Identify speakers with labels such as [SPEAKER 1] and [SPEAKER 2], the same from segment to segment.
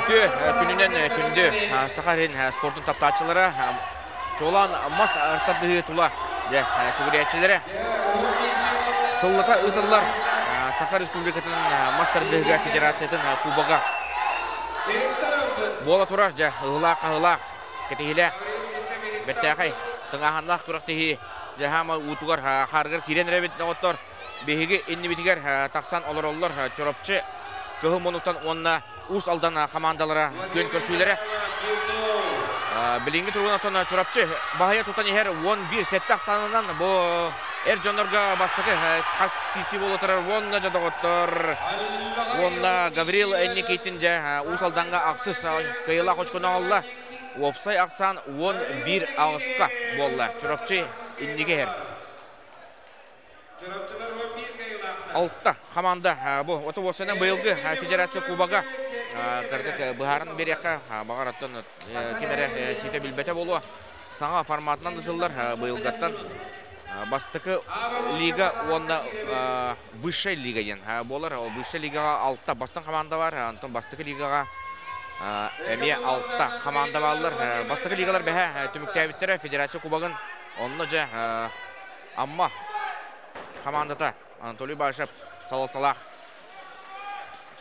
[SPEAKER 1] Үтүө күнүнэн күндү Саха сирин спордун таптааччылара, чуолаан мас тардыһыы тула дьэ сүгүрүйээччилэрэ сыллата ыытыллар Саха Республикатын мас тардыһыыга федерациятын кубога буола турар дьэ ыһылаах-хаһылаах, кэтэһиилээх, бэртээхэй, тыҥааһыннаах күрэхтэһии дьэ хаама уутугар хаарыгар киирэн эрэбит доҕоттор. Биһиги иннибитигэр тахсан олороллор Чурапчы, Кыһыл Мунуктан уонна Уус Алдан хамаандалара күөн көрсүүлэрэ. Билиҥҥи туругунан Чурапчы баһыйа тутан иһэр 11-7 ахсаанынан бу эр дьоннорго бастакы хас киирсии буола турар уонна дьэ доҕоттор уонна Гаврил Никитин дьэ Уус Алдаҥҥа ахсыс кыайыылаах очкону аҕалла. Уопсай ахсаан 11 аҕыска буолла. Чурапчы инники иһэр. Алта хамаанда бу оту быйылгы федерация кубога кырдык быһааран биэриэххэ баҕар оттон ким эрэ ситэ билбэтэ буолуо саҥа форматынан ытыллар быйылгаттан бастакы лига уонна высшая лига диэн буолар высшая лигаҕа алта бастыҥ хамаанда бар онтон бастакы лигаҕа эмиэ алта хамаанда бааллар бастакы лигалар бэһэ түмүктээбиттэрэ федерация кубогын онно дьэ Амма хамаандата Анатолий Башев салалталаах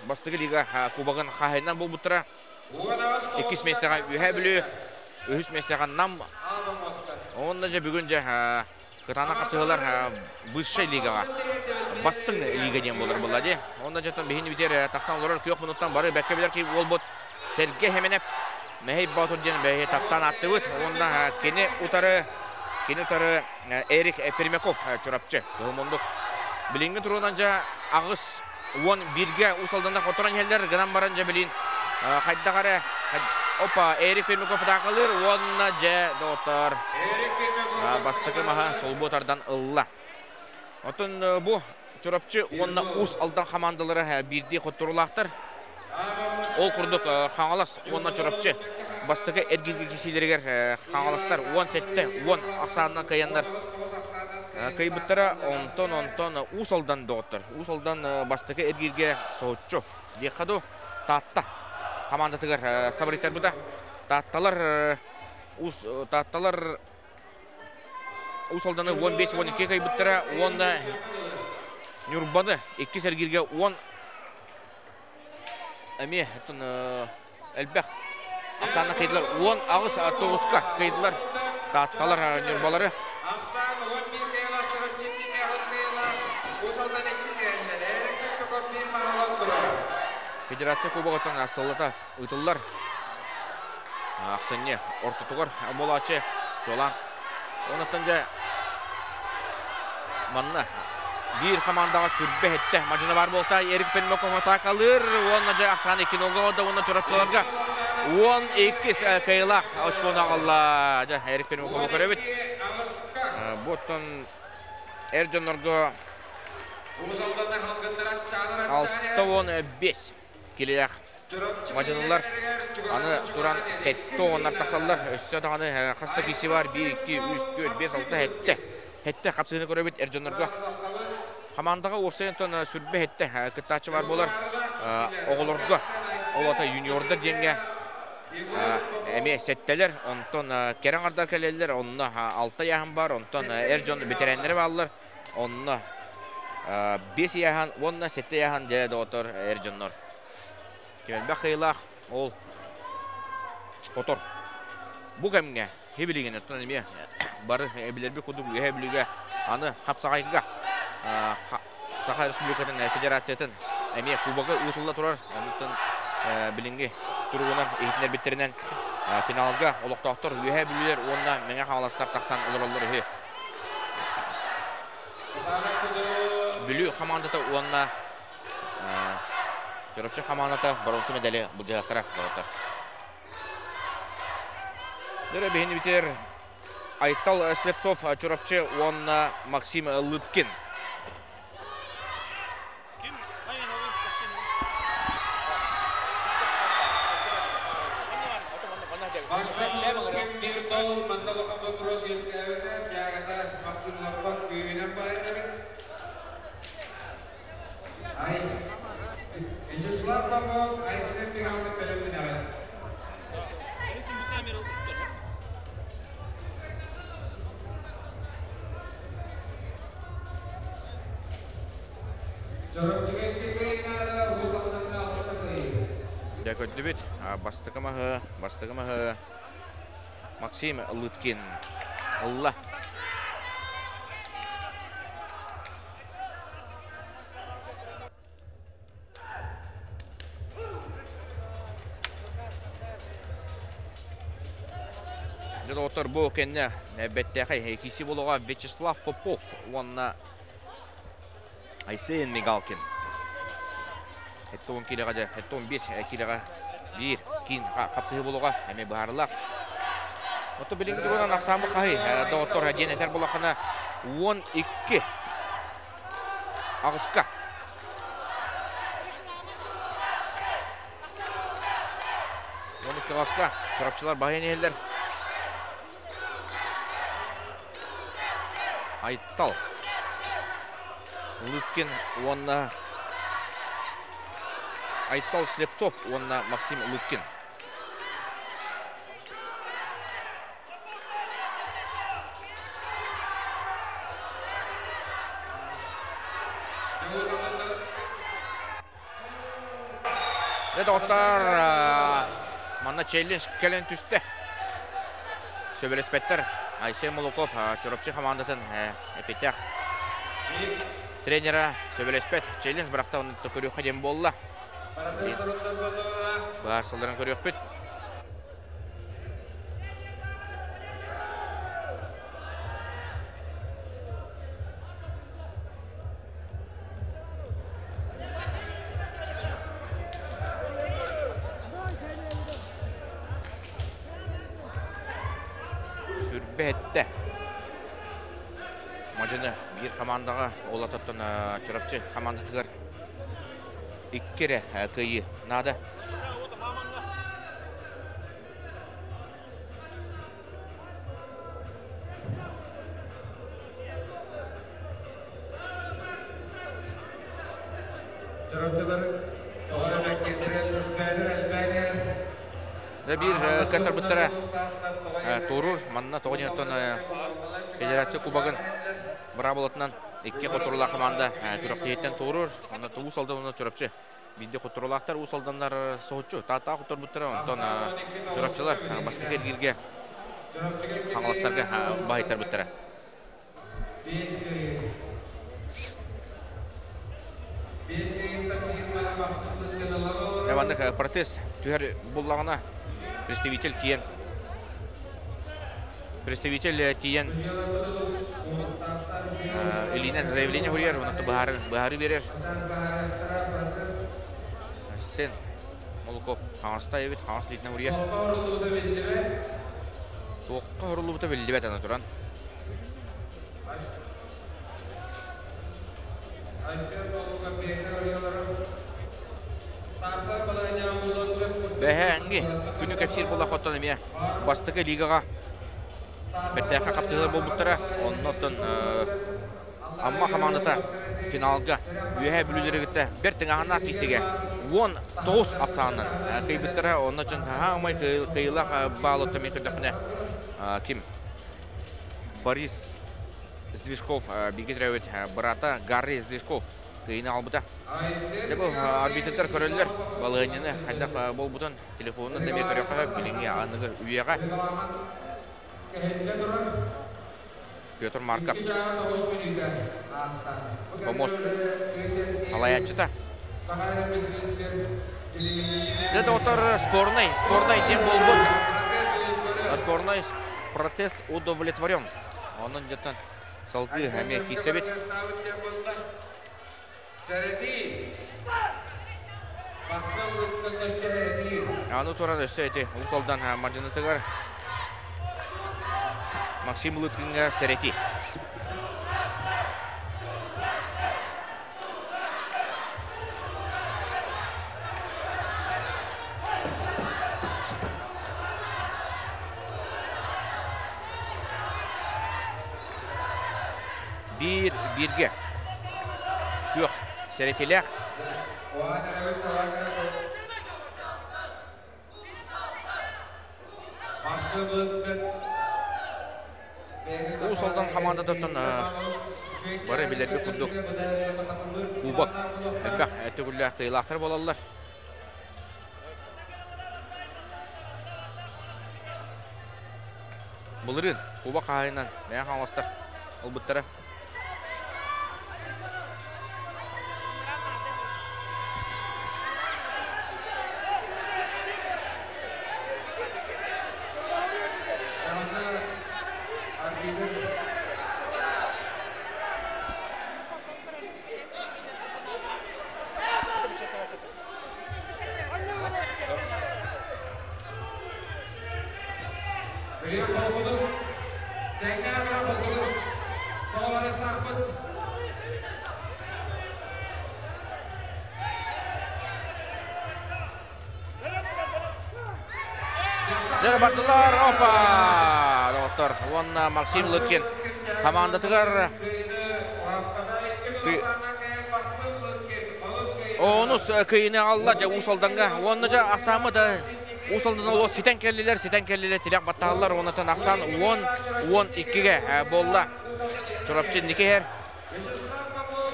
[SPEAKER 1] бастакы лига кубогын хаһайынан буолбуттара. Иккис миэстэҕэ Үөһээ Бүлүү, үһүс миэстэҕэ Нам. Онно дьэ бүгүн дьэ кытаанах хапсыһыылар высшай лигаҕа бастыҥ лига диэн буолар буолла дии. Онно дьэ биһини битэр тахсан олорор күөх мунуттан бары бэккэ билэр киһи буолбут Сергей Хеменев Мэһэй Боотур диэн бэйэ таптаан ааттыбыт. Уонна кини утары кини утары Эрик Пермяков Чурапчы Кыһыл Мундук. Билиҥҥи туругунан дьэ 81-гэ Уус Алданнар хотторон иһэллэр. Гынан баран дьэ билин хайдах эрэ опа Эрик Пермяков атаакалыыр уонна дьэ доҕоттор бастакы маһа солбуо тардан ылла. Оттон бу Чурапчы уонна Уус Алдан хамаандалара биирдии хотторуулаахтар. Ол курдук Хаҥалас уонна Чурапчы бастакы эргииргэ киирсиилэригэр Хаҥаластар 17-10 ахсаанынан кыайаннар кыайбыттара. Онтон онтон Уус Алдан доҕоттор. Уус Алдан бастакы эргииргэ соһуччу диэххэ дуу Таатта хамаандатыгар сабырыйтарбыта. Таатталар Уус Таатталар Уус Алданы 15-12 кыайбыттара уонна Ньурбаны иккис эргииргэ 10 эмиэ элбэх ахсаанна кыайдылар 18 тоҕуска кыайдылар Таатталар Ньурбалары. Федерация Кубогыттан сыллата ыытыллар ахсынньы ортотугар буолааччы чуолаан. Онуттан дьэ манна биир хамаандаҕа сүрбэ эттэ мадьына баар буолта Эрик Пермяков атаакалыыр уонна дьэ ахсаан икки нолга орда уонна чурапчыларга 12 кыайыылаах очкону аҕалла дьэ Эрик Пермякову көрөбүт бу оттон эр дьоннорго 65 килилээх Мадьынылар аны туран сэттэ оҕоннор тахсаллар. Өссө даҕаны хас да киси бар 1, 2, 3, 4, 5, 6, сэттэ. Сэттэ хапсыыны көрөбүт эр дьоннорго. Хамаандаҕа уопсайынан сүрбэ сэттэ кыттааччы бар буолар. Оҕолорго, ол ата юниордар диэҥҥэ эмиэ сэттэлэр, онтон кэрэ аҥардар кэлэллэр, онно алта ыйааһын бар, онтон эр дьон бэтэрээннэрэ бааллар, онно биэс ыйааһын уонна сэттэ ыйааһын дьэ доҕоттор эр дьоннор. Элбэх кыайыылаах ол хотор. Бу кэмҥэ хибилигин оттон эмиэ бары билэрбит курдук Үөһээ Бүлүүгэ аны хапсаҕайга Саха Республикатын Федерациятын эмиэ кубога ыытылла турар. Онтон билиҥҥи туругунан иһитиннэрбиттэринэн финалга олохтоохтор Үөһээ Бүлүүлэр уонна Мэҥэ Хаҥаластар тахсан олороллор үһү. Бүлүү хамаандата уонна Чурапчы хамаандата боруонса медали былдьаһыахтара доҕоттор. Дөрө биһини битэр Айтал Слепцов Чурапчы уонна Максим Лыткин.
[SPEAKER 2] Вячеслав Попов Айсен Михайлов бэлэмнэнэҕин.
[SPEAKER 1] Дьэ көрдүбүт. Бастакы маһы, бастакы маһы Максим Лыткин ылла. Дьэ доҕоттор, бу кэннэ бэттээхэй киси болоҕа Вячеслав Попов уонна Айсен Мигалкин. 70 килоҕа дьэ, 75 килоҕа биир киин хапсыһыы болоҕа эмиэ быһаарыллар. Ото билиҥҥи туругунан ахсааммыт хаһый доҕоттор диэн этэр буоллаххына 12 аҕыска. 12 аҕыска чурапчылар баһыйан иһэллэр. Айтал Лыткин уонна Айтал Слепцов уонна Максим Лыткин. Дьэ, доҕоттор, манна челлендж кэлэн түстэ. Сөбүлэспэттэр. Айсен Молоков Чурапчы хамаандатын эпитэх тренера сөбүлэспэт. Челлендж бырахта, онно көрүөххэ диэн буолла. Баарсаларын көрүөхпүт. Сүрбэ эттэ. Мадьыны биир хамаандаҕа ол ататтан Чурапчы хамаандатыгар икки эрэ кыайыы наада. Биир кытарбыттара туоруур. Манна тоҕо диэн Федерация Кубогын быраабылатынан икки хотуруулаах хамаанда күрэхтэһииттэн туоруур. Онно Уус Алдан уонна Чурапчы биирдэ хотуруулаахтар Уус Алданнар соһуччу Тааттаҕа хотторбуттара. Онтон Чурапчылар бастакы эргииргэ Хаҥаластарга баһыйтарбыттара. Маннык протест түһэр буллаҕына представитель тиийэн представитель тиийэн илиинэн заявление суруйар, онно быһаары быһаары биэрэр. Сен Молоков хаҥаста эбит, хаҥас илиитинэн суруйар. Туохха хоруллубута биллибэт аны туран. Бэһээҥҥи күнү кэпсиир буоллах оттон эмиэ бастакы лигаҕа бэртээхэй хапсыһыылар буолбуттара. Онно оттон Амма хамаандата финалга Үөһээ Бүлүүлэри кытта бэрт тыҥааһыннаах киирсиигэ 19 ахсаанынан кыайбыттара. Онно дьон хаамай кыайыылаах баал оттон мен көрдөхпүнэ ким Борис Сдвижков бииргэ төрөөбүт быраата Гарри Сдвижков кыайыыны аҕалбыта. Дьэ бу арбитрдар көрөллөр балаһыанньаны хайдах буолбутун телефонунан да эмиэ көрүөххэ сөп билиҥҥи аныгы үйэҕэ. Петр Марков помост салайааччыта. Дьэ доҕоттор спорный, спорный диэн буолбут. Спорный протест удовлетворен. Онон дьоттон салгыы эмиэ киирсэбит. Аны туран өссө ити Улус Алдан мадьынытыгар Максим Лыткиҥҥа сэрэтии. Биир бииргэ күөх сэрэтилээх. Уус Алдан хамаандатыттан бары билэрбит курдук кубок элбэх төгүллээх кыайыылаахтар буолаллар. Былырыын кубок хаһайынан Мэҥэ Хаҥаластар ылбыттара. Дьэ бардылар, опа! Доҕоттор, уонна Максим Лыткин хамаандатыгар Онус кыйыны алла дьэ Уус Алданга уонна дьэ ахсааммыт Уус Алдан олох ситэн кэллилэр, ситэн кэллилэр, тилэх баттаһаллар, уоннатан ахсаан 10-12-ге буолла. Чурапчы инники иһэр.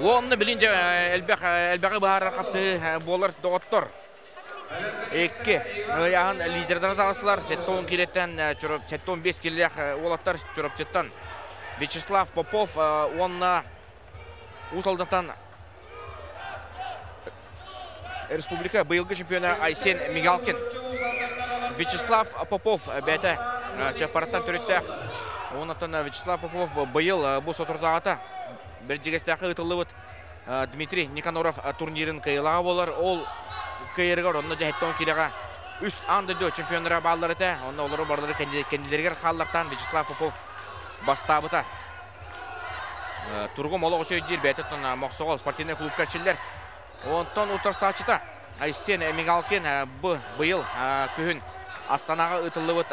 [SPEAKER 1] Уонна билин дьэ элбэх элбэҕи быһаарар хапсыы буолар доҕоттор. Икки ыйааһын лидердара таҕыстылар. 70 килеттен 75 килилээх уолаттар Чурапчыттан Вячеслав Попов уонна Уус Алдантан республика быйылгы чемпиона Айсен Мигалкин. Вячеслав Попов бэйэтэ Чаппараттан төрүттээх. Оннуттан Вячеслав Попов быйыл бу соторутааҕыта Бэрдьигэстээххэ ыытыллыбыт Дмитрий Никаноров турнирын кыайыылааҕа буолар. Ол кыайарыгар онно дьэһиттэн киирэҕэ үс аан дойду чемпионнара бааллар этэ. Онно олору барылары кэннилэригэр хааллартаан Вячеслав Попов бастаабыта. Тургум олох үчүгэй диир бэйэтэ Мохсоҕол спортивнай клубка эрчиллэр. Онтон утарсааччыта Айсен Мигалкин быйыл күһүн Астанаҕа ыытыллыбыт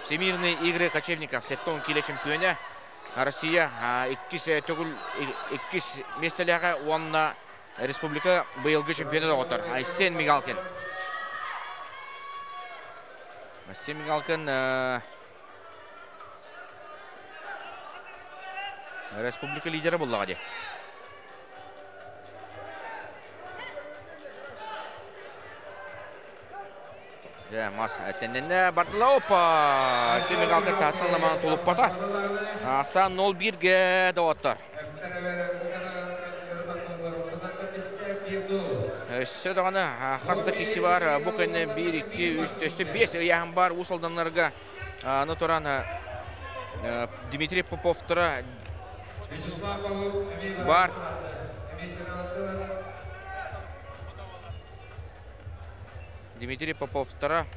[SPEAKER 1] Всемирные игры кочевников 70 кило чемпиона Россия иккис төгүл иккис миэстэлээҕэ уонна республика быйылгы чемпиона доҕоттор Айсен Мигалкин. Айсен Мигалкин республика лидера буллаҕа дии. Дьэ, мас тэннэннэ бардыла. Опа! Семигалка тааттан ламаан тулуппата. Ахсаан 0-1-ге доҕоттор. Өссө даҕаны хас да киси бар. Бу кэннэ 1, 2, 3, өссө 5 ыйааһын бар Уус Алданнарга. Аны туран Дмитрий Поповтара бар. Дмитрий Поповтара,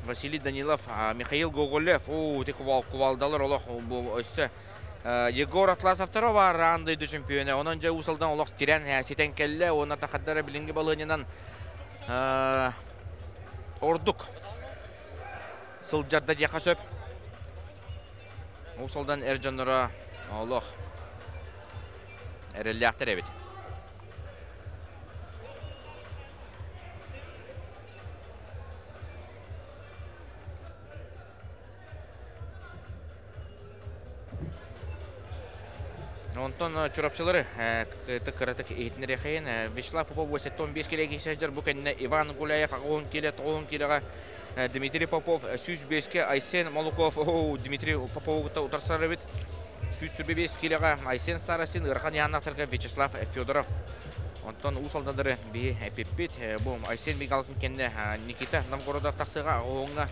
[SPEAKER 1] Василий Данилов, Михаил Гоголев, оо, ити кувалдалар олох бу өссө Егор Атласовтара бар аан дойду чемпиона. Онон дьэ Уус Алдан олох тирэн ситэн кэллэ. Уонна тахаддара билиҥҥи балыанньанан ордук сылдьарда диэххэ сөп. Уус Алдан эр дьонноро олох эрэллээхтэр эбит. Онтон Чурапчылары кыратык иһитиннэриэхэйин Вячеслав Попов 85 килэ сылдьар бу кэннэ Иван Гуляев 80 килэ 90 килэҕэ Дмитрий Попов 105-ке Айсен Молуков Дмитрий Попову кытта утарсар эбит 125 килэҕэ Айсен Старостин ыарахан ыйааннаахтарга Вячеслав Федоров Онтон Уус Алдандары биһи эпиппит. Бу Айсен Мигалкин кэннэ Никита Новгородов тахсыаҕа оҕоҥҥа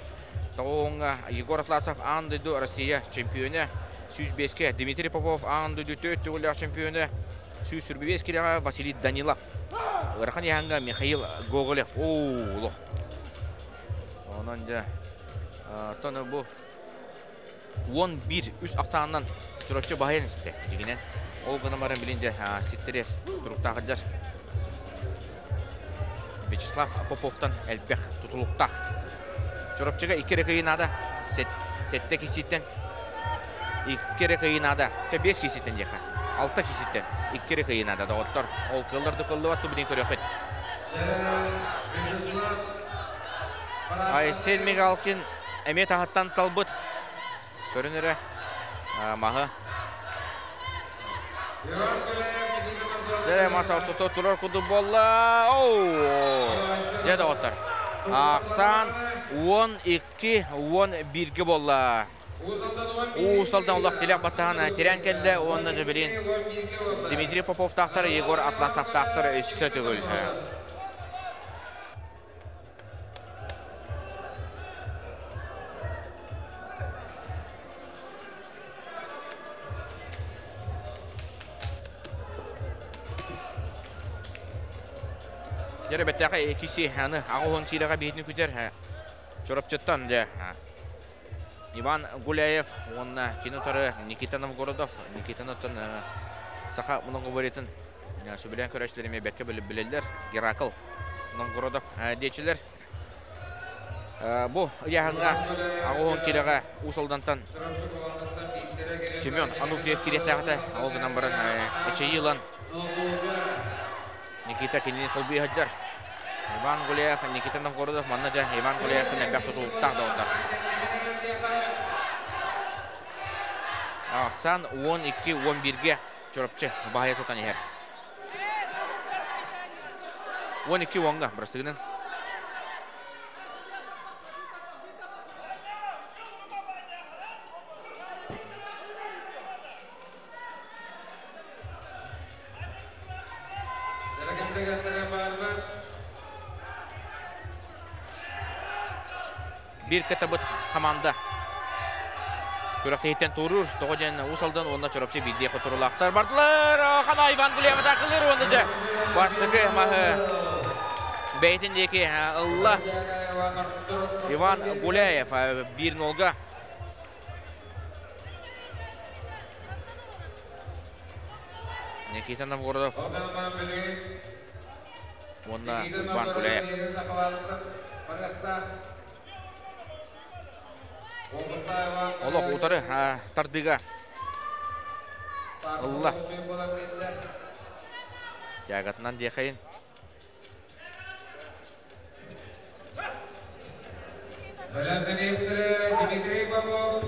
[SPEAKER 1] тоҕуоҥҥа Егор Атласов аан дойду Россия чемпиона 105-ке Дмитрий Попов аан дойду төрт төгүллээх чемпиона 125 килэҕэ Василий Данилов ыарахан ыйааһыҥҥа Михаил Гоголев оо Онон дьэ оттон бу 11 үс ахсаанынан Чурапчы баһыйан испитэ. Дьигинэн ол гынан баран билин дьэ ситтериэр туруктаах сылдьар. Вячеслав Поповтан элбэх тутулуктаах. Чурапчыга икки эрэ кыйыы наада. Сэттэ киһиттэн икки эрэ кыйыы наада. Чэ, биэс киһиттэн диэххэ. Алта киһиттэн икки эрэ кыйыы наада, доҕоттор. Ол кыаллар да кыаллыбат ту билин көрүөххүт. Айсен Мигалкин эмиэ таһыттан талбыт. Көрүн эрэ маһы. Дere мас ортото турар курдук буолла. Оу! Дьэ доҕоттор. Ахсан 12 11-ге буолла. Уус Алдан олох тилэх баттаһан тирээн кэллэ уонна дьэбилин Дмитрий Поповтаахтар, Егор Атласовтаахтар өссө төгүл. Дьэ, бэттээхэ иккиси аны аҕа киирэҕэ биһитин күтэр Чурапчыттан дьэ Иван Гуляев уонна кини утары Никита Новгородов. Никитаны оттон саха многоборьетын сөбүлээн көрөөччүлэр эмиэ бэркэ билэллэр. Геракл Новгородов диэчилэр. Бу ыйааһыҥҥа аҕыс киилэҕэ Уус Алдантан Семен Ануфриев киириэхтээх этэ. Ол гынан баран эчэйии ылан Никита кинини солбуйа сылдьар. Иван Гуляев, Никита Новгородов манна дьэ Иван Гуляев элбэх тутулуктаах доҕоттор. Ахсан 12-11-ге Чурапчы баһыйа тутан иһэр. 12-10-га бырастыгынан. Биир кытабыт хамаанда күрэхтэһииттэн туоруур. Тоҕо диэн Уус Алдан уонна Чурапчы биирдии хотурулаахтар бардылар. Хана Иван Гуляев атаакалыыр уонна дьэ бастакы маһы бэйэтин диэки ылла. Иван Гуляев 1-0-га. Никита Новгородов уонна Иван Гуляев. Олох утары тардыыга ылла. Тягатынан диэхэйин.
[SPEAKER 2] Дмитрий Попов,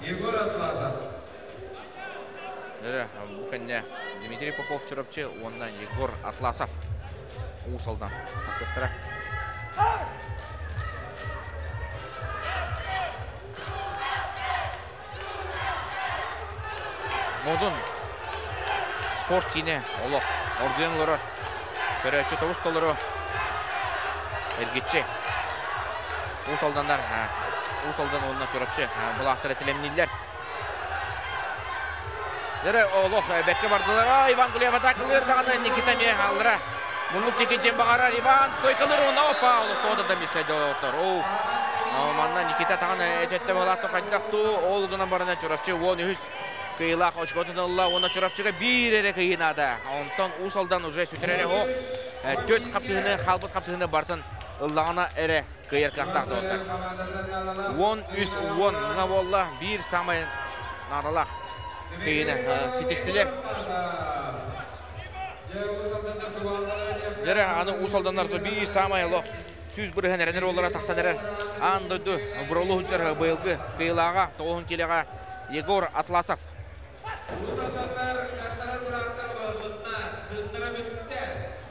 [SPEAKER 2] Егор Атласов.
[SPEAKER 1] Бу кэннэ Дмитрий Попов Чурапчы уонна Егор Атласов Уус Алдан тахсыттара. Модун спорт киинэ олох оргуйан олорор. Көрөөччү тобус толору эргиччи. Уус Алданнар Уус Алдан уонна Чурапчы былаахтара тилэмнииллэр. Дэрэ олох бэккэ бардылар. Иван Гулев атакалыыр даҕаны Никита эмиэ аллара. Муннук диэки дьиэн баҕарар Иван стойкалыыр уонна опа олох тоҕо да мисте доҕоттор. Оу манна Никита таҕаны эчэтте балаатта хайдах туу ол гынан барана Чурапчы 13 кыйылаах очкотун ылла уонна Чурапчыга биир эрэ кыйыы наада. Онтон Уус Алдан уже сүтэрэрэ оһох төрт хапсыһыны хаалбыт хапсыһыны бартын ыллаҕына эрэ кыайар кыахтаах доҕоттор. 13-10 муҥа буолла. Биир саамай наадалаах кыйыыны ситистилэр. Дьэрэ, аны Уус Алданнар биир саамай олох 100% эрэнэр уоллара тахсан эрэр. Аан дойду бұролу сылдьар быйылгы кыйылааҕа тоҕуһун киилэҕэ Егор Атласов.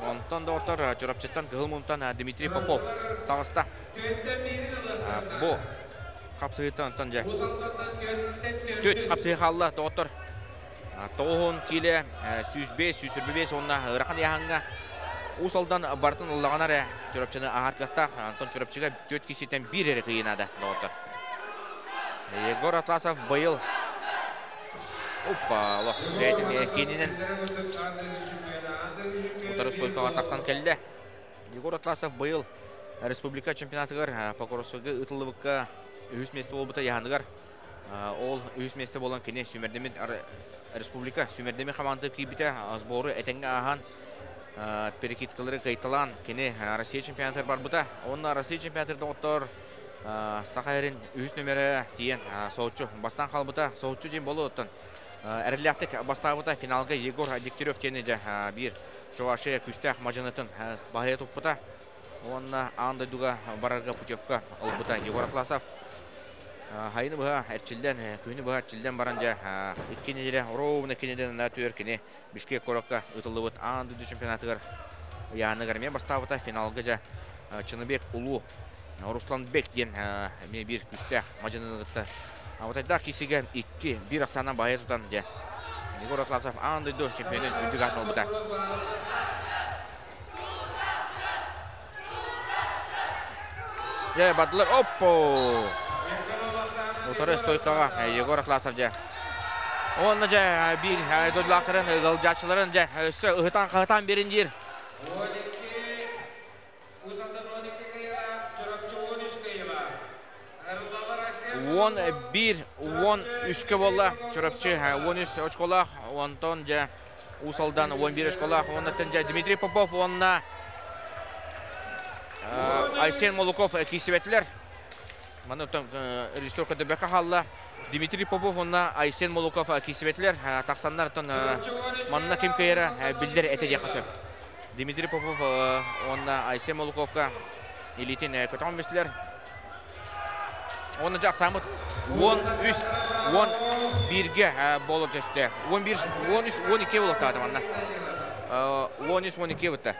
[SPEAKER 1] Онтон доҕоттор Чурапчыттан Кыһыл Мунтан Дмитрий Попов таҕыста. Бу хапсыһыыттан онтон дьэ түт хапсыһыы хаалла доҕоттор. 90 киилэ 105, 125 уонна ыарахан ыйааһыҥҥа Уус Алдан барытын ыллаҕына эрэ Чурапчыны ааһар кыахтаах. Антон Чурапчыга түөрт киһиттэн биир эрэ кыайыы наада доҕоттор. Егор Атласов быйыл Опа, олох бэйэтин киининэн утары стойкаҕа тахсан кэллэ. Егор Атласов быйыл республика чемпионатыгар Покровскайга ыытыллыбыкка үһүс миэстэ буолбута яһаныгар Ол үһүс миэстэ буолан кини сүүмэрдэммит республика сүүмэрдэммит хамаандата киирбитэ. Сбору этэҥҥэ ааһан перекидкалары кыайталаан кини Россия чемпионатыгар барбыта. Уонна Россия чемпионатыгар доҕоттор Саха эрин үһүс нөмерэ тиийэн соһуччу бастаан хаалбыта. Соһуччу диэн буолуо оттон эрэллээхтик бастаабыта. Финалга Егор Дегтярев диэни дьэ биир Чувашия күүстээх мадьынытын баһыйа туппута. Уонна аан дойдуга барарга путевка ылбыта Егор Атласов. Хайыны быһа эрчиллэн, күһүнү быһа эрчиллэн баран дьэ, 2 неделя, ровно 2 неделя на түөр кини Бишкек куоракка ыытыллыбыт аан дойду чемпионатыгар ыйааһыныгар эмиэ бастаабыта. Финалга дьэ Чыныбек Улуу Русланбек диэн эмиэ биир күүстээх мадьыныны кытта Абатайдаах киисигэ 2-1 ахсаанан баайа тутан дьэ Егор Атласов аан дойду чемпионун үрдүк аатын ылбыта. Дьэ, бардылар. Оппо! Утары стойкаҕа Егор Атласов дьэ. Уонна дьэ биир дойдулаахтарын, ыалдьааччыларын дьэ өссө ыһытан-хаһытан биэрин диир. 11-13-кэ буолла. Чурапчы 13 очколаах, онтон дьэ Уус Алдан 11 очколаах, оннуттан дьэ Дмитрий Попов уонна Айсен Молуков киирсибэтилэр. Маны режиссер көрдөрбөккө хаалла. Дмитрий Попов уонна Айсен Молуков киирсибэтилэр. Тахсаннар оттон манна ким кыайара биллэр этэ диэххэ сөп. Дмитрий Попов уонна Айсен Молуковка илиитин көтөҕөн бистилэр. Уонна дьахсаамыт 13 11-ге буолуп түстэ. 11 13 12 буолуктаата манна. 13 12 бутта.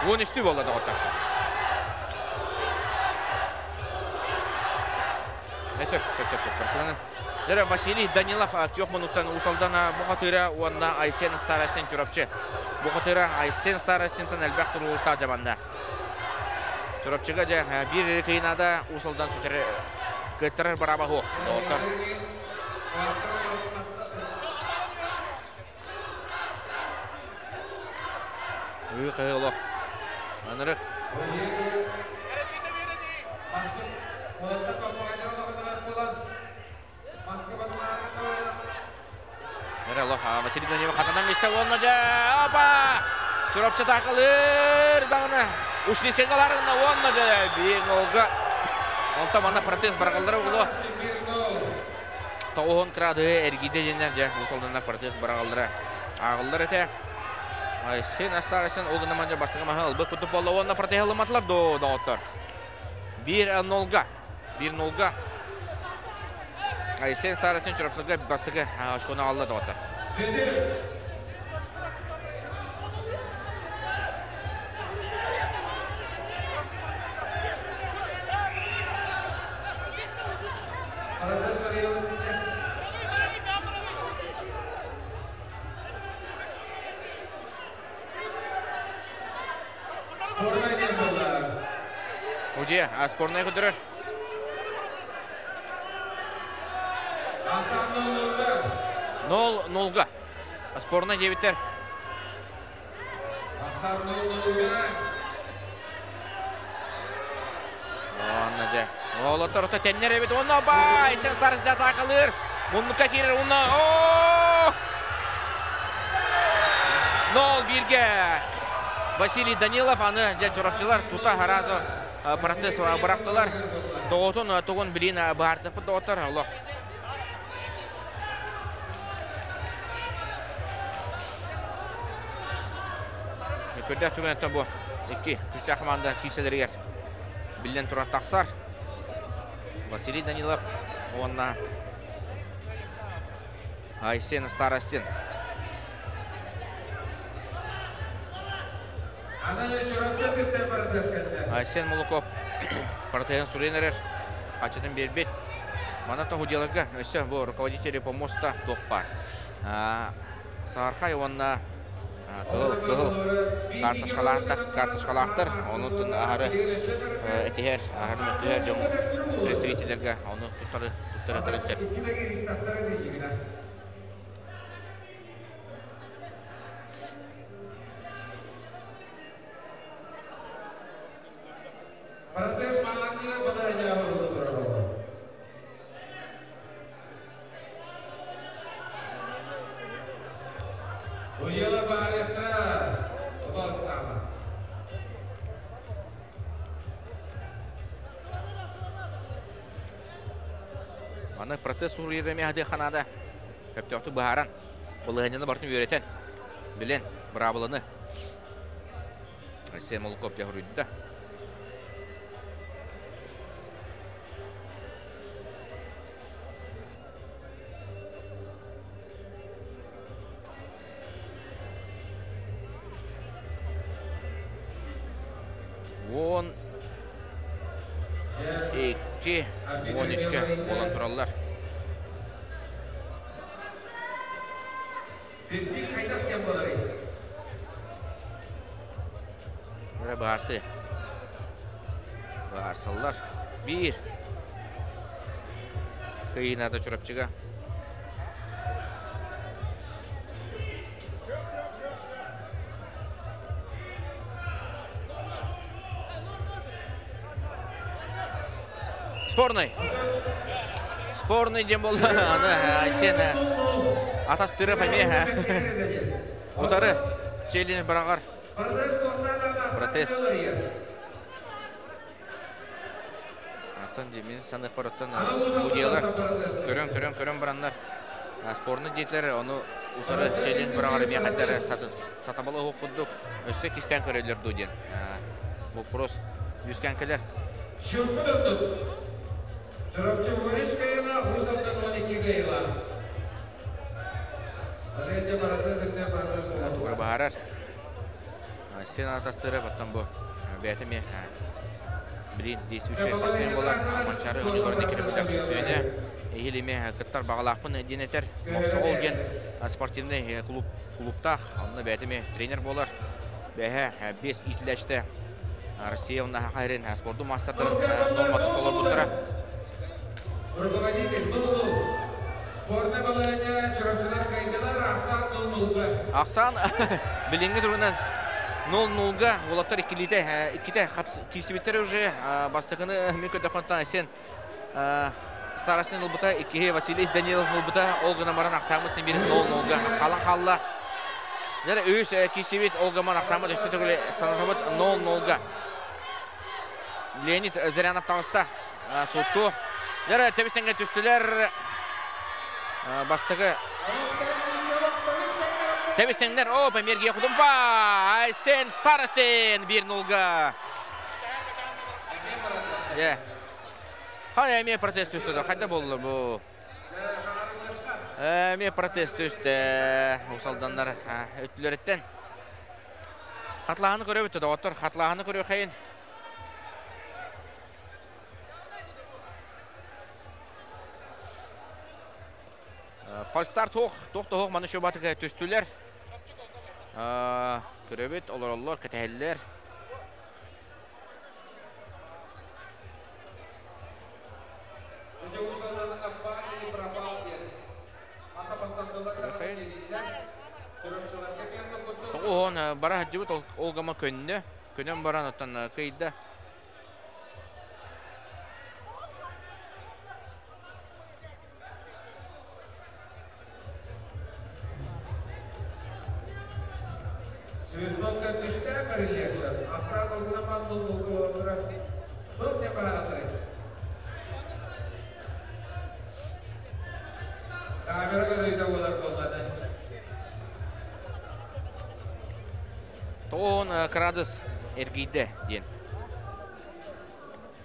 [SPEAKER 1] 13-тү буолла доҕоттор. Сөп, сөп, сөп, сөп. Дьэ, Василий Данилов күөх муннуктан Уус Алдан бухатыыра уонна Айсен Старостин Чурапчы бухатыыра. Айсен Старостинтан элбэх туруулуктаах дьабанна. Чурапчыга дьэ биир кыйнаада Уус Алдан сүтэр кыаттарар бырааба суох. Доҕоттор. Ыы олох. Анырык. Василий Данилов хатанан мисте уонна дьэ опа! Чурапчы таакалыыр даҕаны Ушлискайга ларыгына уонна дьэ биир нолга. Онтон манна протест барагаллара углу. Тоҕуһун кыраады эргийдэ диэннэр дьэ Уус протест барагаллара ааҕыллар этэ. Син астаарысын ол гынан дьэ бастакы маһы ылбыт курдук буолла уонна протеһы ылымматылар доо доҕоттор. 1-0-га. 1-0-га. Айсен Старостин Чурапчыга бастакы очкону алла доҕоттор. Удье, спорная көтөрөр. 0-0-га. Спорная диэбиттэр. Онно дьэ. Олоттор ото теннер эбит. Онно бай! Сен сарызда атакалыр. Муннукка киирер. Онно о! 0-1-ге. Василий Данилов аны дьэ чурапчылар тута харазы процесс бырахтылар. Тоҕотун тугун билин быһаарсыппыт доҕоттор олох. Көрдөөх түгэнтэн бу икки күүстээх команда киирсэлэригэр биллэн турар тахсар. Василий Данилов уонна Айсен Старостин. Айсен Молоков протеһын суруйан эрэр. Хачытын биэрбит. Мана тоһу дьыаларга өссө бу руководители помоста туох баар. Саархай уонна кыһыл кыһыл карточкалаахтар, карточкалаахтар онутун аһары этиһэр, аһары мөттүһэр дьон представителлэргэ ону туттары туттара сөп.
[SPEAKER 2] Протест маанньыгар балаһыанньаҕа уурулла турар буолла. Уйала баарыахтара, Тоҕо Оксана.
[SPEAKER 1] Маны протест суруйар эмиэ ханаада. Сөптөөхтүк быһааран. Балыһанньаны бартын үйрeten. Билен, бырабыланы. Айсен Молоков дьаһуруйда. 12, 13-ке болан тураллар. Барсы. Барсаллар. 1. Кыйынада Чурапчыга. Спорный. Спорный дем болды. Аны сен атастыры фамия. Утары Челин барағар. Протест. Атын демин саных бараттан судьялар. Көрөн, көрөн, көрөн бараннар. Спорный детлер, оны утары Челин барағар мехаттары сатабалы оқудук. Өссө кистен көрөлөр дуден. Вопрос юскан келер.
[SPEAKER 2] Чурапчы 13 кайыла, Хусалдан 12 кайыла. Аленде протест, инде протест
[SPEAKER 1] болады. Баарар. Сен атастыры баттан бу. Бәтеме блин действующий спортсмен болар. Манчары универде келіп бөне. Эхилеме кыттар бағалақпын денетер. Моксоғол ген спортивный клуб клубта. Онны бәтеме тренер болар. Бәһә 5 итләште. Россия онна хақайрын спорту мастерларын норматы толор бұттыра.
[SPEAKER 2] Руководитель 0-0. Спортный балайня Чурапчылар кайдылар Ахсан 0-0-га.
[SPEAKER 1] Ахсан билинги турунан 0-0-га олаттар иккилите икките кисибиттер уже бастыгыны мен көтөконтан сен старостин ылбыта иккиhe Василий Данилов ылбыта ол гына баран Ахсамыт сен бир 0-0-га халан халла. Жана үс кисибит ол гаман Ахсамыт өстө төгүле санатабыт 0-0-га. Леонид Зырянов тагыста сутту. Жара тебистенге түстүлөр. Бастыгы Тебистенлер, опа, мерге Кудумпа, Айсен Старостин 1-0-га. Хай, эме протест үстеді, қайда болды бұл? Эме протест үсті, Усалданнар өттілер еттен. Хатлағаны көрі өтті, доғыттыр, хатлағаны көрі қайын. Фальстар тоқ, тоқ тоқ, маны шөбатығы түстілер. Көрөбүт, олар олар, кәтәһеллер. Тоғын бара хаджыбыт олгама көннө, көнөн баран оттан кыйда. Тоғын градус эргийде ден.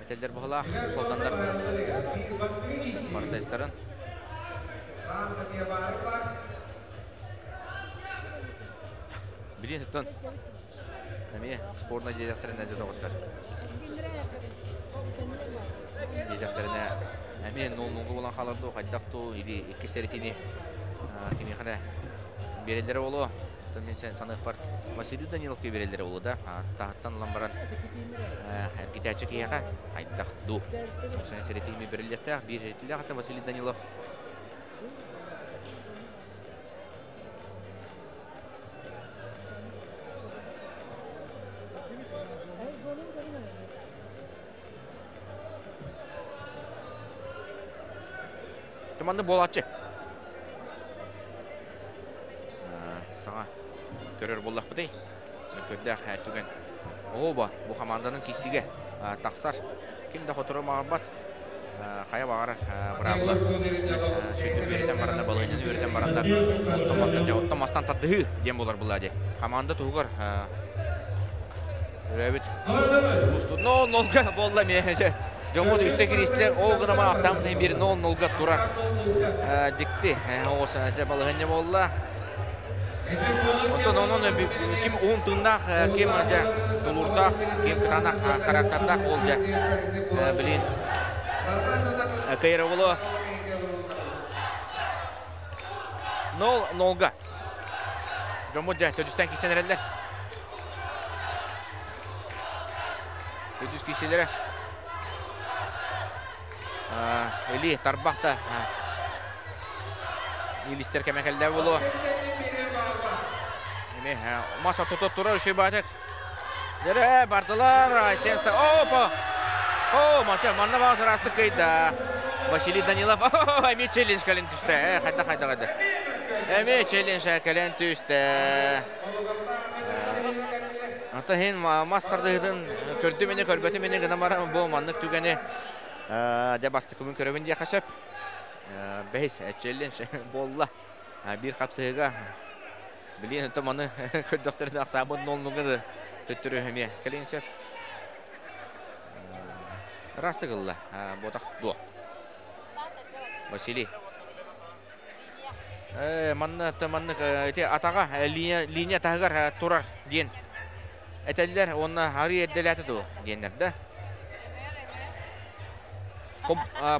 [SPEAKER 1] Этелдер бұғыла, солдандар протесттарын. Билин тұттын. Әме спорна дедектеріне жадағыттар. Дедектеріне әме 0-0 болан қалырды, қайдақту, или екі сәретіне кемехіне берелері болу. Мен сен санық бар. Василий Даниловке берелері болу да. Тағыттан ламбаран әркетәчі кейеға қайдақту. Сен сәретіне берелерді, бір ретілі қата Василий Данилов. Тыманды болатчы. Саңа көрөр боллақ бұдай. Көрдәк түген. Оба, бұл команданың кесіге тақсар. Кім да қотыры мағабат. Хайа баҕарар быраабыла сүрдүк үөрэтэн бараннар, балаһыанньаны үөрэтэн бараннар, оттон оттон мастан тардыһыы диэн буолар буолла дии. Хамаанда туһугар өрөөбүт нол нолга буолла эмиэ. Дьоммут үстэ киристилэр, ол гына ахсаан сайын биир нол нолга турар. Дикти оҕус дьэ балаһыанньа буолла. Онтон онон ким уһун тыыннаах, ким дьэ тулуурдаах, ким кытаанах характардаах ол дьэ билин кыайара буолуо. Нол нолга. Дьоммут дьэ төрдүстэн киирсэн эрэллэр. Төрдүс киирсиилэрэ. Или тарбах да илистер кэмэ кэллэ буолуо. Эми мас ортото турар үчүгэй баатык. Дэрэ бардылар Айсен Опа! О, мача, манна баҕас ыраастык кыйда. Василий Данилов эмиэ челлендж кэлэн түстэ. Хайда хайда хайда. Эмиэ челлендж кэлэн түстэ. Ата иһин мас тардыһыытын көрдүм ини, көрбөтүм ини гынан баран бу маннык түгэни дьэ бастакыбын көрөбүн диэххэ сөп. Бэһис челлендж буолла. Биир хапсыһыыга билиэн это маны көрдөхтөрүнэ ахсаабыт нолнуга төттөрү эмиэ кэлин сөп. Ыраастык ылла. Буотах дуо. Василий. Манна маннык ити атаҕа линия линия таһыгар турар диэн этэллэр уонна арыы эрдэлээтэ дуо диэннэр да.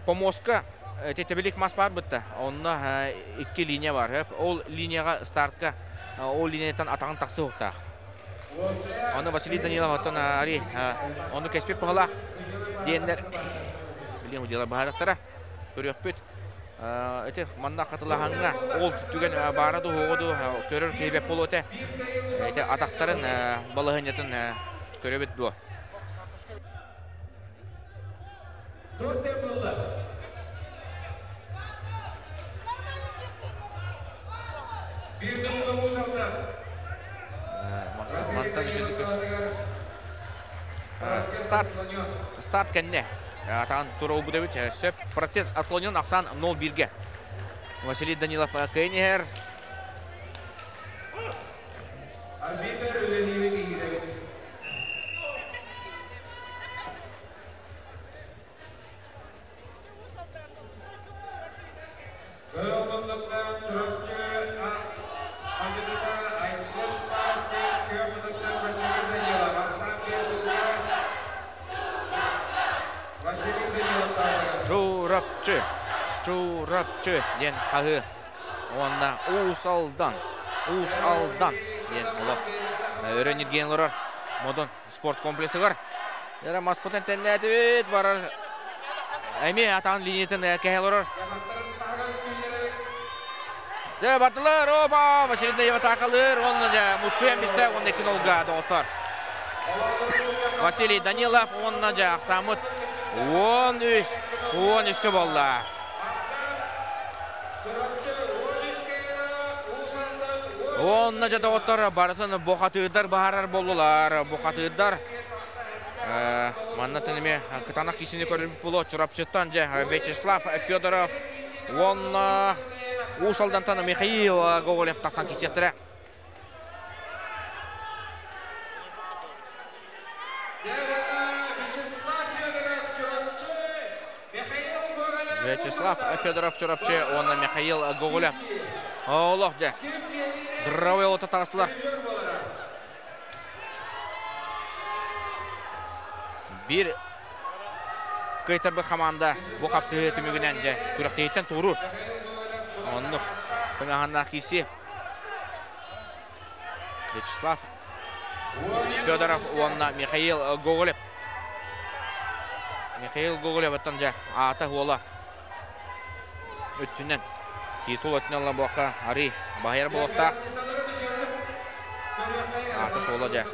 [SPEAKER 1] Помоска ити тэбилик мас баар бытта. Онно икки линия бар. Ол линияҕа стартка ол линияттан атаҕын тахсыахтаах. Ону Василий Данилов оттон ари ону кэспит паһалаах диэннэр билиэн удьалар баһарахтара көрүөхпүт. Ити манна хатылаһаҥҥа ол түгэн баара дуу, суоҕа дуу көрөр киһи бэт буолуо этэ. Ити атахтарын балаһыанньатын көрөбүт дуо? Мантан Старт, старт кэннэ. Атаан тура эбит. Сөп. Процесс отклонен ахсаан 0-1-ге. Василий Данилов кыайан иһэр.
[SPEAKER 2] Арбитр үлэлиибит иһирэбит. Кыһыл Чурапчы Андыгыта Айсен Старостин, Күөх Василий Данилов, Оксан Бердулга Василий Данилов
[SPEAKER 1] Чурапчы, Чурапчы диэн хаһыы уонна Уус Алдан, Уус Алдан диэн олох өрөн иргиэн олорор Модун спорт комплексыгар. Яра маспытын тэннээтибит барар эмиэ атаан линиятын кэһэ олорор. Дьэ бардылар, опа, Василий Даева атаакалыыр, уонна дьэ мускуйан бистэ, уонна икки нолга доҕоттор. Василий Данилов уонна дьэ ахсааммыт 13, 13-кэ буолла. Уонна дьэ доҕоттор барытын бухатыырдар баһарар буоллулар. Бухатыырдар манна эмиэ кытаанах киисини көрүлбүт буолуо Чурапчыттан дьэ Вячеслав Федоров уонна Уус Алдантан Михаил Гоголев тахсан киисиэхтэрэ. Вячеслав Федоров Чурапчы уонна Михаил Гоголев. Олох дьэ. Дровой ото таҕыстылар. Биир кыайтарбыт хамаанда бу хапсыһыы түмүгүнэн дьэ күрэхтэһииттэн туоруур. Оннук тыҥаһаннаах киирсии. Вячеслав Федоров уонна Михаил Гоголев. Михаил Гоголев оттон дьэ аата уола өттүнэн титул өттүнэн ылан буохха арый баһыйар буолуохтаах. Аата суола дьэ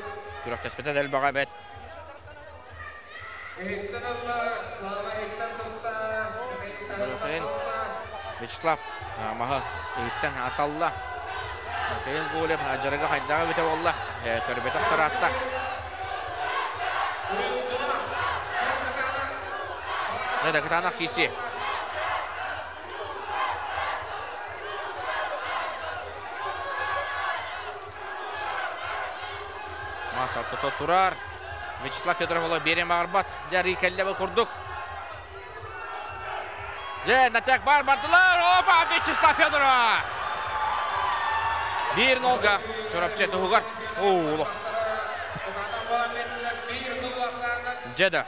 [SPEAKER 1] күрэхтэспитэ да элбэҕэ эбэт. Вячеслав маһы иһиттэн аталла. Михаил Гоголев дьарыга хайдаҕа эбитэ буолла, көрбөтөх тараатта. Дьэ, кытаанах киирсии. Мас ортото турар. Вячеслав Федоров олох биэриэн баҕарбат. Дьэ, арыы кэллэ бу курдук. Дьэ, натяк бар бардылар. Опа, Вячеслав Федоров! Биир нолга Чурапчы туһугар. Оо, Дьэ да.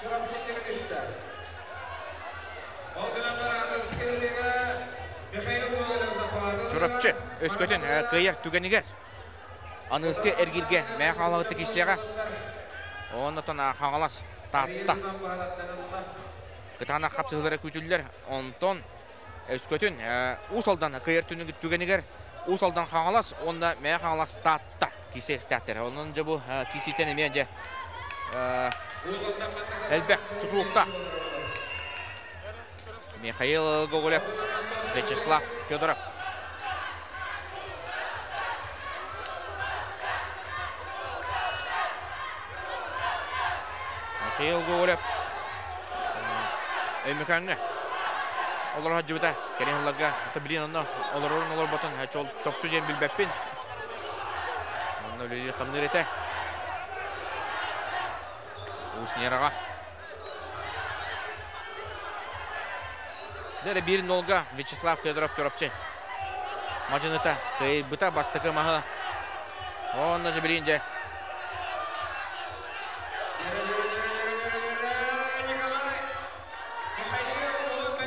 [SPEAKER 1] Чурапчы өскөтүн кыайар түгэнигэр аныгыскы эргииргэ Мэҥэ Хаҥалаһыты киирсиэҕэ. Оннотон Хаҥалас Таатта кытаанах хапсыһыылара күүтүллэр. Онтон өскөтүн Уус Алдан кыайар түгэнигэр Уус Алдан Хаҥалас уонна Мэҥэ Хаҥалас Таатта киирсиэхтээхтэр. Онон дьэ бу киирсииттэн эмиэ дьэ элбэх тутулуктаах. Михаил Гоголев, Вячеслав Федоров. Михаил Гоголев Өймөкөөҥҥө олоро сылдьыбыта. Кэлин сылларга билин онно олорорун олорботун чопчу диэн билбэппин. Онно үлэлиир хамныыр этэ. Уус Нераҕа. Дэрэ биир нолга Вячеслав Федоров Чурапчы. Мадьыныта кыайбыта бастакы маһы. Онно же билин дьэ.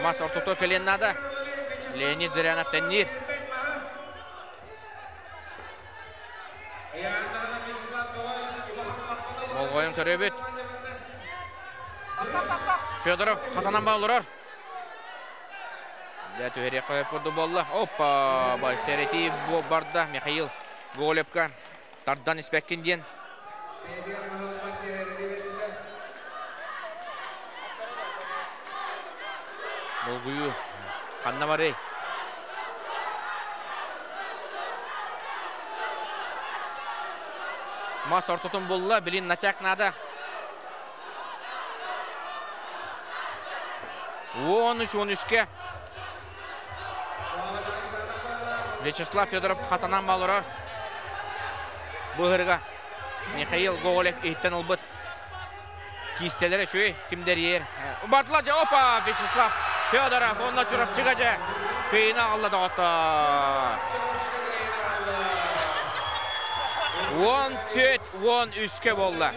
[SPEAKER 1] Мас ортото кэлиэн наада. Леонид Зырянов тэнниир. Болҕойон көрөбүт. Федоров хатанан ба олорор. Дьэ түһэриэххэ курдук буолла. Опа! Сэрэтии барда Михаил Гоголевка тардан испэккин диэн. Долгуйуу ханна барый? Мас ортотун булла, билин натяк надо. 13-13-ке Вячеслав Федоров хатанан балырар. Быһырга Михаил Гоголев иһиттэн ылбыт. Киистэлэрэ үчүгэй, ким дэрийэр. Бардыла дьэ, опа, Вячеслав Федоров, онно Чурапчыга дьэ, кыйына аҕалла доҕоттор. 14-13-ке буолла.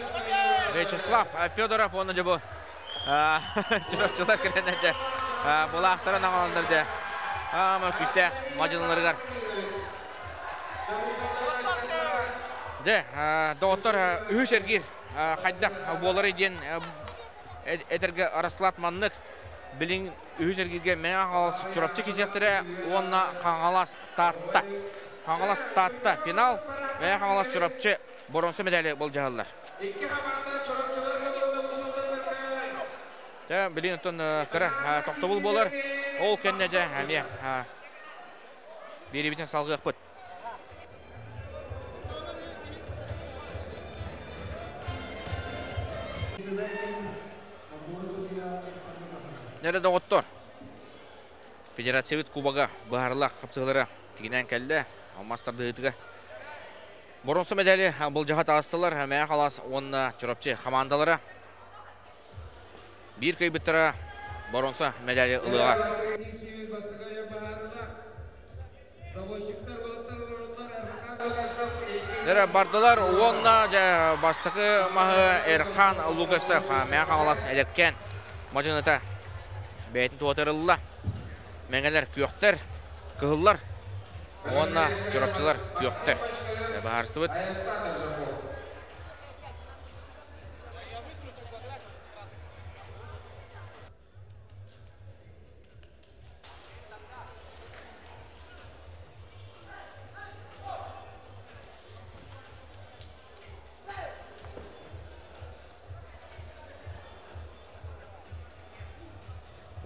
[SPEAKER 1] Вячеслав Федоров уонна дьэ бу Чурапчылар кэлэннэр дьэ булаахтарын аҕаланнар дьэ аама күүстээх мадьыныларыгар Дьэ, доҕоттор, үһүс эргиир хайдах буоларый диэн этэргэ расклад маннык. Билин үһүс эргииргэ Мэҥэ Хаҥалас Чурапчы кисиэхтэрэ уонна Хаҥалас Таатта. Хаҥалас Таатта финал, Мэҥэ Хаҥалас Чурапчы боруонса медали былдьаһаллар. Дьэ, билин оттон кыра тохтобул буолар. Ол кэннэ дьэ эмиэ биэриибитин салгыахпыт. Нэрэ доҕоттор, Федерациябыт кубога быһаарылаах хапсыһыылара тигинээн кэллэ. Алмаас тардыһыытыгар боруонса медали былдьаһа таҕыстылар Мэҥэ Хаҥалас уонна Чурапчы хамаандалара. Биир кыайбыттара боруонса медали ылыаҕа. Эрэ бардылар уонна дьэ бастакы маһы Эрхан Лугасов Мэҥэ Хаҥалас эдэркээн мадьыныта бэйэтин туотарылла. Мэҥэлэр күөхтэр, кыһыллар уонна чурапчылар күөхтэр. Баһаарыстыбыт.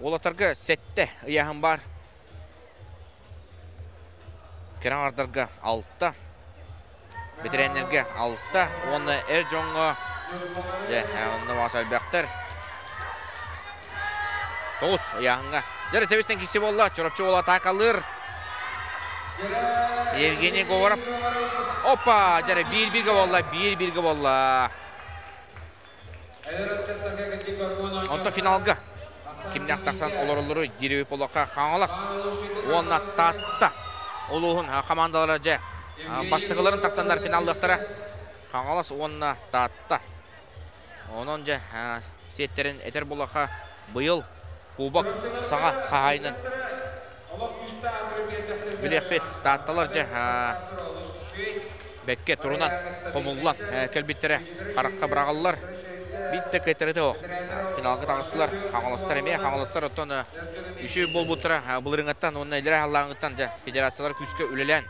[SPEAKER 1] Уолаттарга сэттэ ыйааһын баар. Кэрэ аҥардарга алта, бэтэрээннэргэ алта уонна эр дьоҥҥо дьэ, онно баҕас элбэхтэр. 9 ыйааһыҥҥа. Дьэ, тэбистэн киси буолла. Чурапчы уола атаакалыыр. Евгений Говоров. Опа! Дьэ, биир-бииргэ буолла, биир-бииргэ буолла. Онтон финалга кимнээх тахсан олороллору Диревый полока Хаҥалас уонна Таатта улууһун хамаандалара дьэ бастакыларын тахсаннар финаллыахтара. Хаҥалас уонна Таатта. Онон дьэ сиэттэрин этэр булаха быйыл кубок саҥа хаһаайынын билиэхпит. Таатталар дьэ бэккэ турунан хомуллан кэлбиттэрэ харахха быраҕаллар. Биттэ кыайтарыта ох. Финалга таҕыстылар. Хаҥаластар эмиэ хаҥаластар оттон үчүгэй буолбуттара былырыҥаттан уонна илэрэ халлааҥыттан дьэ федерациялар күүскэ үлэлээн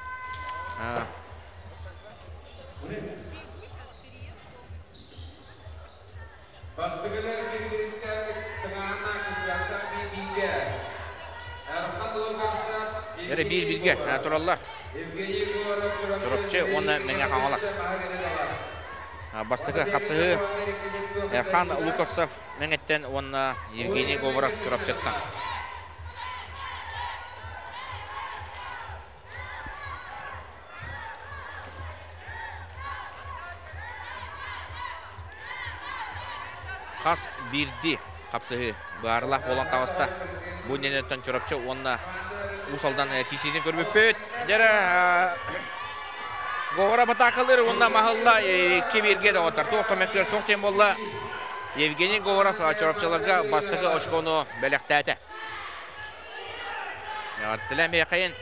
[SPEAKER 2] Бастакылар кирбириттэн тыҥааһыннаах Исааксаах биир-бииргэ. Эрхан Луковцев
[SPEAKER 1] Эрэ биир-бииргэ тураллар.
[SPEAKER 2] Евгений Егоров
[SPEAKER 1] Чурапчы уонна Мэҥэ Хаҥалас. Бастакы хапсыһыы Эрхан Луковцев Мэҥэттэн уонна Евгений Говоров Чурапчыттан. Хас биирдии хапсыһыы быһаарылаах буолан таҕыста. Бу иннинэттэн Чурапчы уонна Уус Алдан киисиитин көрбүппүт. Дьэрэ Говоров атаакалыыр уонна маһылла икки бииргэ доҕоттор. Туох көмөккөр суох диэн буолла. Евгений Говоров Чурапчыларга бастакы очкону бэлэхтээтэ. Тилэ миэхэйин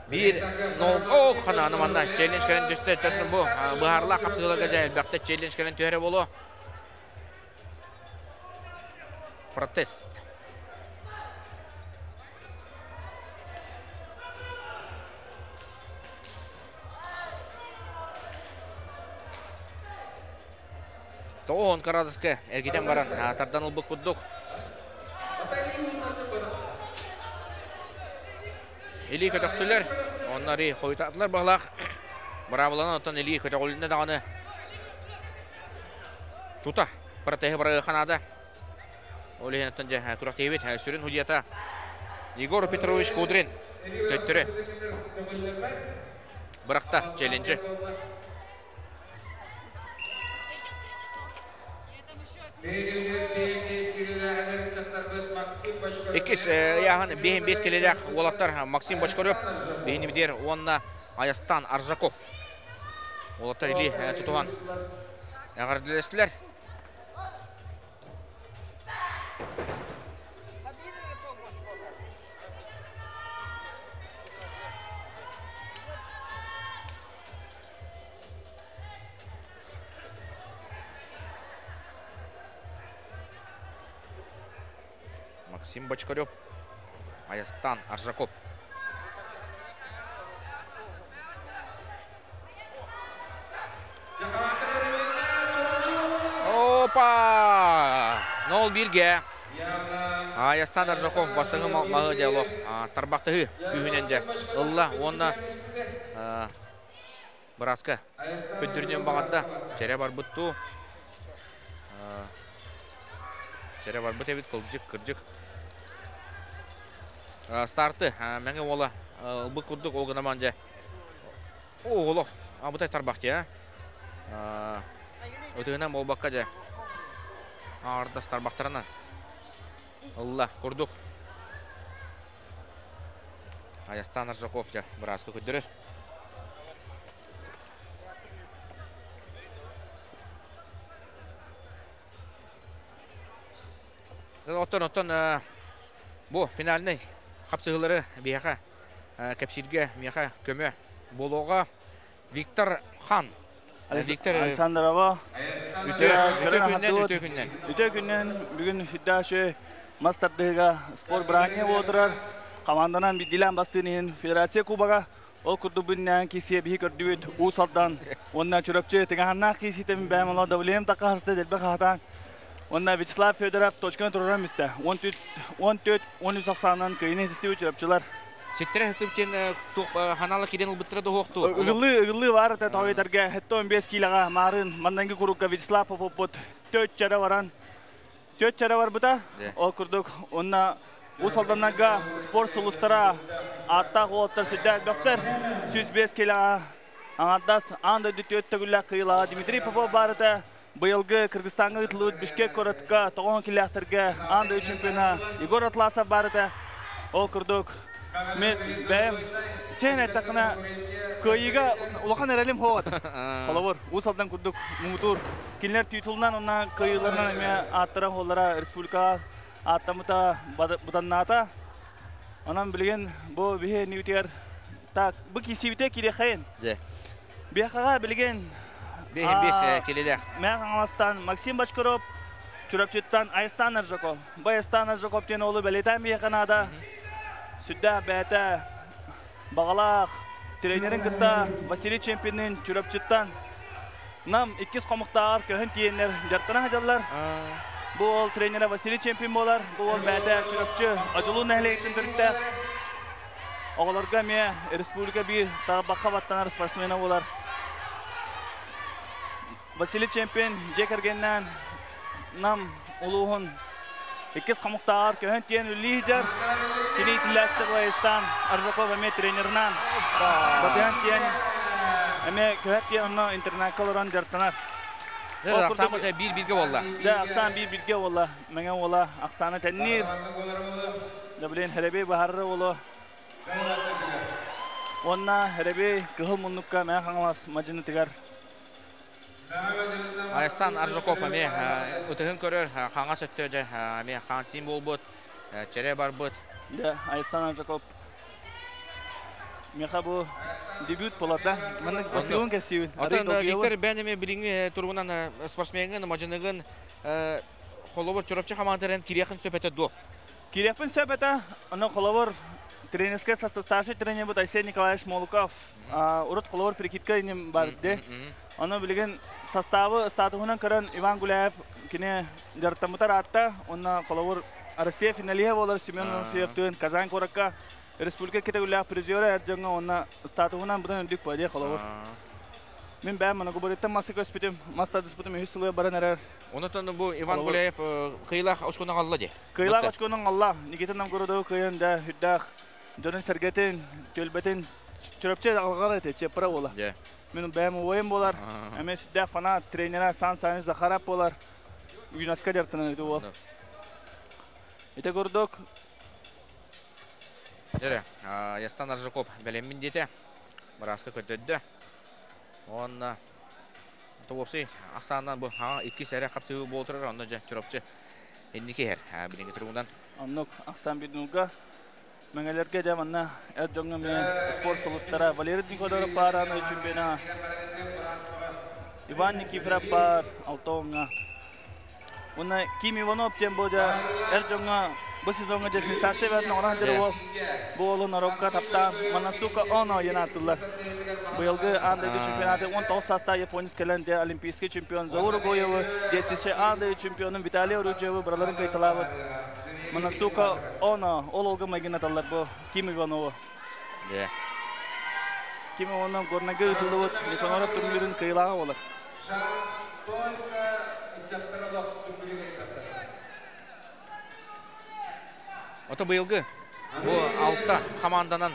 [SPEAKER 1] биир о ханааны манна челлендж кэлэн түстэ төртүн бу быһаарылаах хапсыыларга дьэ элбэхтэ челлендж кэлэн түһэрэ буолуо. Протест. Тоҕуһун кырадыска эргитэн баран тардан ылбыт курдук. Илии көтөхтүлэр. Онно ари хойутаатылар баһылаах. Быраабыланан оттон илии көтөҕүлүннэ даҕаны тута протеһы барыахха наада. Ол иһин оттон дьэ күрэхтэһиибит сүрүн судьуйата Егор Петрович Кудрин төттөрү бырахта челленджи. Иккис ыйааһын биэһин биэс килэлээх уолаттар Максим Бочкарев биһини уонна Айастан Аржаков. Уолаттар илии тутуһан эҕэрдэлэстилэр. Максим Бочкарев, Айастан Аржаков. Опа! Нол бирге. Айастан Аржаков бастыҥы маһы диалог тарбахтыһы күүһүнэн дьэ ылла уонна бырааска көрдөрүнүөн баҕарда. Чэрэ барбыт туу. Чэрэ барбыт эбит кылдьык, кырдьык. Старты Мэҥэ уола ылбыт курдук ол гынаман дьэ. Оҕолох абытай тарбах дии Ытыгынан буолбакка дьэ аҥардас тарбахтарынан ылла курдук. Айастан Аржаков дьэ бырааска көрдөрөр. Оттон оттон бу финальный хапсыһыылары биһиэхэ кэпсииргэ миэхэ көмө буолуоҕа. Виктор Хан. Виктор
[SPEAKER 3] Александрова.
[SPEAKER 1] Үтө күннэн, үтө күннэн.
[SPEAKER 3] Үтө күннэн бүгүн Фидаши мас тардыһыга спорт бырааһынньыга буолар. Команданан бидилэн бастыын иһин Федерация Кубога ол курдук бүннээн киисиэ биһи көрдүбүт Уус Алдан уонна Чурапчы тыҥаһаннаах кииситин бэйэм олор давлением таххаһарста дэлбэх хаһатаан уонна Вячеслав Федоров точканы тураран мистэ 14 14 13 ахсаанынан кыайыны ситистибит Чурапчылар.
[SPEAKER 1] Ситтэрэ сытып туох ханала кирен ылбыттара да
[SPEAKER 3] Ыгыллыы ыгыллыы бар это тоҕойдарга 15 килоға марын маннанги курукка Вячеслав Попоппут төт чара баран. Төт чара барбыта. Ол курдук, онна Уус Алданнарга спорт сулустара ааттаах уолаттар сүрдээх элбэхтэр. 105 килоҕа аҥардас аан дойду түөрт төгүллээх кыайыылааҕа Дмитрий Попов баарыта быйылгы Кыргызстаҥҥа ыытыллыбыт Бишкек куоратка 90 килээхтэргэ аан дойду чемпиона Егор Атласов баарыта. Ол курдук, мен бэйэм чээн эттэххинэ кыайыыга улахан эрэлим хоот. Холобур, Уус Алдан курдук муҥутуур кинилэр титулунан уонна кыайыыларынан эмиэ ааттара-суоллара республикаҕа ааттаммыта быданнаата. Онон билигин бу биһи иннибитигэр так бу киирсиибитэ киириэххэйин.
[SPEAKER 1] Дьэ.
[SPEAKER 3] Биэхэҕэ билигин
[SPEAKER 1] Биэһин биэс килилээх.
[SPEAKER 3] Мэҥэ Хаҥаластан Максим Бочкаров, Чурапчыттан Айстан Аржаков. Бу Айстан Аржаков диэн уолу бэлиэтээн биһиэхэ наада. Сүрдээх бэйэтэ баҕалаах тренерин кытта Василий Чемпинин Чурапчыттан Нам иккис хомуктааҕар көһөн тиийэннэр дьарыктана сылдьаллар. Бу уол тренерэ Василий Чемпин буолар. Бу уол бэйэтэ Чурапчы Одьулуун нэһилиэгиттэн төрүттээх. Оҕолорго эмиэ республика биир тарбахха баттанар спортсмена буолар. Василий Чемпин дьиэ кэргэнинээн Нам улууһун иккис хомуктааҕар көһөн тиийэн үлэлии сылдьар. Кини иитиллээччитэ Былайыстаан Аржаков эмиэ тренерынан батыһан тиийэн эмиэ көһөр тиийэн онно интернакка олорон дьарыктанар.
[SPEAKER 1] Ол курдук биир бииргэ буолла.
[SPEAKER 3] Да, ахсаан биир бииргэ буолла. Мэҥэ уола ахсааны тэнниир. Да блин, Хэрэбей баһарра уолу. Уонна Хэрэбей кыһыл муннукка Мэҥэ Хаҥалас мадьынытыгар
[SPEAKER 1] Айастан Аржаков эмиэ ытыһын көрөр, хаҥас өттө дьэ эмиэ хаантиин буолбут, чэрэ барбыт.
[SPEAKER 3] Да, Айастан Аржаков миэхэ бу дебют буолар Маннык бастыгын кэпсиибин.
[SPEAKER 1] Оттон Виктор бэйэн эмиэ билиҥҥи туругунан спортсмеҥҥын, мадьыныгын холобур Чурапчы хамаандатын кириэхин сөп этэ дуо?
[SPEAKER 3] Кириэхпин сөп этэ. Ону холобур тренерскэй старший тренербит Айсен Николаевич Молуков урут холобур прикидка иним барды. Ону билигин составы статуһунан көрөн Иван Гуляев кини дьарыктаммытар аатта. Онно холобур Россия финалиһа буолар Семен Онуфриевтыын Казань куоракка республика кэтэгүлээх призера эр дьоҥҥо уонна статуһунан быдан үрдүк подия холобур. Мин бэйэм моногубориттан маска көспүтүм, мас тардыспытым үһүс сылы баран эрэр.
[SPEAKER 1] Онотон бу Иван Гуляев кыйлаах очкону алла дии.
[SPEAKER 3] Кыйлаах очкону алла. Никита Новгородову кыайан да үрдээх дьонун сэргэтин, түөлбэтин Чурапчы алҕар этэ, Чеппара буола. Мин бэйэм убайым буолар, эмиэ сүрдээх фанат, тренера Сан Саныч Захаров буолар. ЮНЕСКО дьарыктанар ити уол. Ити курдук.
[SPEAKER 1] Дьэрэ, Ястан Аржаков бэлэммин диэтэ. Бырааска көрдөрдө. Уонна уопсай ахсаанынан бу иккис эрэ хапсыһыы буола турар, онно дьэ Чурапчы инники иһэр. Билиҥҥи туругунан.
[SPEAKER 3] Оннук ахсаан биир Мэҥэлэргэ дьэ манна эр дьоҥҥо эмиэ спорт сулустара Валерий Никодоров баар аны чемпиона Иван Никифоров баар алта уоҥҥа. Уонна Ким Иванов диэн бу дьэ эр дьоҥҥо бу сезоҥҥа дьэ сенсация бэрин оҥорон сылдьар уол. Бу уолу норуокка таптаан Манасука Оно диэн ааттыыллар. Быйылгы аан дойду чемпионаты 19 саастаах японец кэлэн дьэ олимпийский чемпион Заур Гоевы, ДСШ аан дойду чемпионун Виталий Оруджевы барыларын кыайталаабыт. Манасука Оно, ол олга майгынаталлар бу Ким Иванову.
[SPEAKER 1] Yeah.
[SPEAKER 3] Ким Иванов Горнайга ыытыллыбыт Никаноров турнирын кыайыылааҕа буолар.
[SPEAKER 2] Шанс только ыччаттара
[SPEAKER 1] Ото быйылгы бу алта хамаанданан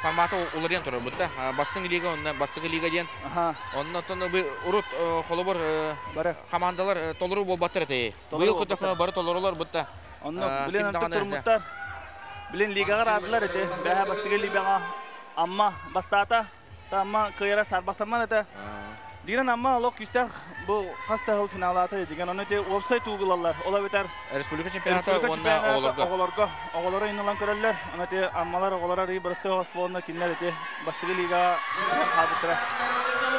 [SPEAKER 1] формата уларыйан турар бутта. Бастыҥ лига онно бастакы лига диэн. Оннотон урут холобур хамаандалар толору буолбаттар этэ. Быйыл көтөхмө бары толорулар бутта.
[SPEAKER 3] Онно билин онтон турмуттар. Билин лигаҕа аатылар этэ. Бэһэ бастакы лигаҕа Амма бастаата. Амма кыайара саарбахтаммат этэ. Дигэн Амма олох күүстээх бу хас да сыл финалаата дигэн ону ити уопсай туугу ылаллар. Ол эбэтэр
[SPEAKER 1] республика чемпионата уонна оҕолорго.
[SPEAKER 3] Оҕолорго оҕолору инналан көрөллөр. Ону ити Аммалар оҕолоро арый боростуой оҕос кинилэр ити бастакы лигаҕа хаалбыттара.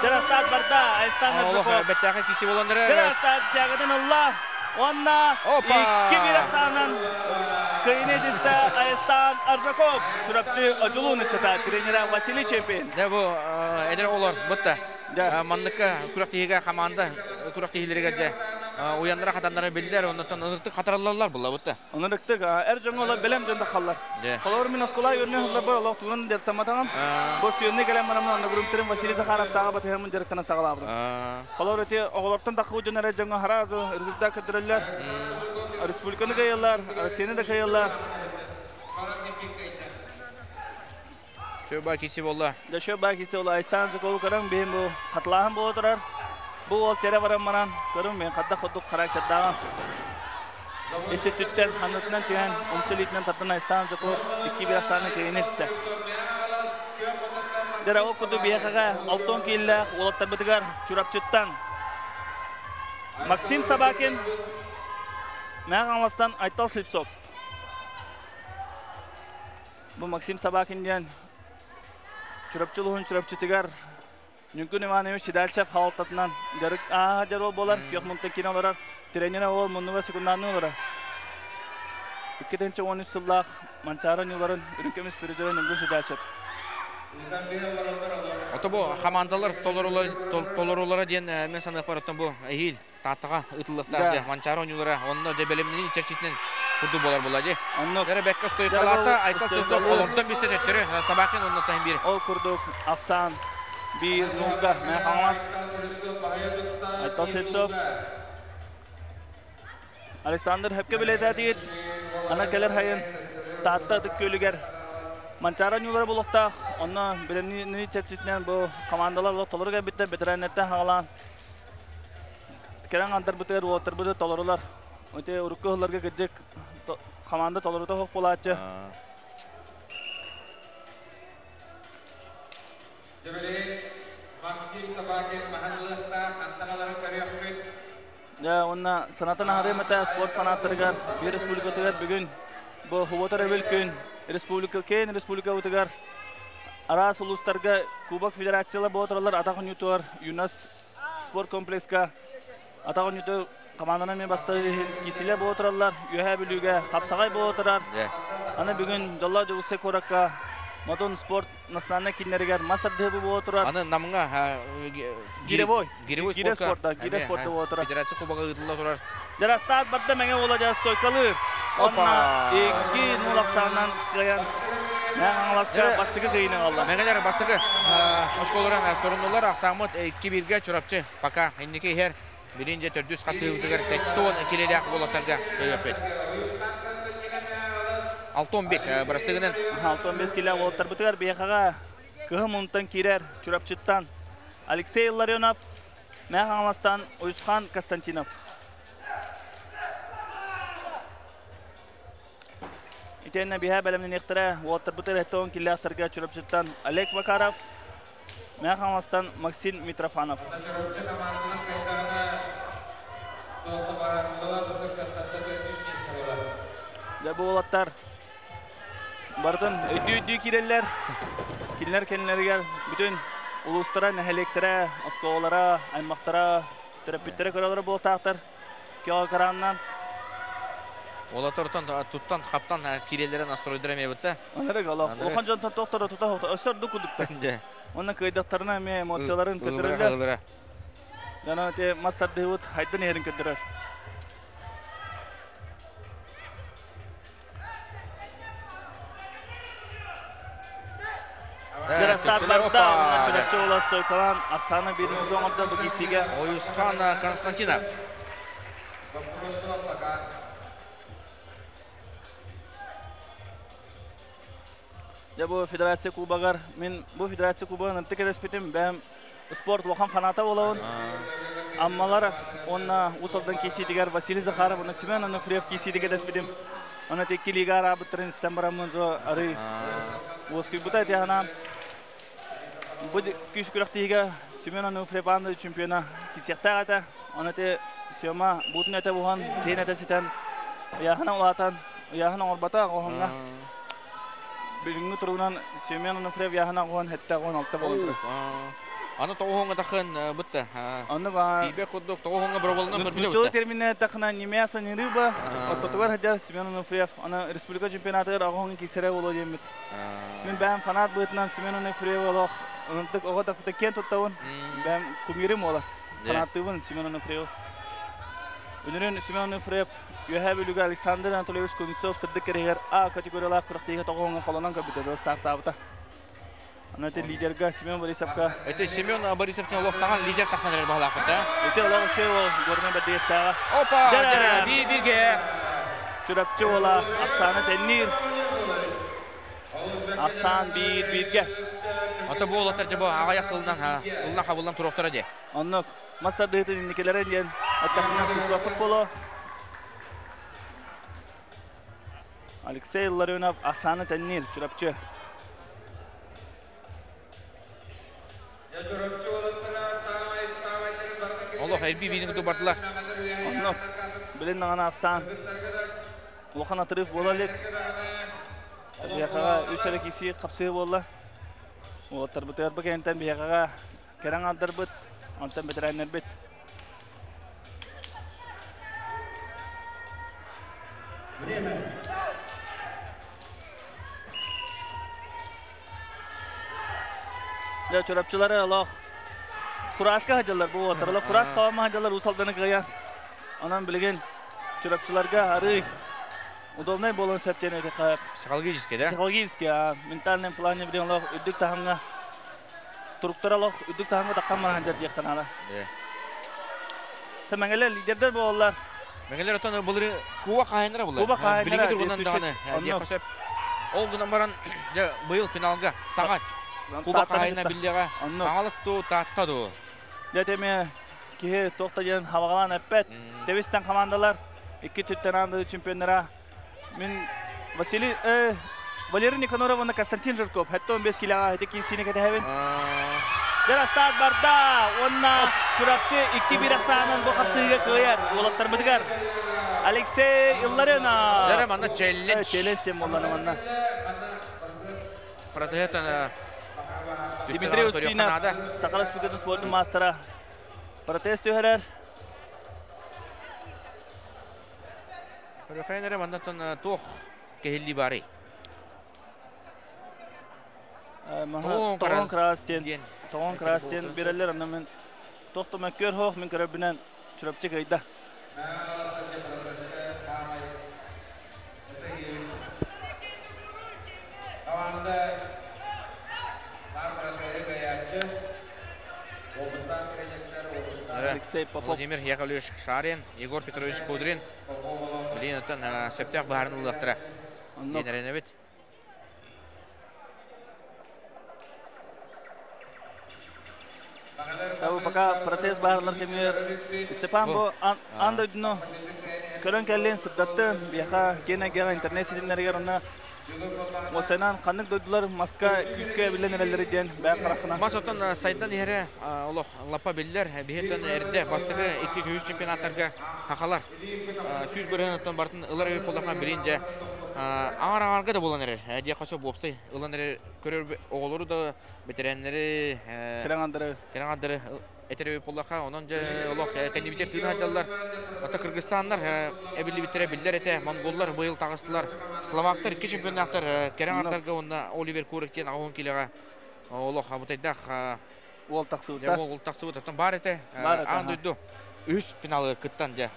[SPEAKER 3] Дьарастаат барда. Айстан
[SPEAKER 1] Олох бэттээхэй киси боланнара.
[SPEAKER 3] Дьарастаат тягатын ылла. Уонна 2-1 ахсаанынан кыайыыны итистэ Айастан Аржаков. Чурапчы Одьулуун ыччата тренера Василий Чепин.
[SPEAKER 1] Дьэ бу эдэр оҕолор бутта манныкка күрэхтэһиигэ хамаанда күрэхтэһиилэригэр дьэ уяннара хатаннара биллэр, оннуттан ыныртык хатараллаллар буллабытта.
[SPEAKER 3] Ынырыктык эр дьоҥҥо олор бэлэм дьон тахаллар. Холобур мин оскуола үөрэнэ сылларбар олох тугунан дьарыктамматаҕым. Бу сүйүннэ кэлэн бараммын онногурумтарым Василий Захаровтааҕы батыһаммын дьарыктана саҕалаабытым. Холобур ити оҕолортон таххыбыт дьон эрэ дьоҥҥо сразу результат көрдөрөллөр. Республиканы кыайаллар, Россияны да кыайаллар.
[SPEAKER 1] Шөба киси болла.
[SPEAKER 3] Да шөба киси болла. Айсан Жукову көрөн биһим бу хатылааһын буола турар. Бу уол чэрэ баран баран көрүн мен хадда ходук характердааҕын. Исүттүттэн ханнытынан түһэн умсу илиитинэн тардан Айстан Жуков 2-1 ахсааны кэйини истэ. Дьэ ол курдук биһиэхэҕэ алтон кииллээх уолаттарбытыгар Чурапчыттан Максим Собакин, Мэҥэ Хаҥаластан Айтал Слепцов. Бу Максим Собакин диэн Чурапчы улууһун Чурапчытыгар Ньургун Иванович Седальцев хаалтатынан дьарык ааһа дьаруол буолар, күөх мунта киин олорор, тренер ол муннуга секундаанныы олорор. 2013 сыллаах Манчаары оонньууларын үрүҥ көмүс призера Ньургун Седальцев.
[SPEAKER 1] Ото бу хамаандалар толорулара диэн мен саныахпар оттон бу эһиил Тааттаҕа ыытыллыахтаах дьэ Манчаары оонньуулара онно дьэ бэлэмнэнии чэрчитинэн курдук буолар буолла дии.
[SPEAKER 3] Онно
[SPEAKER 1] Эрэ бэккэ стойкалаата Айтал Сенцов олордон бистэ төттөрү Собакин онно таһын биир.
[SPEAKER 3] Ол курдук ахсаан 1-0-га Мэҥэ Хаҥалас Айтал Слепцов Александр хөпкө билэтээтигит ана кэлэр хайын Таатта ытык күөлүгэр Манчаары оонньуулара буолуохтаах. Онно бэлэмнэнии чэрчитинэн бу командалар толору кэлбиттэр бэтэрээннэртэн хаҕалаан кэлэн андарбытыгар уолаттарбыты толорулар. Ити урукку сылларга кырдьык команда толорута суох буолааччы.
[SPEAKER 2] Максим Собакин маһын ылыахтаах, хантан аларын көрүөхпүт.
[SPEAKER 3] Дьэ, уонна санатан аһарыам этэ спорт фанаттарыгар, биир республикатыгар бүгүн бу Хуботор эбил күн республика киэн республикабытыгар араас улуустарга Кубок Федерациялар буола тураллар атах оонньуутугар ЮНАС спорт комплекска атах оонньууту команданан мен бастыыр кисилэ буола тураллар Үөһээ Бүлүүгэ хапсаҕай буола турар. Аны бүгүн Дьоллоох Дьокуускай куоракка Модун спорт национальнай кииннэригэр мас тардыһыы буола турар.
[SPEAKER 1] Аны Намҥа
[SPEAKER 3] Гиревой.
[SPEAKER 1] Гиревой
[SPEAKER 3] Гире спорта, гире спорта буола турар.
[SPEAKER 1] Федерация кубога ыытылла турар.
[SPEAKER 3] Дьарастаат барда Мэҥэ уола дьа стойкалыыр. Онно 2-0 ахсаанынан кыайан Мэҥэ Хаҥаласка бастакы кыайыыны ылла.
[SPEAKER 1] Мэҥэлэр бастакы оскуолаларын соруннулар. Ахсааммыт 2-1-гэ Чурапчы пока инники иһэр. Билин дьэ төрдүс хатыыбытыгар 70 килэлээх уолаттарга көйөппүт. 6-15 бырастыгынан.
[SPEAKER 3] 6-15 килэ уолаттарбытыгар биһиэхэҕэ кыһын мунтан киирэр Чурапчыттан Алексей Илларионов, Мэҥэ Хаҥаластан Уйусхан Константинов. Итиэннэ биһээ бэлэмнэниэхтэрэ уолаттарбытыгар 70 киллээхтэргэ Чурапчыттан Олег Макаров, Мэҥэ Хаҥаластан Максим Митрофанов. Дьэ бу уолаттар барытын өйдүү-өйдүү киирэллэр. Кинилэр кэннилэригэр бүтүн улуустара, нэһилиэктэрэ, оскуолалара, аймахтара, төрөппүттэрэ көрөлөрө буолтаахтар. Киоҕа кырааннаан.
[SPEAKER 1] Уолаттар туттан, хаптан киирэллэрэ настройдара эмиэ бытта.
[SPEAKER 3] Анарык олох. Улахан дьонтон тохторо тута өссө ордук курдуктар. Онно кыайдахтарына эмиэ эмоцияларын көтөрөллөр. Дьоно ити мас тардыһыбыт хайдан иһэрин көрдөрөр. Дырастаат барда, онно Чурапчы уола стойкалаан Оксана биир оҥордо бу киирсиигэ.
[SPEAKER 1] Ойусхан Константинов.
[SPEAKER 3] Дьэ бу федерация кубогар мин бу федерация кубогын ынтык кэтэспитим бэйэм спорт улахан фаната буолабын. Аммалар уонна Уус Алдан киирсиитигэр Василий Захаров уонна Семен Ануфриев киирсиитигэр кэтэспитим. Онно икки лига араабыттарын истэн бараммын арый уоскуйбута ити анаан бу күүс күрэхтиһигэ Семен Ануфриев аан чемпиона киирсиэхтээх этэ. Оны ити Сема буутун этэ буһан, сиэн этэ ситэн, ыйааһына улаатан, ыйааһын оҥорбото оһоҥҥо. Бүгүҥҥү туругунан Семен Онуфриев ыйааһына оҕуһун 76 буолан турар.
[SPEAKER 1] Аны тоҕуһуҥҥа тахын бытта.
[SPEAKER 3] Аны ба
[SPEAKER 1] Тиийбэт курдук тоҕуһуҥҥа бырабылынан көрбүтэ
[SPEAKER 3] Нуччалыы
[SPEAKER 1] бытта.
[SPEAKER 3] терминэ тахына не мясо, не рыба. Ортотугар сылдьар Семен Онуфриев. Аны республика чемпионатыгар оҕуһуҥҥа киирсэрэ буолуо диэммит. Мин бэйэм фанат быһыытынан Семен Онуфриев олох ынтык оҕо тахпыта киэн туттабын. Бэйэм кумирым уола. Фанаттыыбын Семен Онуфриев. Үнүрүн Семен Ефреп Үөһээ Бүлүүгэ Александр Анатольевич Кузнецов сырдык кэриһигэр А категориялаах күрэхтэһиигэ тоҕуһуҥҥа холонон көрбүтэ, стартаабыта. Аны ити лидерга Семен Борисовка.
[SPEAKER 1] Ити Семен Борисовтан олох саҥа лидер тахсан эрэр баһылаахпыт да.
[SPEAKER 3] Ити олох үчүгэй уол Горнай Бэрдигэстээҕэ.
[SPEAKER 1] Опа! Дьэрэ! Биир-бииргэ.
[SPEAKER 3] Чурапчы уола ахсааны тэнниир. Ахсаан биир-бииргэ.
[SPEAKER 1] Ата бу уолаттар дьэ бу аҕыйах сылынан тылынан хабыллан туруохтара дии.
[SPEAKER 3] Оннук. Мас тардыһыытын инникилэрин диэн эттэхпинэ сыспаппыт буолуо. Алексей Ларионов ахсааны тэнниир Чурапчы.
[SPEAKER 1] Олох эрби биирин куту бардылар.
[SPEAKER 3] Оннук. Билин даҕаны ахсаан улахан отрыв буола илик. Биһиэхэҕэ үс эрэ киси хапсыы буолла. Уолаттарбытыгар бу кэнниттэн биһиэхэҕэ кэрэ аҥаардарбыт, онтон бэтэрээннэрбит.
[SPEAKER 2] Время.
[SPEAKER 3] Дьэ, чурапчылары олох кураска сылдьаллар бу уолаттар. Олох курас хабама сылдьаллар Уус Алданы кыайан. Онон билигин чурапчыларга арыый удобнай буолуон сөп диэн этиэххэ.
[SPEAKER 1] Психологически, да?
[SPEAKER 3] Психологически, ментальный плане билигин олох үрдүк таһымҥа туруктара олох үрдүк таһымҥа таххан баран сылдьар диэххэ наада. Мэҥэлэр лидердэр буолаллар.
[SPEAKER 1] Мэҥэлэр отон былыры куба хаһайыннара булар.
[SPEAKER 3] Куба хаһайыннара.
[SPEAKER 1] Билиҥҥи туругунан даҕаны диэххэ сөп. Ол гынан баран дьэ быйыл финалга саҥа куба хаһайына биллиэҕэ. Хаҥалас дуу, Таатта дуу.
[SPEAKER 3] Дьэ эмиэ киһи туох да диэн хабаҕалаан эппэт. Тэбистэн командалар икки түттэн аан чемпионнара Мин Василий Валерий Никаноров уонна Константин Жирков 75 килоҕа ити киирсиини кэтэһэбин. Дьэ старт барда уонна Чурапчы 2-1 ахсаанын бу хапсыһыыга кыайар уолаттарбытыгар Алексей Илларионов.
[SPEAKER 1] Дьэ манна челлендж.
[SPEAKER 3] Челлендж диэн буоллана манна.
[SPEAKER 1] Протеһетан
[SPEAKER 3] Дмитрий Устинов, Саха Республикатын спордун маастара протест түһэрэр.
[SPEAKER 1] Көрүөххэйин эрэ маннаттан туох кэһиллии баарый?
[SPEAKER 3] Тоҕон кыраас диэн тоҕон кыраас диэн биэрэллэр онно мин туох да мөккүөр суох мин көрөрбүнэн Чурапчы кыайда. Алексей Попов.
[SPEAKER 1] Владимир Яковлевич Шарин, Егор Петрович Кудрин Билигин оттон сөптөөх быһаарыны ылыахтара диэн эрэнэбит.
[SPEAKER 3] Пока протест баарлар кэмигэр Степан бу аан дойдуну көрөн кэллин сырдатты биһиэхэ киэн эйгэҕэ интернет ситимнэригэр онно Уосайынан ханнык дойдулар маска күүккэ эбиллэн эрэллэрий диэн бэйэҥ хараххынан.
[SPEAKER 1] Мас оттон сайдан иһэрэ олох лаппа биллэр. Биһиттэн эрдэ бастакы 2-3 чемпионаттарга хахалар 100 оттон барытын ылар эбит буоллахха билин дьэ аҥар аҥарга да буолан эрэр. Диэххэ сөп уопсай ылан эрэр көрөр оҕолору да бэтэрээннэри
[SPEAKER 3] Кэрэҥ
[SPEAKER 1] кэрэҥ этэр эбит буоллахха, онон дьэ олох кэннибитигэр тыына сылдьаллар. Ата Кыргызстаннар эбиллибиттэрэ биллэр этэ. Монголлар быйыл таҕыстылар. Словактар икки чемпионнаахтар кэрэ аҥардарга уонна Оливер Курик диэн аҕыс киилэҕэ олох абытайдаах
[SPEAKER 3] уол тахсыбыта.
[SPEAKER 1] Уол тахсыбыт. Оттон баар этэ. Аан дойду үһүс финалыгар кыттан дьэ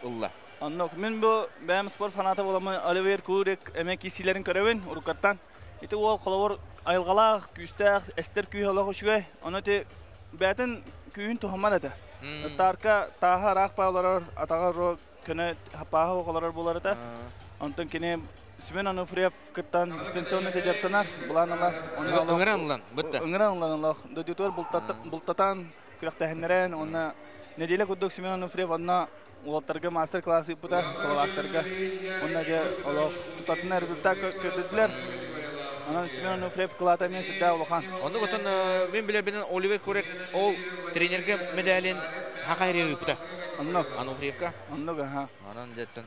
[SPEAKER 1] ылла.
[SPEAKER 3] Оннук. Мин бу бэйэм спорт фаната буоламмын Оливер Курик эмиэ киирсиилэрин көрөбүн уруккаттан. Ити уол холобур айылҕалаах, күүстээх, эстэр күүһэ олох үчүгэй. Ону ити бэйэтин күүһүн туһаммат этэ. Старка тааһа ыраах олорор, атаҕа көнө хапааһа олорор буолар этэ. Онтон кини Семен Ануфриев кыттан дистанционно дьарыктанар, былаан ылар.
[SPEAKER 1] Ыҥыран ылан, бытта.
[SPEAKER 3] Ыҥыран ылан олох. Дойдутугар бултатан, күрэхтэһиннэрэн, уонна нэдиэлэ курдук Семен Ануфриев онно уолаттарга мастер-класс ыыппыта, словактарга. Уонна дьэ олох тутатына результат көрдөрдүлэр. Онон Семен Ануфриев кылаата эмиэ сүрдээх улахан.
[SPEAKER 1] Оннук отон мин билэрбинэн Оливер Курек ол тренергэ медалин хаха ыыппыта.
[SPEAKER 3] Оннук.
[SPEAKER 1] Ануфриевка.
[SPEAKER 3] Оннук, аха.
[SPEAKER 1] Онон дьэттэн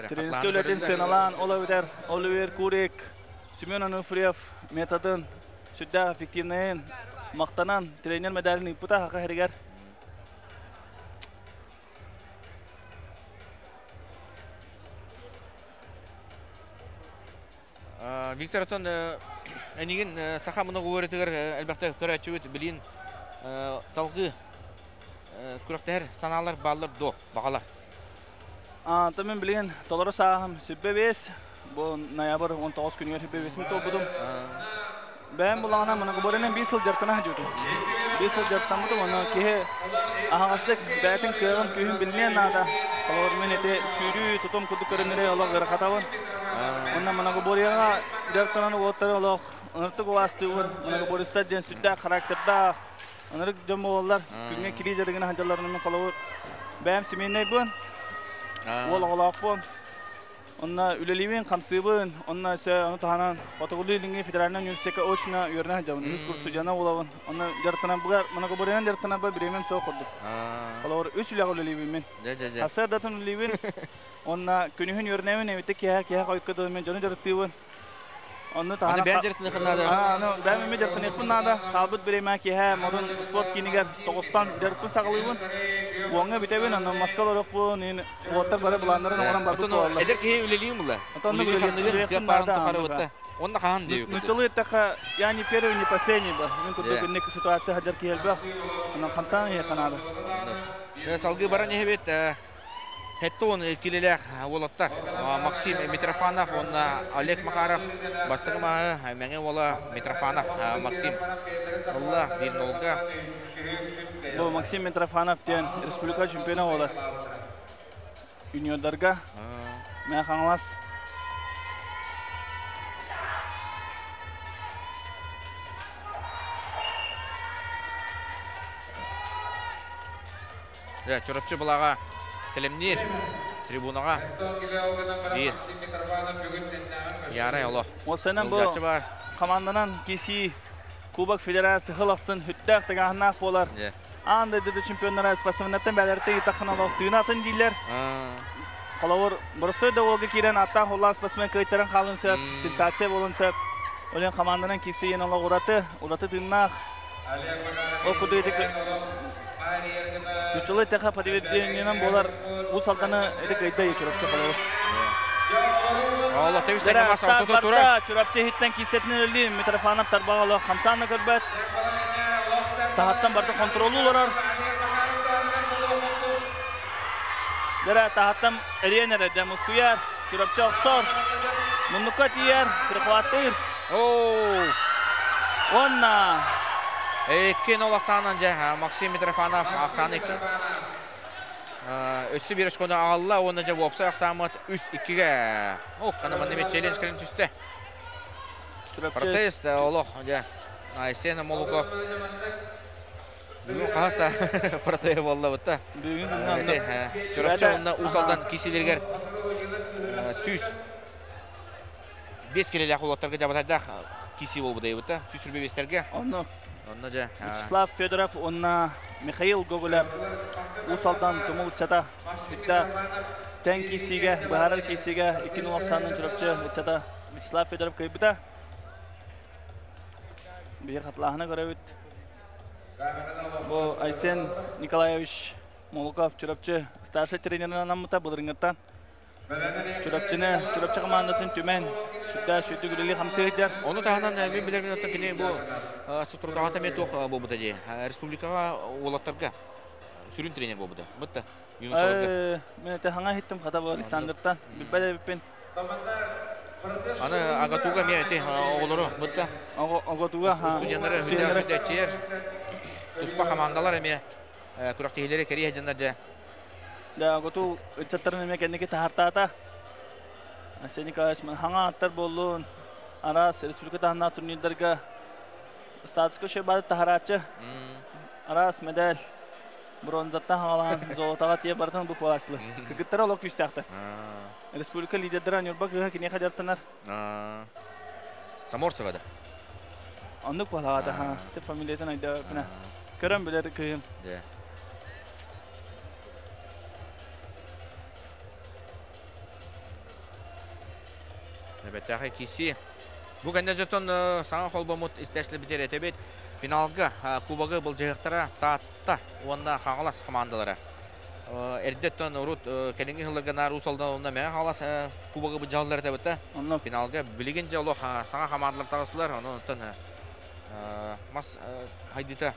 [SPEAKER 3] Тренерскэй үлэтин сыаналаан ол эбэтэр Оливер Курик, Семен Ануфриев методын сүрдээх эффективнайын махтанан тренер медалин ыыппыта хаха иһигэр.
[SPEAKER 1] Виктор оттон энигин саха мунук уорытыгар элбэхтэ көрөөччүбүт билин салгыы күрэхтэһэр санаалар бааллар дуо, баҕалар?
[SPEAKER 3] Антон мен билигин толору сааһым 25, бу ноябрь 19 күнүгэр 25 толбутум. Бэйэм булаҕына многоборьенан 5 сыл дьарыктана сылдьыбытым. 5 сыл дьарыктаммытым, онно киһи аһаҕастык бэйэтин кыаҕын, күүһүн билиниэн наада. Холобур, мин ити сүүрүү, тутум курдук көрүҥнэри олох ыарахатабын. Онно многоборьеҕа дьарыктанан уолаттары олох ыныртык убаастыыбын. Многоборецтар диэн сүрдээх характердаах, ынырык дьон буолаллар. Күҥҥэ кирии дьарыгына сылдьалларын мин холобур бэйэм семейнайбын, уол оҕолоохпун. Онно үлэлиибин, хамсыыбын, онно өссө ону таһынан Хотугулуу-Илиҥҥи федеральнай университекка очно үөрэнэ сылдьабын, үһүс курс студена буолабын. Онно дьарыктанарбар, многоборьенан дьарыктанарбар бириэмэм суох курдук. Холобур, үс үлэҕэ үлэлиибин мин. Сарсыардатын үлэлиибин, уонна күнүһүн үөрэнэбин, эбэтэр киэһэ киэһэ хойукка дылы мен дьону дьарыктыыбын. Онну
[SPEAKER 1] таһынан... Аны бэйэн дьарыктаныаххын наада.
[SPEAKER 3] Аны бэйэм эмиэ дьарыктаныахпын наада. Хаалбыт бириэмэ киэһэ модун спорт киинигэр 9-тан дьарыкпын саҕалыыбын. 10-ҥа бүтэбин, онно маска олоруохпун, уоттар бары былааннарын оҥорон барбыт буолаллар.
[SPEAKER 1] Эдэр киһи үлэлиим була.
[SPEAKER 3] Отон үлэлиэхпин наада.
[SPEAKER 1] Онно хаһан диэбит.
[SPEAKER 3] Нуччалыы эттэххэ, я не первый, не последний бы. Мин курдук инник ситуация сылдьар киһи элбэх. Онон хамсаан иһиэххэ наада.
[SPEAKER 1] Салгыы баран иһэбит. Хеттон килэлээх уолаттар Максим Митрофанов уонна Олег Макаров бастакы мааһы Мэҥэ уола Митрофанов Максим ылла 1-0-га.
[SPEAKER 3] Бу Максим Митрофанов диэн республика чемпиона буолар. Юниордарга Мэҥэ Хаҥалас.
[SPEAKER 1] Чурапчы былаҕа тэлэмниир трибунаҕа биир Ярай олох.
[SPEAKER 3] Уопсайынан бу команданан киси Кубок Федерация сыл ахсын хүттээх тыҥааһыннаах буолар. Аан дойду чемпионнара спортсменнартан бээлэртэн ыйтаххына олох тыынатын дииллэр. Холобур, боростой да уолга киирэн аттаах улаан спортсмен кыайтаран хаалын сөп, сенсация буолун сөп. Олен команданан киси иэн олох ураты, ураты тыыннаах. Ол курдук ити Нуччалыы тэхэ подтверждениенан буолар Уус Алданы ити кыайда Чурапчы холобур.
[SPEAKER 1] Олох тэбис тэҥэ мас ортото турар.
[SPEAKER 3] Чурапчы иһиттэн киистэтинэн өлүү Митрофанов тарбаҕа олох хамсаан да көрбөт. Таһаттан барда контролу олорор. Дэрэ таһаттан эриэн эрэ дэ мускуйар. Чурапчы охсор. Муннукка тиийэр, перехваттыыр.
[SPEAKER 1] Оу!
[SPEAKER 3] Уонна
[SPEAKER 1] 2-0 ахсаанан дьэ Максим Митрофанов ахсааны өссө биир очкону аҕалла уонна дьэ уопсай ахсааммыт 3-2-гэ. Ох, хана манна эмиэ челлендж кэлин түстэ. Протест олох дьэ Айсен Молуков бүгүн хаһыс да протест буолла бутта.
[SPEAKER 3] Бүгүн
[SPEAKER 1] Чурапчы онно Уус Алдан киисилэригэр 105 килэлээх уолаттарга дьабатайдаах киисии буолбута ыйбыта. 125-тэргэ.
[SPEAKER 3] Онно
[SPEAKER 1] Онно дьэ
[SPEAKER 3] Вячеслав Федоров уонна Михаил Гоголев Уус Алдан тумул ыччата сүрдээх тэҥ киирсиигэ, быһаарар киирсиигэ 2-0 ахсаанынан Чурапчы ыччата Вячеслав Федоров кыайбыта. Биһи хатылааһына көрөбүт. Бу Айсен Николаевич Молоков Чурапчы старшай тренеринэн анаммыта былырыҥҥыттан. Чурапчыны, Чурапчы командатын түмэн, сүрдээх сүрдүк үлэлии хамсыы сылдьар.
[SPEAKER 1] Ону таһынан мен билэрбин оттон кини бу соторутааҕыта эмиэ туох буолбута дии. Республикаҕа уолаттарга сүрүн тренер буолбута. Бытта юношаларга.
[SPEAKER 3] Мен это хаҥа иһиттим хата бу Александртан. Билбэт эбиппин.
[SPEAKER 1] Аны АГАТУга эмиэ ити оҕолору бытта.
[SPEAKER 3] АГАТУга
[SPEAKER 1] студеннары сүрдээх туспа командалар эмиэ күрэхтэһиилэри кэрийэ сылдьаннар дьэ.
[SPEAKER 3] Дьэ, АГАТУ ыччаттарын эмиэ кэнники таһаартаата. Арсений Николаевич хаҥа аттар буоллун, араас республика таһыннаах турнирдарга статуска шөбаты таһарааччы. Араас медаль бронзаттан хаҥалаан золотоҕа тиийэ барытын бу буолааччылар. Кыргыттара олох күүстээхтэр. Республика лидердара Ньурба кыыһа киниэхэ дьарыктанар.
[SPEAKER 1] Саморцева да?
[SPEAKER 3] Оннук буолаҕата, ха. Ти фамилиятын өйдөөбөппүнэ. Көрөн билэр кыыһым.
[SPEAKER 1] Эбэтээхэй киси. Бу кэннэ дьонтон саҥа холбоммут истээччилэрбитигэр этэбит. Финалга кубогы былдьаһыахтара Таатта уонна Хаҥалас командалара. Эрдэттэн урут кэлиҥҥи сылларга наар Уус Алдан уонна Мэҥэ Хаҥалас кубогы былдьаһаллар этэ
[SPEAKER 3] Онно
[SPEAKER 1] финалга билигин дьэ олох саҥа командалар таҕыстылар. Онон мас хайдыта.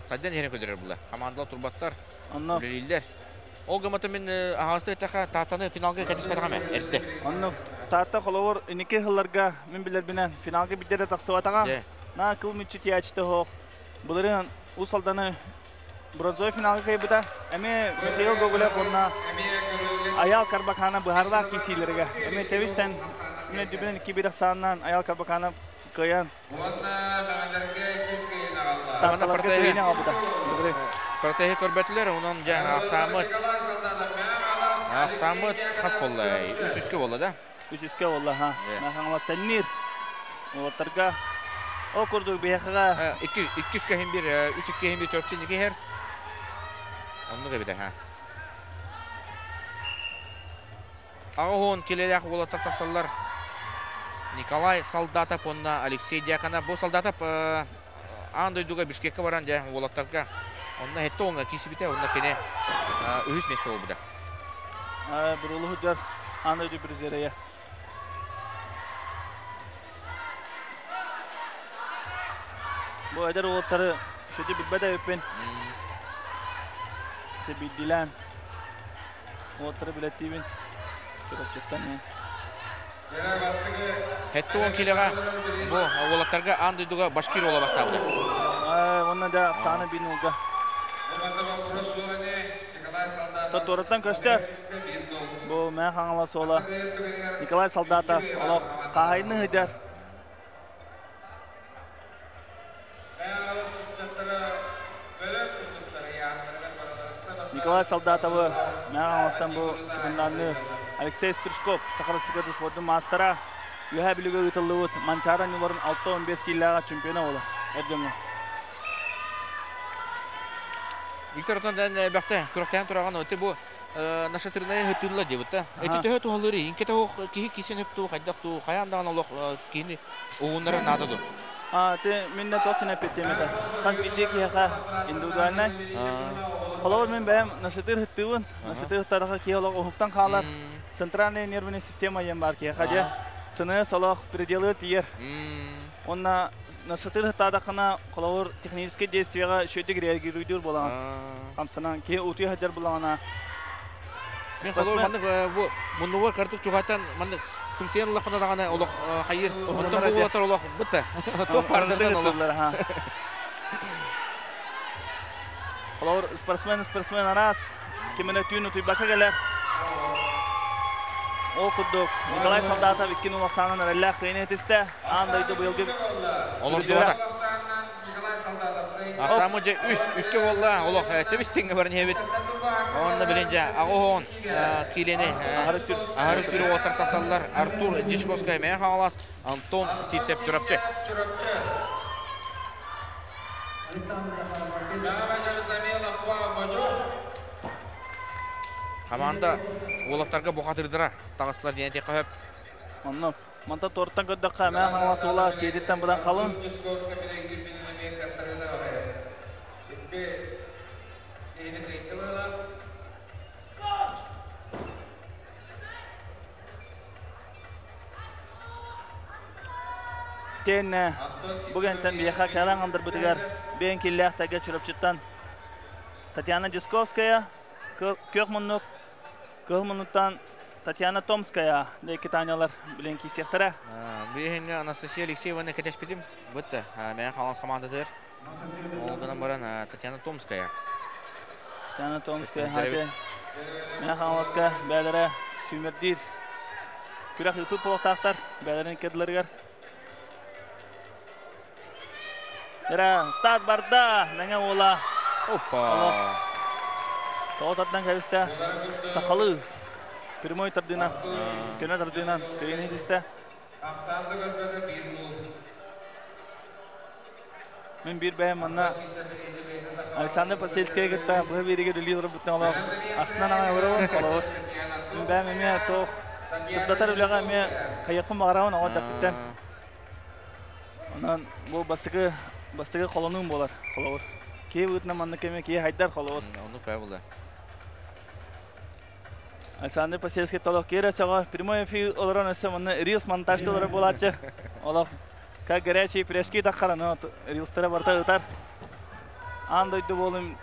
[SPEAKER 1] Сайдан иһэрин көрдөрөр була. Командалар турбаттар, үлэлииллэр. Ол гыммата мин аһаҕастык эттэххэ, Тааттаны финалга кэтиспэтэҕим ээ, эрдэ.
[SPEAKER 3] Оннук. Таатта холобур инники сылларга мин билэрбинэн финалга биирдэ да тахсыбатаҕа. На кыл мүччү тиийээччитэ суох. Былырыын Уус Алданы бронзовай финалга кыайбыта. Эмиэ Михаил Гоголев уонна Аял Карбакана быһаарылаах киирсиилэригэр. Эмиэ тэбистэн мин өйдүүбүнэн 2-1 ахсаанынан Аял Карбакана кыайан Таатталарга кыайыыны аҕалбыта.
[SPEAKER 1] Протеһи көрбөтүлэр, онон дьэ ахсааммыт ахсааммыт хас буолла? Үс үскэ буолла да?
[SPEAKER 3] Үс үскэ буолла, ха. Хаҥалас тэнниир. Уолаттарга ол курдук биһиэхэҕэ
[SPEAKER 1] Икки иккис кэһин бир, үс икки иһин бир чопчу инники иһэр. Оннук эбитэ, ха. 80 килэлээх уолаттар тахсаллар. Николай Солдатов уонна Алексей Дьяконов. Бу Солдатов аан дойдуга Бишкеккэ баран дьэ уолаттарга онно хэттэ уоҥҥа киирсибитэ, онно кини үһүс миэстэ буолбута.
[SPEAKER 3] Бурулуһугар аан дойду призерэ. Бу эдэр уолаттары сүдү билбэт эбиппин. Биирдиилээн уолаттары билэттиибин. Чурапчыттан.
[SPEAKER 1] 70 килоҕа бу уолаттарга аан дойдуга башкир уола бастаабыта.
[SPEAKER 3] Уонна да ахсааны бин уулга. Туораттан көстөр. Бу Мэҥэ Хаҥалас уола Николай Солдатов олох хаһайыны ыдьар. Николай Солдатовы Мэҥэ Хаҥаластан бу секунданныыр Алексей Стручков, Саха Республикатын спордун маастара, Үөһээ Бүлүүгэ ыытыллыбыт Манчаары оонньууларын 6-15 киилээҕэ чемпиона буолар эр дьоҥҥо.
[SPEAKER 1] Виктор отон элбэхтэ күрэхтэһэн тураҕын өтө бу нашатырная ыһыттыылла диэбит да. Эти төһө туһалыыр инкете киһи кисен өптуу хайдах туу хайаан даҕаны олох киһини уһуннара наада ду.
[SPEAKER 3] А, ты минне тоқтын эппеттем это. Хас биирдии киһиэхэ индивидуальнай. Холобур мин бэйэм нашатыр ыһыттыыбын. Нашатыр ыһыттараха киһи олох уһуктан хаалар. Центральная нервная система диэн баар киһиэхэ дьэ. Сыны солох пределы тиийэр. Уонна нашатыр ыһыттаатаххына холобур техническэй действиеҕа үчүгэйдик реагируйдуур буолаҕын. Хамсанан киһи утуйа сылдьар булаҕына
[SPEAKER 1] Мен холобур маннык бу муннугар картык чугаттан маннык сымсыйан ыллахпына даҕаны олох хайыр. Оттон бу уолаттар олох бытта. Туох баардарынан олох.
[SPEAKER 3] Холобур спортсмен спортсмен араас киминэ түүн утуйбакка кэлэр. Ол курдук Николай Солдатов икки нула эрэллээх кыайыны этистэ. Аан дойду быйылгы
[SPEAKER 1] Олордубата. Ахсаамы дьэ үс, үскэ буолла, олох тэбис тэҥҥэ баран иһэбит. Онно билин дьэ аҕыс киилэни аһары түрү уоттар тахсаллар. Артур Дьячковскай Мэҥэ Хаҥалас, Антон Сивцев Чурапчы. Команда уолаттарга бухатырдара таҕыстылар диэн этиэххэ сөп.
[SPEAKER 3] Онно Манта туортан көрдөххө Мэҥэ Хаҥалас уола киэтиттэн быдан халыҥ. Тэннэ бу кэнтэн биһиэхэ кэлэн андырбытыгар бэйэн киллээх тайга Чурапчыттан Татьяна Дьячковская күөх муннук кыһыл муннуктан Татьяна Томская диэки Танялар билэн киирсиэхтэрэ.
[SPEAKER 1] Билиһиҥҥэ Анастасия Алексееваны кэтэспитим. Бытта Мэҥэ Хаҥалас командатыгар. Ол гынан баран Татьяна Томская.
[SPEAKER 3] Татьяна Томская хаты Мэҥэ Хаҥаласка бээлэрэ сүүмэрдиир күрэх ыыппыт буолуохтаахтар бээлэрин кэдилэригэр. Эрэ старт барда Мэҥэ уола.
[SPEAKER 1] Опа.
[SPEAKER 3] Тоҕо тардан кэбистэ. Сахалыы прямой тардыынан, көнө тардыынан кыайыны ситистэ. Мин биир бэйэм манна Александр Посельскай кытта быһа биэригэ үлэлии олорбуттан олох астынан аҕай олоробун, холобур. Мин бэйэм эмиэ туох сырдатар үлэҕэ эмиэ хайыахпын баҕарабын оҕо эрдэхпиттэн. Онон бу бастакы бастакы холонуум буолар, холобур. Киһи быһыытынан маннык кэмҥэ киһи хайдар холобур.
[SPEAKER 1] Оннук баа буолла.
[SPEAKER 3] Александр Посельский толох киирэ сөҕө прямой эфир олорон өссө манна рилс монтажта олорор буолааччы. Олох как горячие пирожки таххаран рилстара барыта ытар. Аан дойду буолун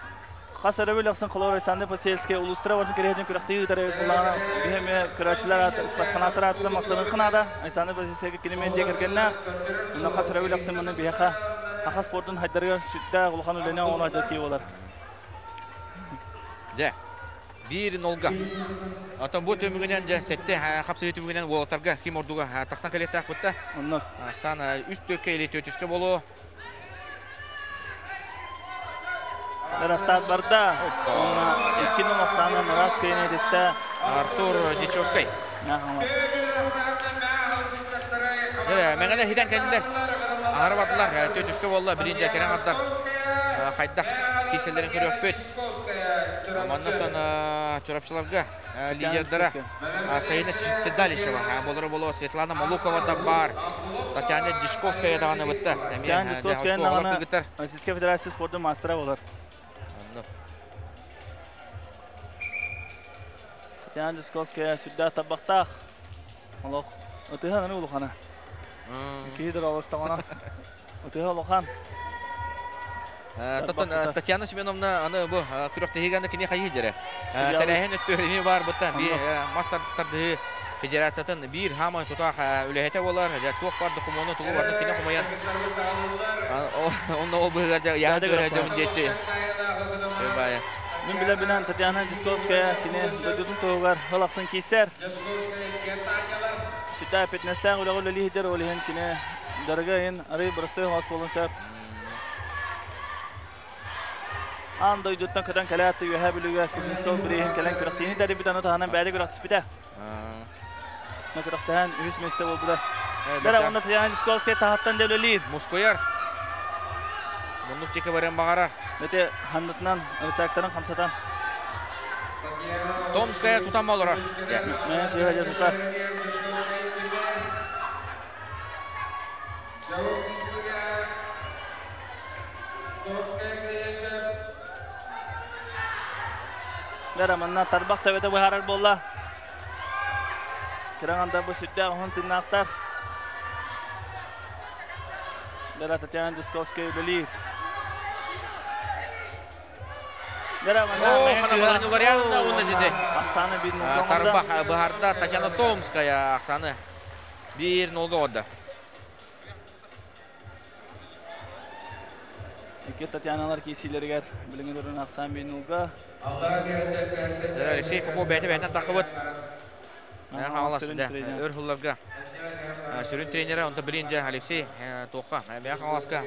[SPEAKER 3] хас өрөбүл ахсын холобур Александр Посельскай улуустара бартын кэриэтин күрэхтии ыытар эбит буоллаҕына, биһи эмиэ көрөөччүлэр спортфанаттар ааттан махтанын ханаада. Александр Посельскайга кини эмиэ дьиэ кэргэннээх. Онно хас өрөбүл ахсын маны биһиэхэ саха спордун хайдарыгар сүрдээх улахан үлэни оҥоро кии буолар.
[SPEAKER 1] Дьэ, биир нолга. Оттон бу түмүгүнэн дьэ сэттэ хапсыһыы түмүгүнэн уолаттарга ким ордуга тахсан кэлиэхтээх бутта.
[SPEAKER 3] Онно.
[SPEAKER 1] Сан үс төккө или төтүскэ болуо.
[SPEAKER 3] Ырастаат барда. Онно икки нол ахсаанынан ыраас кыайан этистэ.
[SPEAKER 1] Артур Дичевскай.
[SPEAKER 3] Нахамас.
[SPEAKER 1] Мэҥэлэр хитэн кэллилэр. Аһара бардылар. Төтүскэ буолла. Билин дьэ кэрэн ардар. Хайдах киирсэллэрин көрүөхпүт. Маннаттан Чурапчыларга лидердара Саина Седалищева болоро боло Светлана Малукова да бар. Татьяна Дишковская даҕаны бытта.
[SPEAKER 3] Татьяна Дишковская даҕаны Российская Федерация спордун мастера болар. Татьяна Дишковская сүрдээх тарбахтаах. Олох ытыһа аны улахана. Киһи доролостаҕына ытыһа улахан.
[SPEAKER 1] Татьяна Семеновна аны бу күрэхтэһиигэ аны кини хайыы дьэрэ. Тэрээһин өттүгэр бар бытта би мас тардыһыы федерациятын биир хаамай тутаах үлэһитэ буолар. Дьэ туох бар докумуону тугу барытын кини хомуйан онно ол быһыгар дьэ яһа көрө дьон диэччи.
[SPEAKER 3] Мин билэбинэн Татьяна Дисковская кини дойдутун туһугар ыл ахсын кииссэр. Сүрдээх фитнестээх үлэҕэ үлэлииһитэр, ол иһин кини дьарыга иһин арый бырастыы хоос буолун сөп. Аан дойдуттан көтөн кэлээт Үөһээ Бүлүүгэ Кузнецов бирииһин кэлэн күрэхтиини тэрийбит, аны таһынан бэйэтэ күрэхтэспитэ. Күрэхтэһэн үһүс миэстэ буолбута. Дара уонна Татьяна Дисковская таһаттан да үлэлиир.
[SPEAKER 1] Мускуйар. Муннук тики барыан баҕарар.
[SPEAKER 3] Ити ханнытынан рычагтарын хамсатан.
[SPEAKER 1] Томская тутан олорор.
[SPEAKER 3] Мэ тыа тутар. Дара манна тарбах төбөтө быһаарар буолла. Кыраҥанда бу сүрдээх уһун тыыннаахтар. Дара Татьяна Дисковская үлэлиир. Дара манна
[SPEAKER 1] О, хана баланюларян уонна деді.
[SPEAKER 3] Ахсааны биир нолга
[SPEAKER 1] Тарбах быһаарда Татьяна Томская ахсааны биир нолга ода.
[SPEAKER 3] Икки Татьяналар киисилэригэр билиҥҥи турун ахсаан биир нолга.
[SPEAKER 1] Алексей Попов бэйэтэ бэйэтинэн таххыбыт. Хаҥалас өр сылларга сүрүн тренерэ, онто билин дьэ Алексей туохха Мэҥэ Хаҥаласка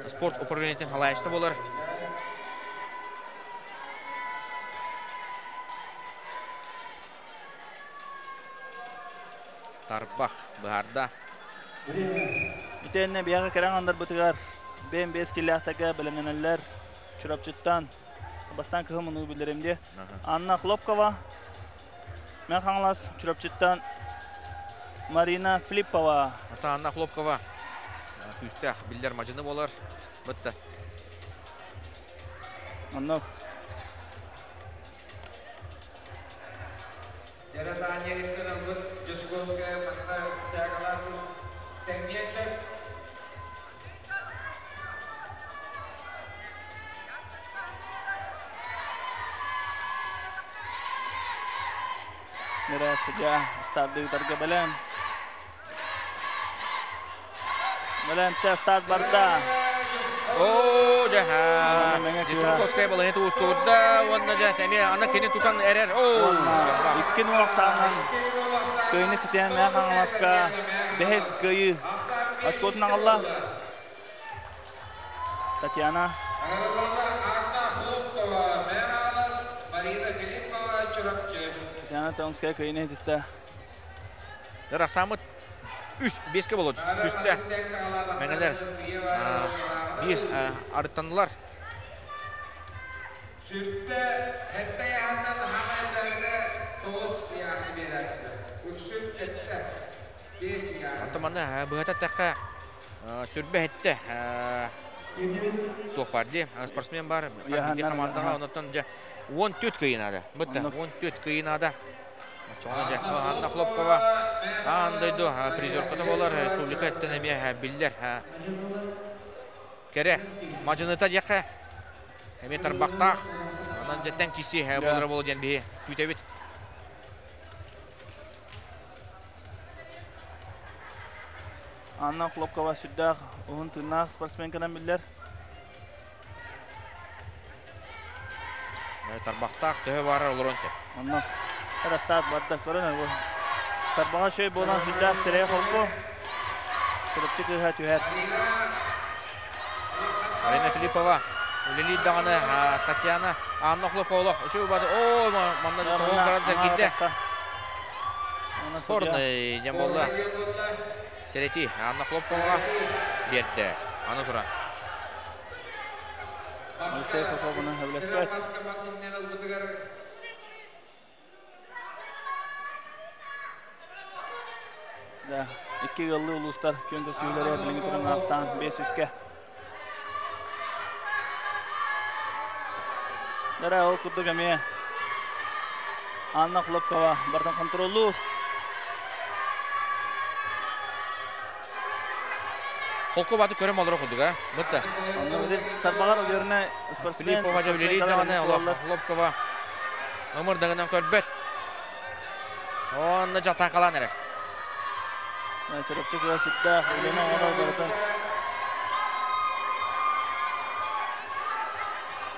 [SPEAKER 1] спорт управлениетын халаайчыта буолар. Тарбах быһаарда.
[SPEAKER 3] Итиэннэ биһиэхэ кэрэ аҥандарбытыгар бэйэм бэс киллээхтэргэ бэлэмнэнэллэр. Чурапчыттан бастаан кыһыл мунугу биллэрим дии. Анна Хлопкова, Мэҥэ Хаҥалас, Чурапчыттан Марина Филиппова.
[SPEAKER 1] Ата Анна Хлопкова күүстээх биллэр мадьыны буолар. Бытта.
[SPEAKER 3] Оннук.
[SPEAKER 2] Таня иттен ылбыт Дьусковская манна тягалаатыс тэҥниэн сөп.
[SPEAKER 3] Нэрэ судья стардыытарга бэлэм. Бэлэм чэ старт барда.
[SPEAKER 1] Оо, дьэ, Дьусковская балыһы туустуурда уонна дьэ эмиэ аны кини тутан эрэр. Оо,
[SPEAKER 3] икки нуох саанан кыайыны ситиһэн Мэҥэ Хаҥаласка бэһис кыайыы очкотун аҕалла. Татьяна.
[SPEAKER 2] Анна Хлопкова, Мэҥэ Хаҥалас, Марина Филиппова, Чурапчы.
[SPEAKER 3] Татьяна Томская кыайыны ситистэ.
[SPEAKER 1] Рахсамыт үс беске болот түстэ. Мэҥэлэр биир арыттанылар.
[SPEAKER 2] Сүрбэ хэтте яһынан хамайдарга тоҕус яһны биэрээччилэр. Үксүн сэттэ, биэс яһны.
[SPEAKER 1] Ата маны быһата тэххэ сүрбэ хэтте туох бар дии спортсмен бар командаҕа онотон дьэ 14 кыйынада. Бытта 14 кыйынада. Оччоҕуна дьэ Анна Хлопкова аан дойду призерката буолар республика өттүн эмиэ биллэр. Кэрэ мадьыныта диэххэ. Эми тарбахтаах. Онон дьэттэн киси болора болу диэн биһи күүтэбит.
[SPEAKER 3] Анна Хлопкова сүрдээх уһун тыыннаах спортсменканан биллэр.
[SPEAKER 1] Тарбахтаах төһө баарар олорон сөп.
[SPEAKER 3] Онно Растаат барда көрөн бу. Тарбаҕа шөй буолан сүрдээх сирэйэ холку. Чурапчы кыыһа түһэр.
[SPEAKER 1] Марина Филиппова үлэлиир даҕаны Татьяна Анна Хлопова үчүгэй бады. Оо, манна тоҕо каран сэргийдэ. Спорный дьэн буолла. Сэрэти Анна Хлопковаҕа биэрдэ. Аны туран.
[SPEAKER 3] Алексей Попованы сөбүлэспэт. Да, икки ыаллыы улуустар күөн көрсүһүүлэрэ билиҥҥи туран ахсаан 5 үскэ. Дара ол курдук эмиэ Анна Хлопкова бартан контроллуур.
[SPEAKER 1] Холку баты көрөм олоро курдук, а? Бытта.
[SPEAKER 3] Тарбаҕар өлөрүнэ спортсмен.
[SPEAKER 1] Филиппова дьэбилиир даҕаны Хлопкова ымырдыгынан көрбөт. Онно жатаакалаан эрэ.
[SPEAKER 3] Чурапчы кыа сүрдээх үлэни оҥорор барытын.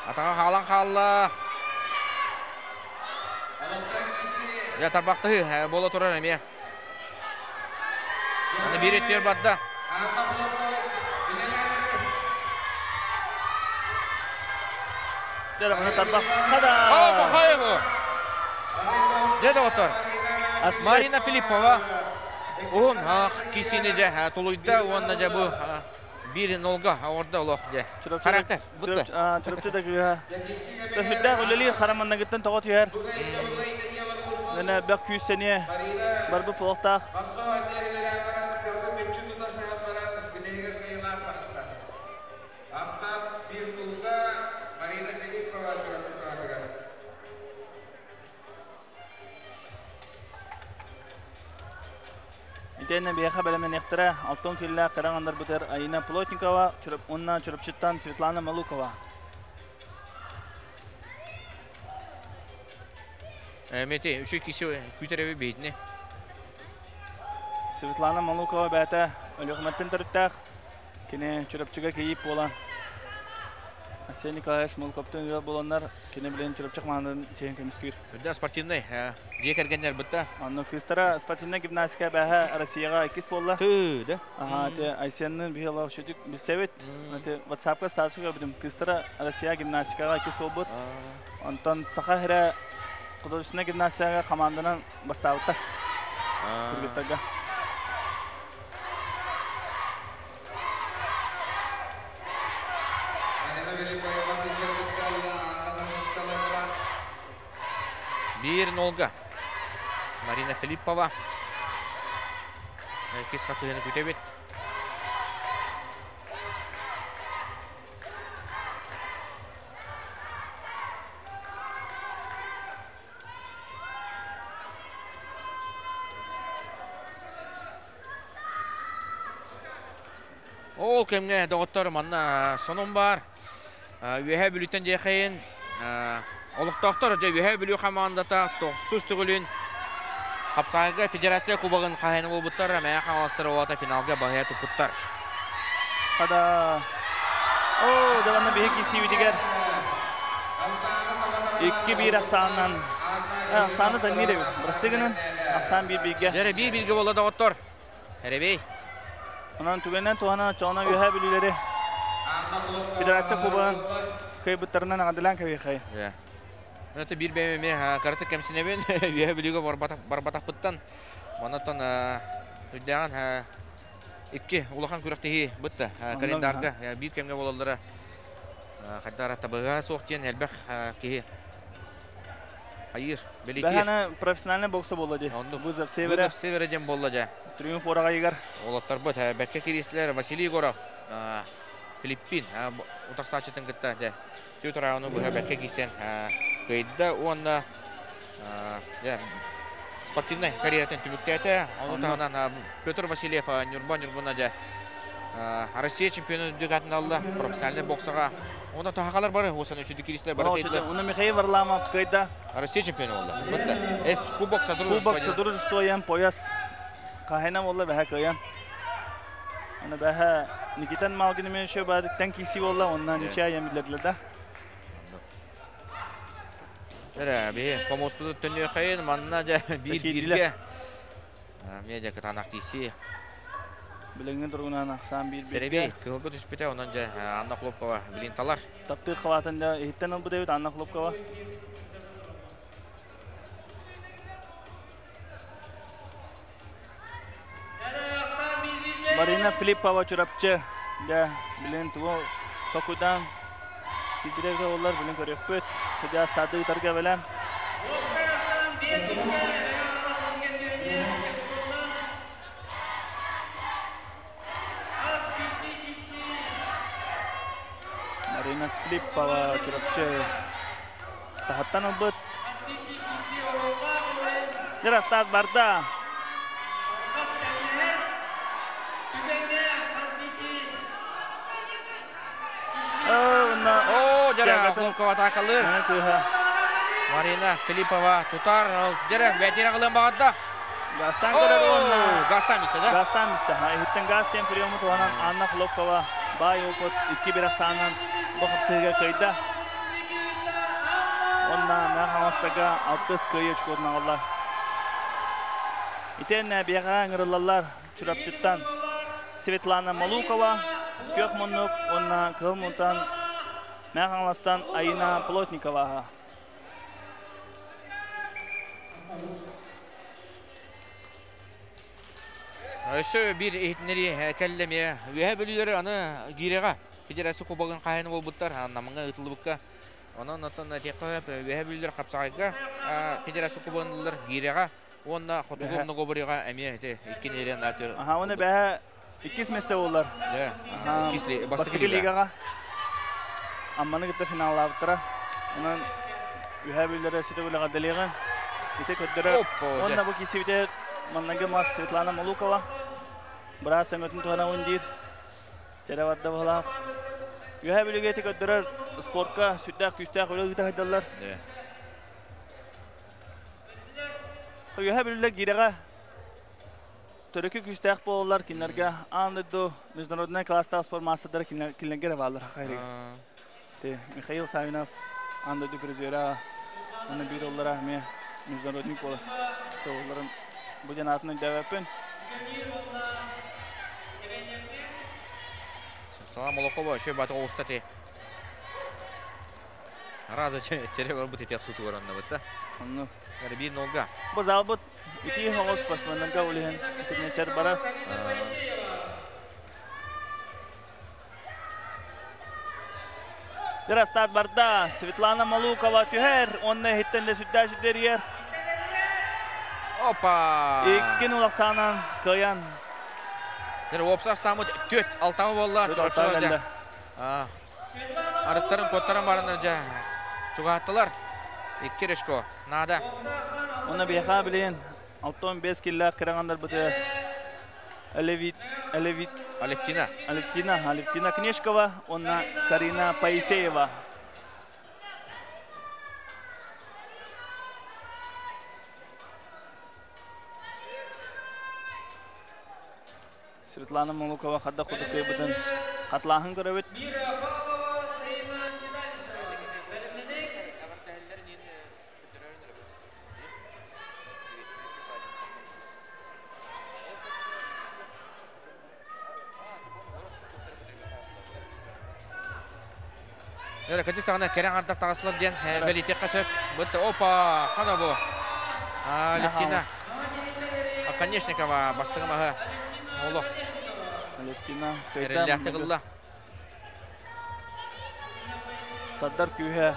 [SPEAKER 1] Атаҕа хаалан хаалла. Дьэ тарбахтаһыы буола турар эмиэ. Аны биир өттүгэр барда.
[SPEAKER 3] Тарбах. Хада!
[SPEAKER 1] О, Дьэ, доҕоттор. Марина Филиппова уһун кисини дьэ тулуйда уонна дьэ бу биир нолга орда олох дьэ. Характер бутта.
[SPEAKER 3] Чурапчы да кыыһа. Төһүрдээх үлэлиир хараманнагыттан тоҕо түһэр. Нэнэ бөх күүс сэниэ барбы полохтаах.
[SPEAKER 2] Ахсаан биир нолга Марина Филиппова Чурапчы.
[SPEAKER 3] Итиэннэ биһиэхэ бэлэмнэниэхтэрэ алтан киллээх кыра бытыр Аина Плотникова уонна Чурапчыттан Светлана Малукова.
[SPEAKER 1] Мети, үчүй киси күтереби бейтини.
[SPEAKER 3] Светлана Малукова бәтә Өлүөхүмэттэн төрүттээх. Кини Чурапчыга кийиит буолан. Арсений Николаевич Малуковтан ыал буоланнар, кини билэн Чурапчы хамаандатын чиэһин көмүскүүр.
[SPEAKER 1] Үрдэ спортивный дьиэ кэргэннэр бытта.
[SPEAKER 3] Онно кыыстара спортивная гимнастика бэһэ Россияга иккис буолла.
[SPEAKER 1] Ты, да?
[SPEAKER 3] Аха, те Айсеннын биһи шүдүк билсэбит. Те WhatsApp-ка статуска көрбүтүм. Кыыстара Россия гимнастикаға иккис буолбут. Онтон Саха сирэ художественная гимнастикаға команданан бастаабыттар. Кыргыттарга.
[SPEAKER 1] Биир нолга. Марина Филиппова. Кис хатыһыны күтэбит. Ол кэмҥэ, доҕоттор, манна сонун баар. Үөһээ Бүлүүттэн диэхейин олохтоохтор дьэ Үөһээ Бүлүү хамаандата тохсус төгүлүн хапсаҕайга федерация кубогын хаһайына буолбуттар. Мэҥэ Хаҥаластар уолата финалга баһыйа туппуттар.
[SPEAKER 3] Хада. О, даганы биһи кисибитигер. 2-1 ахсаанынан. Ахсааны таннир эбит. Бырастыгынан ахсаан 1-1-ге.
[SPEAKER 1] Дьэ, 1-1-ге буолла, доҕоттор. Эребей.
[SPEAKER 3] Онон түгэннэн туһана чоона Үөһээ Бүлүүлэри федерация кубогын кыайбыттарынан эҕэрдэлээн кэбиэхэй.
[SPEAKER 1] Это биир бэйэм кыратык кэмсинэбин Үөһээ Бүлүүгэ барбатахпыттан. Манаттан үрдээҕин икки улахан күрэхтэһии бытта календарга биир кэмҥэ буолаллара хайдара табыга суох диэн элбэх киһи хайыр бэлиэтиир.
[SPEAKER 3] Бэһэне профессиональный бокса буолла дии. Вызов Севера.
[SPEAKER 1] Вызов Севера диэн буолла дьэ.
[SPEAKER 3] Триумф уораҕайыгар.
[SPEAKER 1] Уолаттарбыт бэккэ киристилэр. Василий Егоров Филиппин утарсааччытын кытта дьэ түөрт рауну быһа бэккэ киирсэн кыайда уонна дьэ спортивнай карьератын түмүктээтэ. Ону таһынан Петр Васильев Ньурба Ньурбуна дьэ Россия чемпионун үрдүк аатын алла профессиональный боксаҕа. Онон тахалар бары осан үчүдү киристер бары кыйдылар.
[SPEAKER 3] Уна Михаил Варламов кыйда.
[SPEAKER 1] Россия чемпионы болду. Бытта. Эс Кубок Содружества.
[SPEAKER 3] Кубок Содружества ян пояс. Кахайна болла бәһә кыян. Аны бәһә Никитан Малгин мен шө бадыктан киси болла, оннан ничә ям билердилер да.
[SPEAKER 1] Эре, би помоспуду төннө хайын, манна жа бир бирге. Медиа кытанак киси.
[SPEAKER 3] Билеңген тургунан ахсан бир бирге.
[SPEAKER 1] Серебей кылгы түспүтэ, онон жа Анна Хлопкова билин талар.
[SPEAKER 3] Таптыр хаватында иттен албы дебит Анна Хлопкова. Марина Филиппова Чурапчы. Да, билен туго токудан кидирек олар билен көрөкпөт. Судья стады тарга белем. Марина Филиппова Чурапчы. Тахаттан албыт. Жырастат барда.
[SPEAKER 1] О, жара Хлопкова атакалыр. Марина Филиппова тутар. Жара бәтер кылын багатта.
[SPEAKER 3] Гастан көрөр онна.
[SPEAKER 1] Гастан мисте, да?
[SPEAKER 3] Гастан мисте. Хиттен газ тем приемы туанан Анна Хлопкова бай опыт 2-1 санан бу хапсыга кайда. Онна Махамастага 60 кыйы чкодна алла. Итен бияга аңырылалар Чурапчыттан Светлана Малукова, Көх Муннук, онна Кыл Мунтан, Махамастан Айна Плотникова.
[SPEAKER 1] Өсө бир эхитинери кәллеме үһә бөлүләре аны гирега федерация кубогын кайны болбуттар намыңга ытылыбыкка. Онон отон текка үһә бөлүләр капсагайга федерация кубогын гирега онна хотугу многоборьега эме те иккинерен атыр.
[SPEAKER 3] Аха, оны бә иккис месте болар.
[SPEAKER 1] Да. Иккис
[SPEAKER 3] бастыгы лигага. Амманы гытта финаллаптыра. Онон үһә бөлүләре сүтө бүләгә делеган. Ите көддөрө. Онна бу кисибите маннагы мас Светлана Малукова. Брас өтін туғана өндір. Чәрәватда болақ. Үйә біліге тек өттірер спортқа сүттәк, күстәк өлі ғыта қайдалар. Үйә біліге гиреға төрөкү күстәк болалар кинлерге андыду международный класста спорт мастердары кинлерге балар хакайры. Те Михаил Савинов андыду призера, оны бир оллара ме международный болар. Оларын бу жанатны дәвәпен.
[SPEAKER 1] Салам Молокова, еще бат оустати. Раза череп бут этек суту баранна бутта.
[SPEAKER 3] Онну.
[SPEAKER 1] Бир нолга.
[SPEAKER 3] Бу залбут ити хоғос спортсменлерге улиһен итинечер бара. Дырастат барда Светлана Малукова түһэр, онны хиттен сүттә сүддерьер.
[SPEAKER 1] Опа!
[SPEAKER 3] Иккин улаксанан кыян.
[SPEAKER 1] Дер опса самыт төт алтамы болла чорапчылар. Арыттарын коттарын барынар жа. Чугаттылар. Икки решко. Нада.
[SPEAKER 3] Оны бияха билен 65 килла кырагандар быты. Алевит, Алевит.
[SPEAKER 1] Алевтина.
[SPEAKER 3] Алевтина, Алевтина Книжкова, онна Карина Паисеева. Светлана Малукова хадда худукай бутын катлахын көрөбүт.
[SPEAKER 1] Эре кытык тагына керен артак тагыслар ден белите качып. Бутта опа, хана бу. Алевтина. Оконечникова бастыгымага. Олох.
[SPEAKER 3] Алевтина
[SPEAKER 1] Эрелләхте кылла.
[SPEAKER 3] Тадар күйе.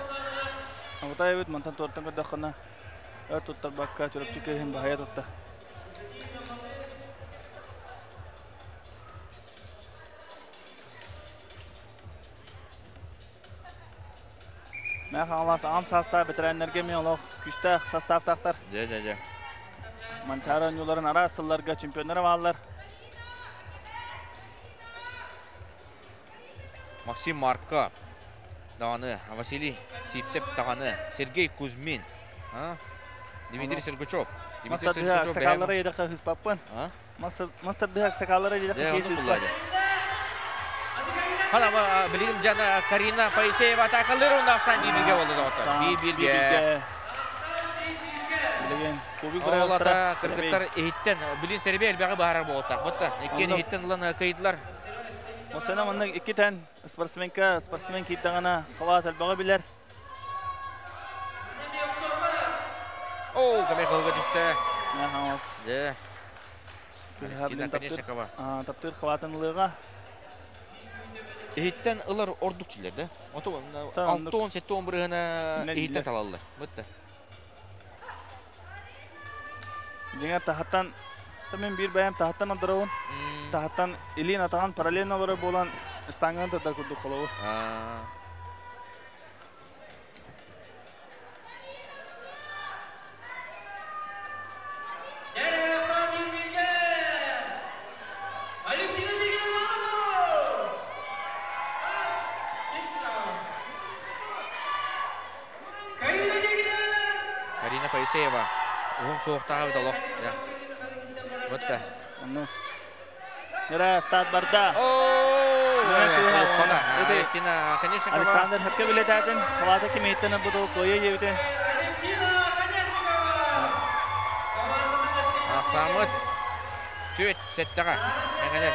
[SPEAKER 3] Ағытай бит мантан торттан кадахана. Өр туттар бакка чөрөпчү күйен бахая тутта. Мәх алас ам состав ветераннерге мен олох күстәх состав тақтар.
[SPEAKER 1] Же, же, же.
[SPEAKER 3] Манчара юларын арасыларга чемпионнар алар.
[SPEAKER 1] Максим Марка. даҕаны, Василий Сипсеп даҕаны, Сергей Кузьмин, Дмитрий Сергучев. Дмитрий Сергучев
[SPEAKER 3] Сакаллара едеха хыспаппын. Мастардыһак сакаллара едеха кейсиспат.
[SPEAKER 1] Хана билигин жана Карина Поисеева атакалыр онда Ахсан бирге болду доҕоттор. Бир-бирге.
[SPEAKER 3] Билигин кубик
[SPEAKER 1] Олата кыргыттар иһиттен билин сербе элбэҕи баарар буолуттар. Бутта иккиэн иһиттен ылан кыйдылар.
[SPEAKER 3] Осена манна икки тэн спортсменка спортсмен киирдэҕинэ хаваат элбэҕи билэр.
[SPEAKER 1] О, каме кылга түстэ. Дьэ. Алевтина Конешникова.
[SPEAKER 3] Таптыыр хаваатын ылыыга.
[SPEAKER 1] Иһиттен ылар ордук тилер да. Ото 6-10-7 бырыһына иһиттен талаллар. Бытта.
[SPEAKER 3] Дьиҥэр таһаттан мен биир бэйэм таһаттан одоробун. Таһаттан илиин атаҕын параллельно олорор буолан штанганы тардар курдук холобур.
[SPEAKER 1] Карина Поисеева уһун суохтааҕы олох. Бытта.
[SPEAKER 3] Онну. Нера стат барда. Александр хапка билетатын, хавата кимиттен буду коя ебите.
[SPEAKER 1] Ахсамыт түөт сеттеҕэ. Эҥэлэр.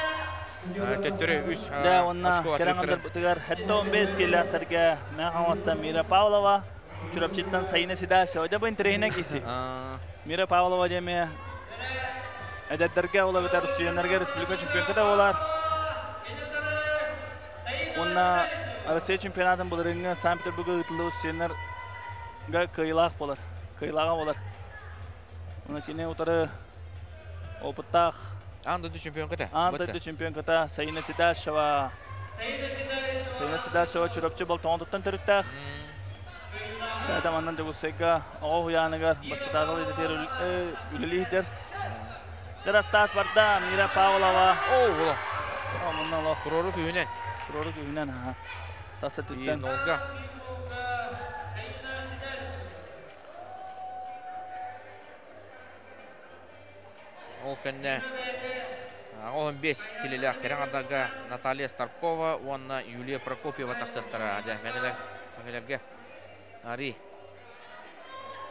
[SPEAKER 1] Төттөрү үс
[SPEAKER 3] Да, онна кераңандар бутыгар хетте 15 келләхтерге Мәхамаста Мира Павлова, Чурапчыттан Сайына Сидашева. Жа бу интерехине киси. Мира Павлова деме эдеттерге ола битер сүйенерге республика чемпионаты да болар. Онна Россия чемпионатын булырыңы Санкт-Петербургга ытылды сүйенерге кыйлаах болар. Кыйлаға болар. Оны кине утары опыттах
[SPEAKER 1] Ан дойду чемпион кыта.
[SPEAKER 3] Ан дойду чемпион кыта Сайына Сидашева. Сайына Сидашева Чурапчы бол тоңдуттан төрүктах. Бәдам аннан Жогусайга оҕо хуяныгар баспытаатал идетер үлелиитер. Дырастаат барда Мира Павлова.
[SPEAKER 1] О, була.
[SPEAKER 3] Мунна лох.
[SPEAKER 1] Турору күйүнен.
[SPEAKER 3] Турору күйүнен, ха. Таса түттен.
[SPEAKER 1] Нолга. Ол кэннэ 15 килилээх кэрэн адарга Наталья Старкова уонна Юлия Прокопьева тахсыахтара. Дьэ, мэҥэлэр, мэҥэлэргэ Ари.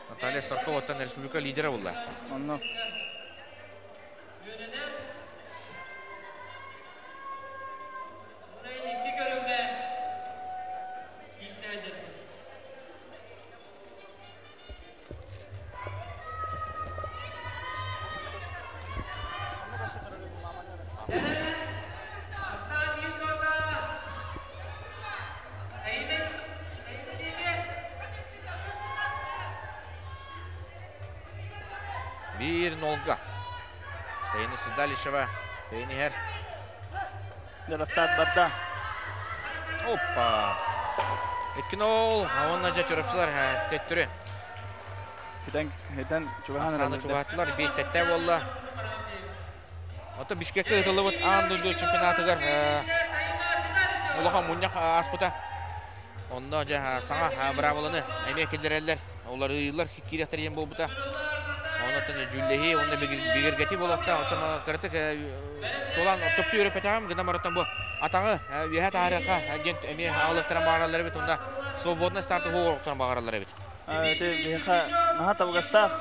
[SPEAKER 1] Наталья Старкова оттон республика лидера буолла.
[SPEAKER 3] Онно.
[SPEAKER 1] Бир нолга. Сайына Седалишева. Сейнихер.
[SPEAKER 3] Дырастаат барда.
[SPEAKER 1] Опа. Икки нол. Онна жа чорапчылар төттүрү.
[SPEAKER 3] Хитен хитен чугахан
[SPEAKER 1] Саны чугахатчылар 5 сетте болла. Ото Бишкекке ытылыбыт аан дойду чемпионатыгар улахан мунньах ааспыта. Онно жа саҥа браволаны эмиэ киллэрэллэр. Олар ыйылар киирехтер диэн буолбута. Оннотон дьүүллэһии, онно бигэргэтии буолуохта. Оттон кыратык чуолаан чопчу үөрэппэтэҕим гына барытан бу атаҕы үөһэ таһаарыахха диэн эмиэ аҕалыктаран баҕараллар эбит. Онно свободный старты хуоҕуктаран баҕараллар эбит.
[SPEAKER 3] Эти биһиэхэ наһаа табыгастаах.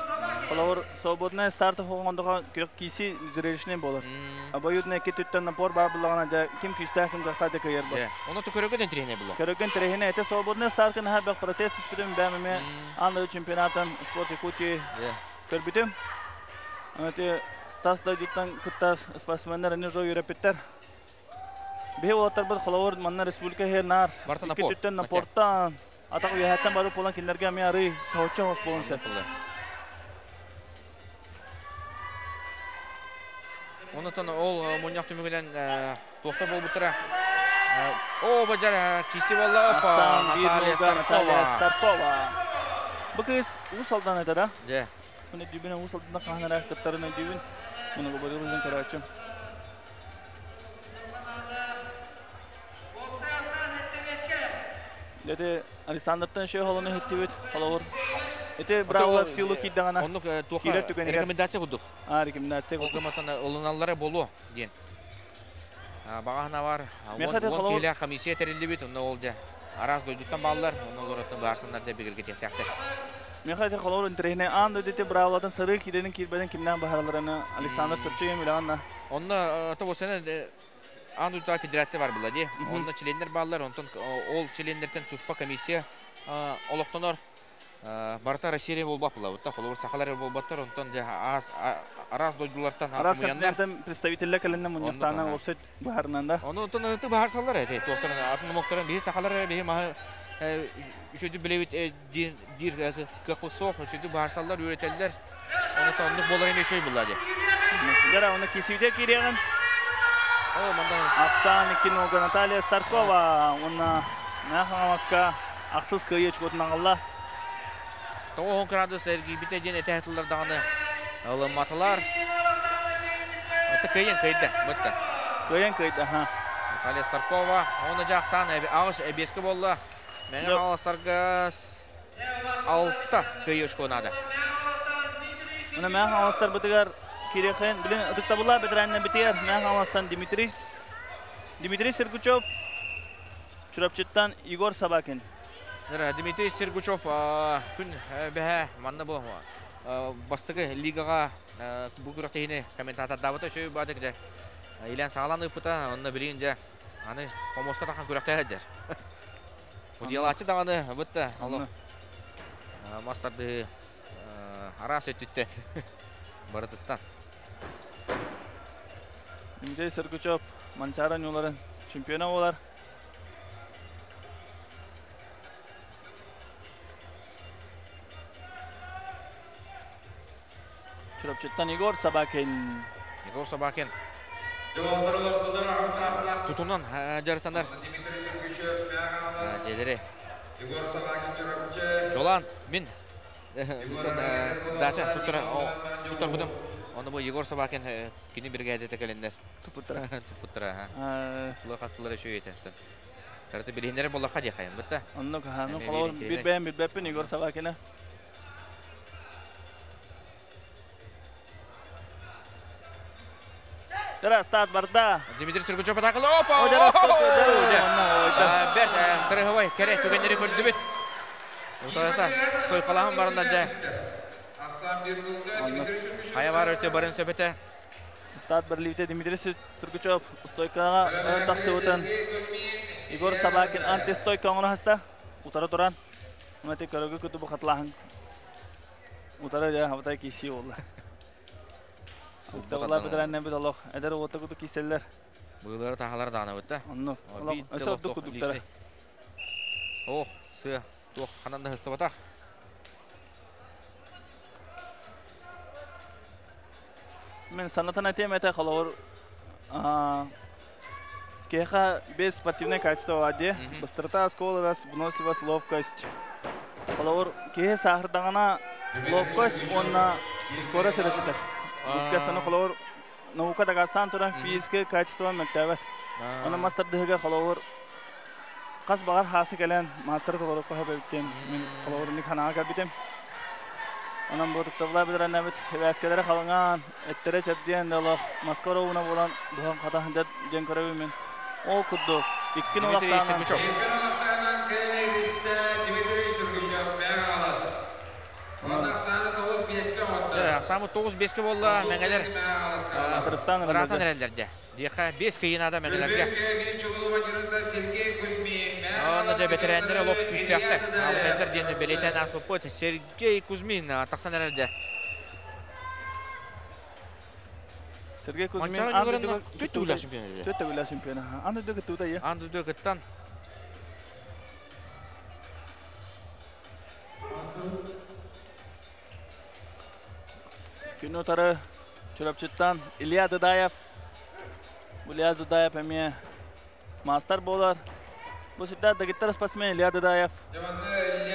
[SPEAKER 3] Холобур, свободный старт хоҕондоҕо күрэх киси зрелищный буолар. Обоюдный икки түттэн напор баар буллаҕына дьэ ким күүстээх ким кыахтаах дьэ кыайар бу.
[SPEAKER 1] Ону то көрөгө интириэһинэй булуо.
[SPEAKER 3] Көрөгөн интириэһинэй эти свободный старт наһаа бэх протест түспүтүм бэм эмиэ аан дойду чемпионатын спорт Якутии көрбүтүм. Эти тас дойдуттан кыттар спортсменнер эни жо үөрэппиттэр. Биһи уолаттарбыт холобур манна республика иһэр наар
[SPEAKER 1] Бартан
[SPEAKER 3] икки
[SPEAKER 1] напор.
[SPEAKER 3] түттэн напортан атах үөһэттэн бары буолан кинилэргэ эмиэ арый соһуччу хос буолун сөп.
[SPEAKER 1] Онотон ол мунньах түмүгүнэн туохта буолбуттара. О, бажар киси болла. Опа,
[SPEAKER 3] Ахсан бир
[SPEAKER 1] Наталья
[SPEAKER 3] нолга Наталья
[SPEAKER 1] Старкова.
[SPEAKER 3] Старкова. Бу кыз Уус Алдан этэ да?
[SPEAKER 1] Дьэ.
[SPEAKER 3] Муну дүүбүнэ Уус Алданна хаһан эрэ кыттарын өйдүүбүн. Муну гободур көрөөччүм. Дети Александртан шö холону хиттибит. Холовур. Эти браво силу кийдагана.
[SPEAKER 1] Оннук туха рекомендация кудук.
[SPEAKER 3] А, рекомендация
[SPEAKER 1] кудук. Ол ылыналлара болу диэн. Бағаһына бар. Он киһилээх комиссия тэриллибит, онно ол дьэ араас дойдуттан бааллар, онно олоротон баарсаннар да бигэргэтиэхтээхтэр.
[SPEAKER 3] Михаил холовур интирехне аан дойдути браавлатын сырыы кииренин киирбеден кимнээн баһаралараны Александр Чопчуем үлэҕанна.
[SPEAKER 1] Онно тобосена аан дойдутааҕы федерация бар була ди. Онно членнер бааллар, онтон ол членнертен туспа комиссия олохтонор. Барыта Россия болбат була. Холобур сахалар болбаттар, онтон араас дойдулартан
[SPEAKER 3] араас континенттен представителлер кэлэннэ мунньахтаана опсет баһарынан да.
[SPEAKER 1] Оны онтон ыты баһарсаллар эти. Туохтан атын омоктарын биһи сахалар биһи маһы үчөдү билебит диир кыахпыт суох, үчөдү баһарсаллар, үөрэтэллэр. Оны оннук болар эме шөй була ди.
[SPEAKER 3] Жара оны кисүүде кириэгин.
[SPEAKER 1] О, манда
[SPEAKER 3] Ахсан икки Наталья Старкова, онна Нахамаска ахсыз кыйы чкотун аңалла.
[SPEAKER 1] 90 градус эргийбите диэн этэ даганы ылымматылар. Аты кыйын кыйды, бытта.
[SPEAKER 3] Кыйын кыйды, ха.
[SPEAKER 1] Наталья Старкова, оны жақсан ағыс эбескі болла. Мәңі аластарға 6 кыйы ұшқонады.
[SPEAKER 3] Мұны мәң аластар бытыгар кирехен, билин ытыктабыла бетерәннен битер. Мәң аластан Дмитрий Сергучев, Чурапчыттан Егор Собакин.
[SPEAKER 1] Дмитрий Сергучев күн бәһә манна бу бастыгы лигаға бу күрәктәһине комментатор дабыта шөй бадык дә. Илән сагалан ыпыта, онны билин дә. Аны помоска тахан күрәктәһәдер. Удиялачы даганы бытта. Алло. Мастарды арас өттүттен. Барытыттан.
[SPEAKER 3] Дмитрий Сергучев Манчара нюларын чемпионы болар. Чурапчыттан Егор Собакин.
[SPEAKER 1] Егор Собакин. Тутунан жарытандар. Делери. Жолан, мин. Дача туттар будым. Оны бу Егор Собакин кини бирге текелендер.
[SPEAKER 3] Тупуттара.
[SPEAKER 1] Тупуттара. Лохаттылар еще етесті. Карты билиннер болла хади хайын бітті.
[SPEAKER 3] Онны каханы колор бир бәйін бир бәппін Егор Собакина. Дара стат барда.
[SPEAKER 1] Дмитрий Сергучев атакылы. Опа! Берт кырыгыбай керек түгеннери көрдү бит. Утарата стойкалаһын барында жа. Хая бар өтө барын сөпете.
[SPEAKER 3] Стат барливте Дмитрий Сергучев стойкага тахсы өтөн. Егор Собакин антистойка оңона хаста. Утара туран. Мына көрөгө күтү бу катлаһын. Утара жа хабатай киси болду. Олар бетерәннән бит Аллах. Әдәр ота күтү киселләр.
[SPEAKER 1] Быйлары тахалар даны битте.
[SPEAKER 3] Онны. Аллах өсө күтүктәр.
[SPEAKER 1] Ох, сыя. Тух ханан да хысты батах.
[SPEAKER 3] Мен санатан айтайым это холор. Кеха без спортивной качества воде. Быстрота, скорость, выносливость, ловкость. Холор кеха сахардагана ловкость, он скорость решит. Ловкость, холор наука Дагестан туран физическое качество мектебет. Она мастер дыга холор. Кас багар хасы келен мастер холор кохо бектем. Мен холор ни ханага битем. Онан бу туктабла бидер нәбит вәскәләре халынган, эттере чәбдиен дәлах, Москва уна булан бухан ката хәндә ден көрәбе мен. Ол кудду. Икки нол
[SPEAKER 1] Сергучев. Самы 9-5 болла мәңгелер.
[SPEAKER 3] Тырыптан
[SPEAKER 1] эреллерде. Диха 5 кыйынада мәңгелерге. Оны же ветераннер лоп күстәхтер. Алғандар дені белетен асып қойды. Сергей Кузьмин тақсан эрелде.
[SPEAKER 3] Сергей Кузьмин
[SPEAKER 1] төт үгілі чемпионы.
[SPEAKER 3] Төт үгілі чемпионы. Анды дөк тута я.
[SPEAKER 1] Анды дөкіттан.
[SPEAKER 3] Күн отары Чурапчыттан Илья Дудаев. Илья Дудаев әме мастер болар. Бу сүрдә дагыттар спортсмен Илья Дудаев.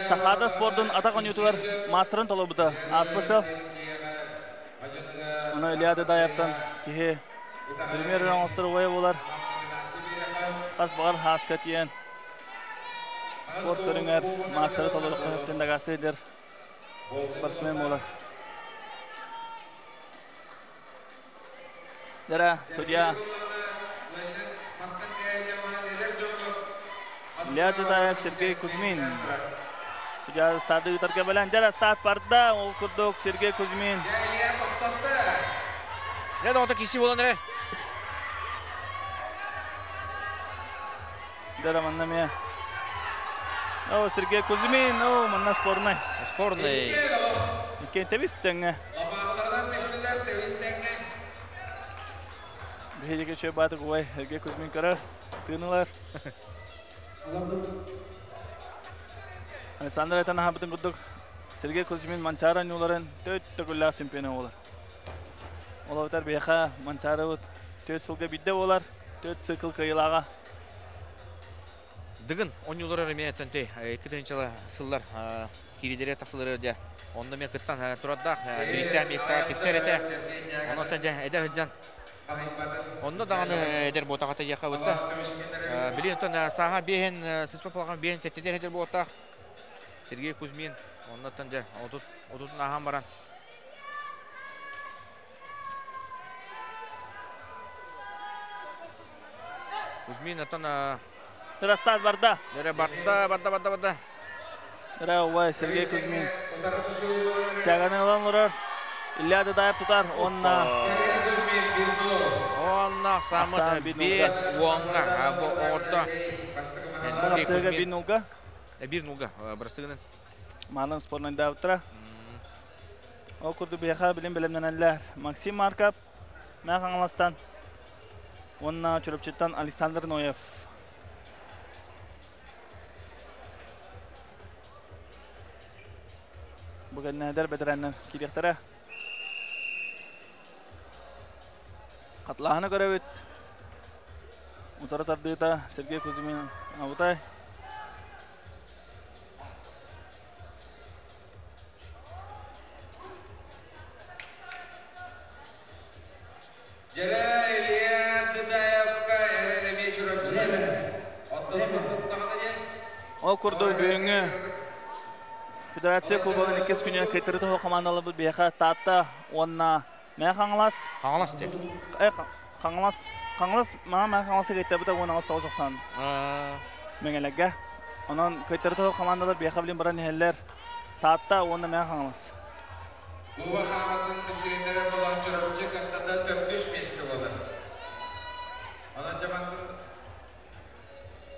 [SPEAKER 3] Сахада спортын атақ ойнатулар мастерын толобута. Аспасы. Оны Илья Дудаевтан кихи премьер оңостор ой болар. Қас бағар хаска тиен. Спорт көрүҥэр маастары толорукка хөптөн дагасы спортсмен болар. Дара судья Илья Дудаев, Сергей Кузьмин. Судья старды ыытарга бэлэн. Дара старт барда. Ол курдук Сергей Кузьмин.
[SPEAKER 1] Не доҕото киси болан эрэр.
[SPEAKER 3] Дара манна ме. О, Сергей Кузьмин, о, манна спорный.
[SPEAKER 1] Спорный.
[SPEAKER 3] Иккен тебис тэҥҥэ. Биһиги чөй баатык уай Сергей Кузьмин көрөр. Тыынылар. Александр этэн аһабытын курдук Сергей Кузьмин Манчаары оонньууларын төрт төгүллээх чемпиона буолар. Ол эбэтэр биһиэхэ Манчаарыбыт 4 сылга биирдэ буолар, 4 цикл кыайыылааҕа.
[SPEAKER 1] Дыгын оонньуулара эмиэ тэнтэй 2 тыһыынча сыллар киирилэри тахсылары дьэ онно эмиэ кыттан тураддаах бириистээх миэстэҕэ тиксэр этэ. Онон дьэ эдэр сылдьан онно даҕаны эдэр буотаҕата диэххэ бытта. Билин оттон сааһа биэһин сыспа палахан биэһин сэттэтэр эдэр буотаах Сергей Кузьмин оннуттан дьэ 30-ун ааһан баран Кузьмин оттон
[SPEAKER 3] Старт барда.
[SPEAKER 1] Эрэ барда, барда, барда, барда.
[SPEAKER 3] Эрэ убай Сергей Кузьмин. Тяганы ылан олорор. Илья Дадаев тутар. Онна
[SPEAKER 1] Онна самыт 5 уонга бу оҕордо.
[SPEAKER 3] Бырастыга 1-0.
[SPEAKER 1] 1-0 бырастыгынан.
[SPEAKER 3] Манан спорнайдаабыттара. Ол курдук биһиэхэ билим бэлэмнэнэллэр. Максим Марков, Мэҥэ Хаҥаластан уонна Чурапчыттан Александр Ноев. Бу кэннэдэр бэтэрээннэр киириэхтэрэ. Хатлааһыны көрөбүт. Утары тардыыта Сергей Кузьмин абытай.
[SPEAKER 2] Дьэрэ Илья Дадаевка эрэ эмиэ Чурапчылар. Оттон туттаҕына диэн
[SPEAKER 3] Ол курдук бүгүҥҥү Федерация Кубогын иккис күнү кыттыры тоһо командаларбыт биһиэхэ Таатта уонна Мэҥэ Хаҥалас.
[SPEAKER 1] Хаҥалас те.
[SPEAKER 3] Хаҥалас. Хаҥалас маа Мэҥэ Хаҥаласы кыттабыта 18 9 Мэҥэлэргэ. Онон кыттыры тоһо командалар биһиэхэ билин баран иһэллэр. Таатта уонна Мэҥэ Хаҥалас.
[SPEAKER 2] Куба хааматын бисиэннэрэ болон Чурапчы кыттада төрдүс миэстэ буолар. Онон дьаман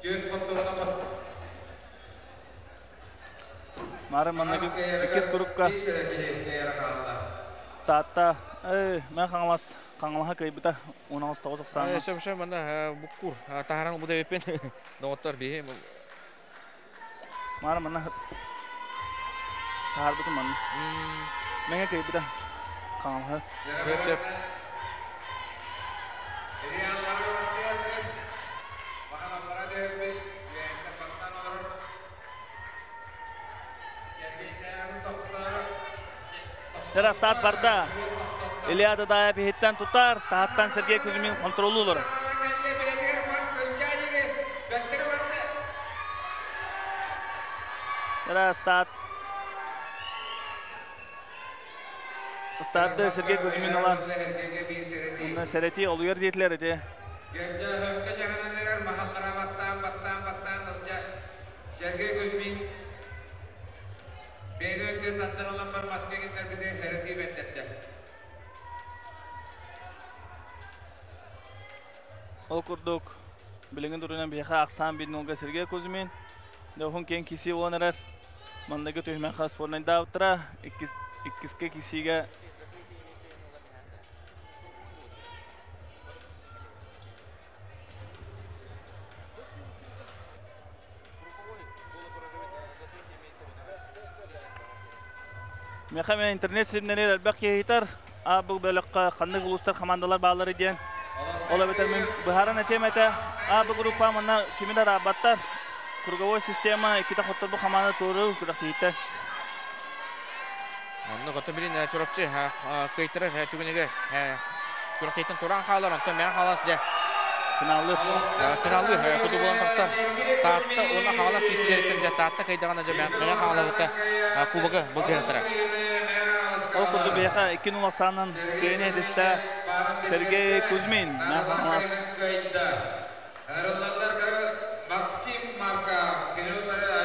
[SPEAKER 2] түөрт хоттугуна хот
[SPEAKER 3] Мары манныгы иккис курукка Таатта, Мэҥэ Хаҥалас Хаҥалаһа кыайбыта 18 9 90.
[SPEAKER 1] Сөп, сөп, манна буккур таһаран бу дэбиппин. Доҕоттор биһи
[SPEAKER 3] Мары манна таһарбытым манна. Мэҥэ кыайбыта Хаҥалаһа.
[SPEAKER 1] Сөп, сөп.
[SPEAKER 3] Дара старт барда. Илья Дадаев иһиттэн тутар, таһаттан Сергей Кузьмин контроллуулар. Дара старт. Старды Сергей Кузьмин алан. Онна сәрети олуяр диэтилэр эти.
[SPEAKER 2] Герджа жаһананерер махаллара баттаан баттаан баттаан ылдьа Сергей Кузьмин бэйдэ өттүн таттан олон бар маска киндер бите херети бендерде.
[SPEAKER 3] Ол курдук билигин туругунан биһиэхэ ахсаан 1-0 Сергей Кузьмин. Дохун кен киси олан Манныгы түһүмэххэ спорнайдаабыттара. Иккис иккиске кисиге Мехаме интернет ситимнери элбэх киһитэр А бу бөлөххө ханнык улуустар командалар баалары диэн. Ол эбэтэр мин быһааран этиэм этэ. А бу группа манна кимин арабаттар. Круговой система иккитэ хотторбу команда туору күрэхтиһиттэр.
[SPEAKER 1] Онно готу билин Чурапчы кыйтырар түгүнүгэр күрэхтиһиттэн туран хаалар, онтон Мэҥэ Хаҥалас дьэ.
[SPEAKER 3] Финалы.
[SPEAKER 1] Финалы куду буолан тахсар. Таатта уонна Хаҥалас киисилэриттэн дьэ Таатта кыайдаҕына дьэ Мэҥэ Хаҥалаһыта кубогы былдьаһыктара.
[SPEAKER 3] Ол курдук биһиэхэ 2-0 саанан кыайыны этистэ Сергей Кузьмин, Мэҥэ Хаҥалас.
[SPEAKER 2] Максим Марков,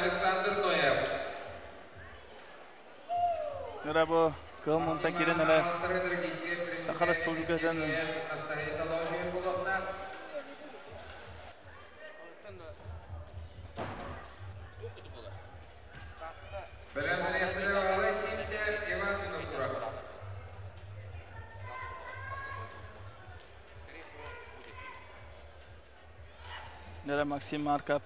[SPEAKER 2] Александр Ноев.
[SPEAKER 3] Ыра бу кыһыл мунтан киирэн эрэ Саха Республикатын Нера Максим Марков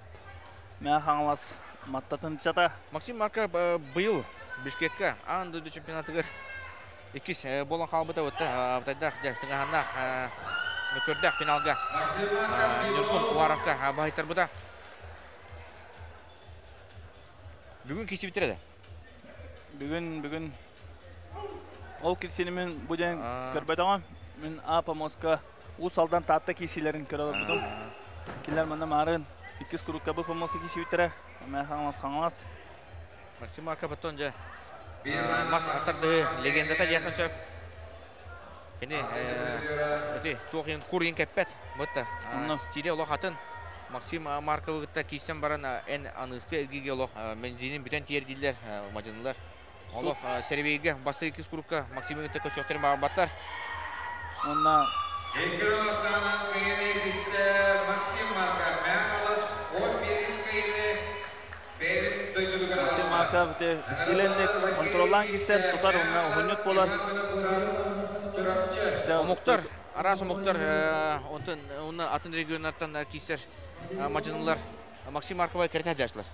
[SPEAKER 3] Мэҥэ Хаҥалас Маттатын ыччата.
[SPEAKER 1] Максим Марков быйыл Бишкекка аан дойду чемпионатыгар иккис буолан хаалбыта бытта Абытайдаах дьэ тыҥаһаннаах мөккүөрдээх финалга Ньургун Уваровка баһыйтарбыта. Бүгүн киирсибиттэрэ да?
[SPEAKER 3] Бүгүн бүгүн ол кирсини мин бу дьэн көрбөтөҕүм. Мин А Москва Уус Алдан Таатта киирсиилэрин көрө олорбутум. Кинилэр манна маарын иккис курукка бу помоска киирсибиттэрэ. Мэ Хаҥалас Хаҥалас.
[SPEAKER 1] Максим Марков дьэ мас аттардыһы легендата диэххэ сөп. Кини ити туох иһин кур иһин кэппэт. Бытта стиле олох атын. Максим Марковы кытта киирсэн баран эн аныыска эргиигэ олох бензинин бүтэн тиэрдиллэр мадьынылар. Олох Серебейгэ бастакы иккис курукка Максимы кытта көрсүөхтэрин баҕарбаттар.
[SPEAKER 3] Онна
[SPEAKER 2] Икки саанан кыйыны илдистэ Максим Марков Мэҥалас 11 кыйыны бэйэтин дойдутугар
[SPEAKER 3] Максим Марков ити стиленник контроллаан киирсэр, тутар уонна уһунньут буолар.
[SPEAKER 1] Омуктар, араас омуктар, онтон уонна атын регионнартан киирсэр мадьынылар Максим Марковай кэрэтэ сылдьааччылар.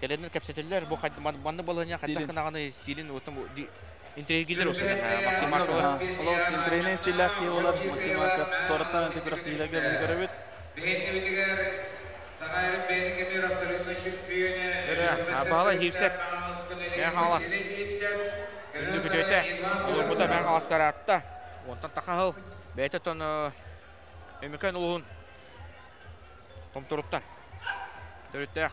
[SPEAKER 1] Кэлэннэр кэпсэтэллэр, бу маннык балаһыанньа хайдах гынаҕыный стилин уотун интриигилэр осуна Максим Маркова.
[SPEAKER 3] Олох интриигинэй стиллээх киһи буолар Максим Марков туораттан ити күрэхтэһиилэргэ биһи көрөбүт.
[SPEAKER 2] Биһиттибитигэр Саха бэйэтин кэмигэр абсолютно чемпионе
[SPEAKER 1] Баһылай Хипсеп Мэҥэ Хаҥалас күндү күтүөтэ олорбута Мэҥэ Хаҥаласка ыраатта. Онтон тахаһыл бэйэтэ тон Өймөкөөн улууһун Томторуттан төрүттээх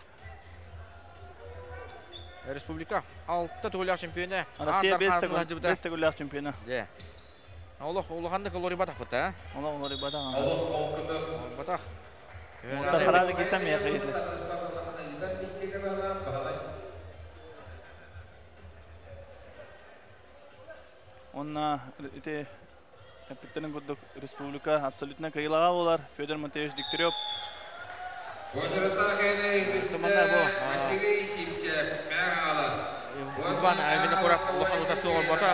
[SPEAKER 1] Республика алта төгүллээх чемпиона.
[SPEAKER 3] Россия бес төгүллээх чемпиона.
[SPEAKER 1] Дьэ. Олох улаханнык олорбатахпыт, а?
[SPEAKER 3] Олох олорбатах.
[SPEAKER 2] Олох
[SPEAKER 1] Батах.
[SPEAKER 3] Харазы кисам я хайыты. Онна ити эппиттерин курдук республика абсолютно кыйылаҕа болар Федор Матвеевич Дегтярев.
[SPEAKER 2] Василий Сивцев, Мэҥэ
[SPEAKER 1] Иван Винокуров улахан ута суоҕар бота.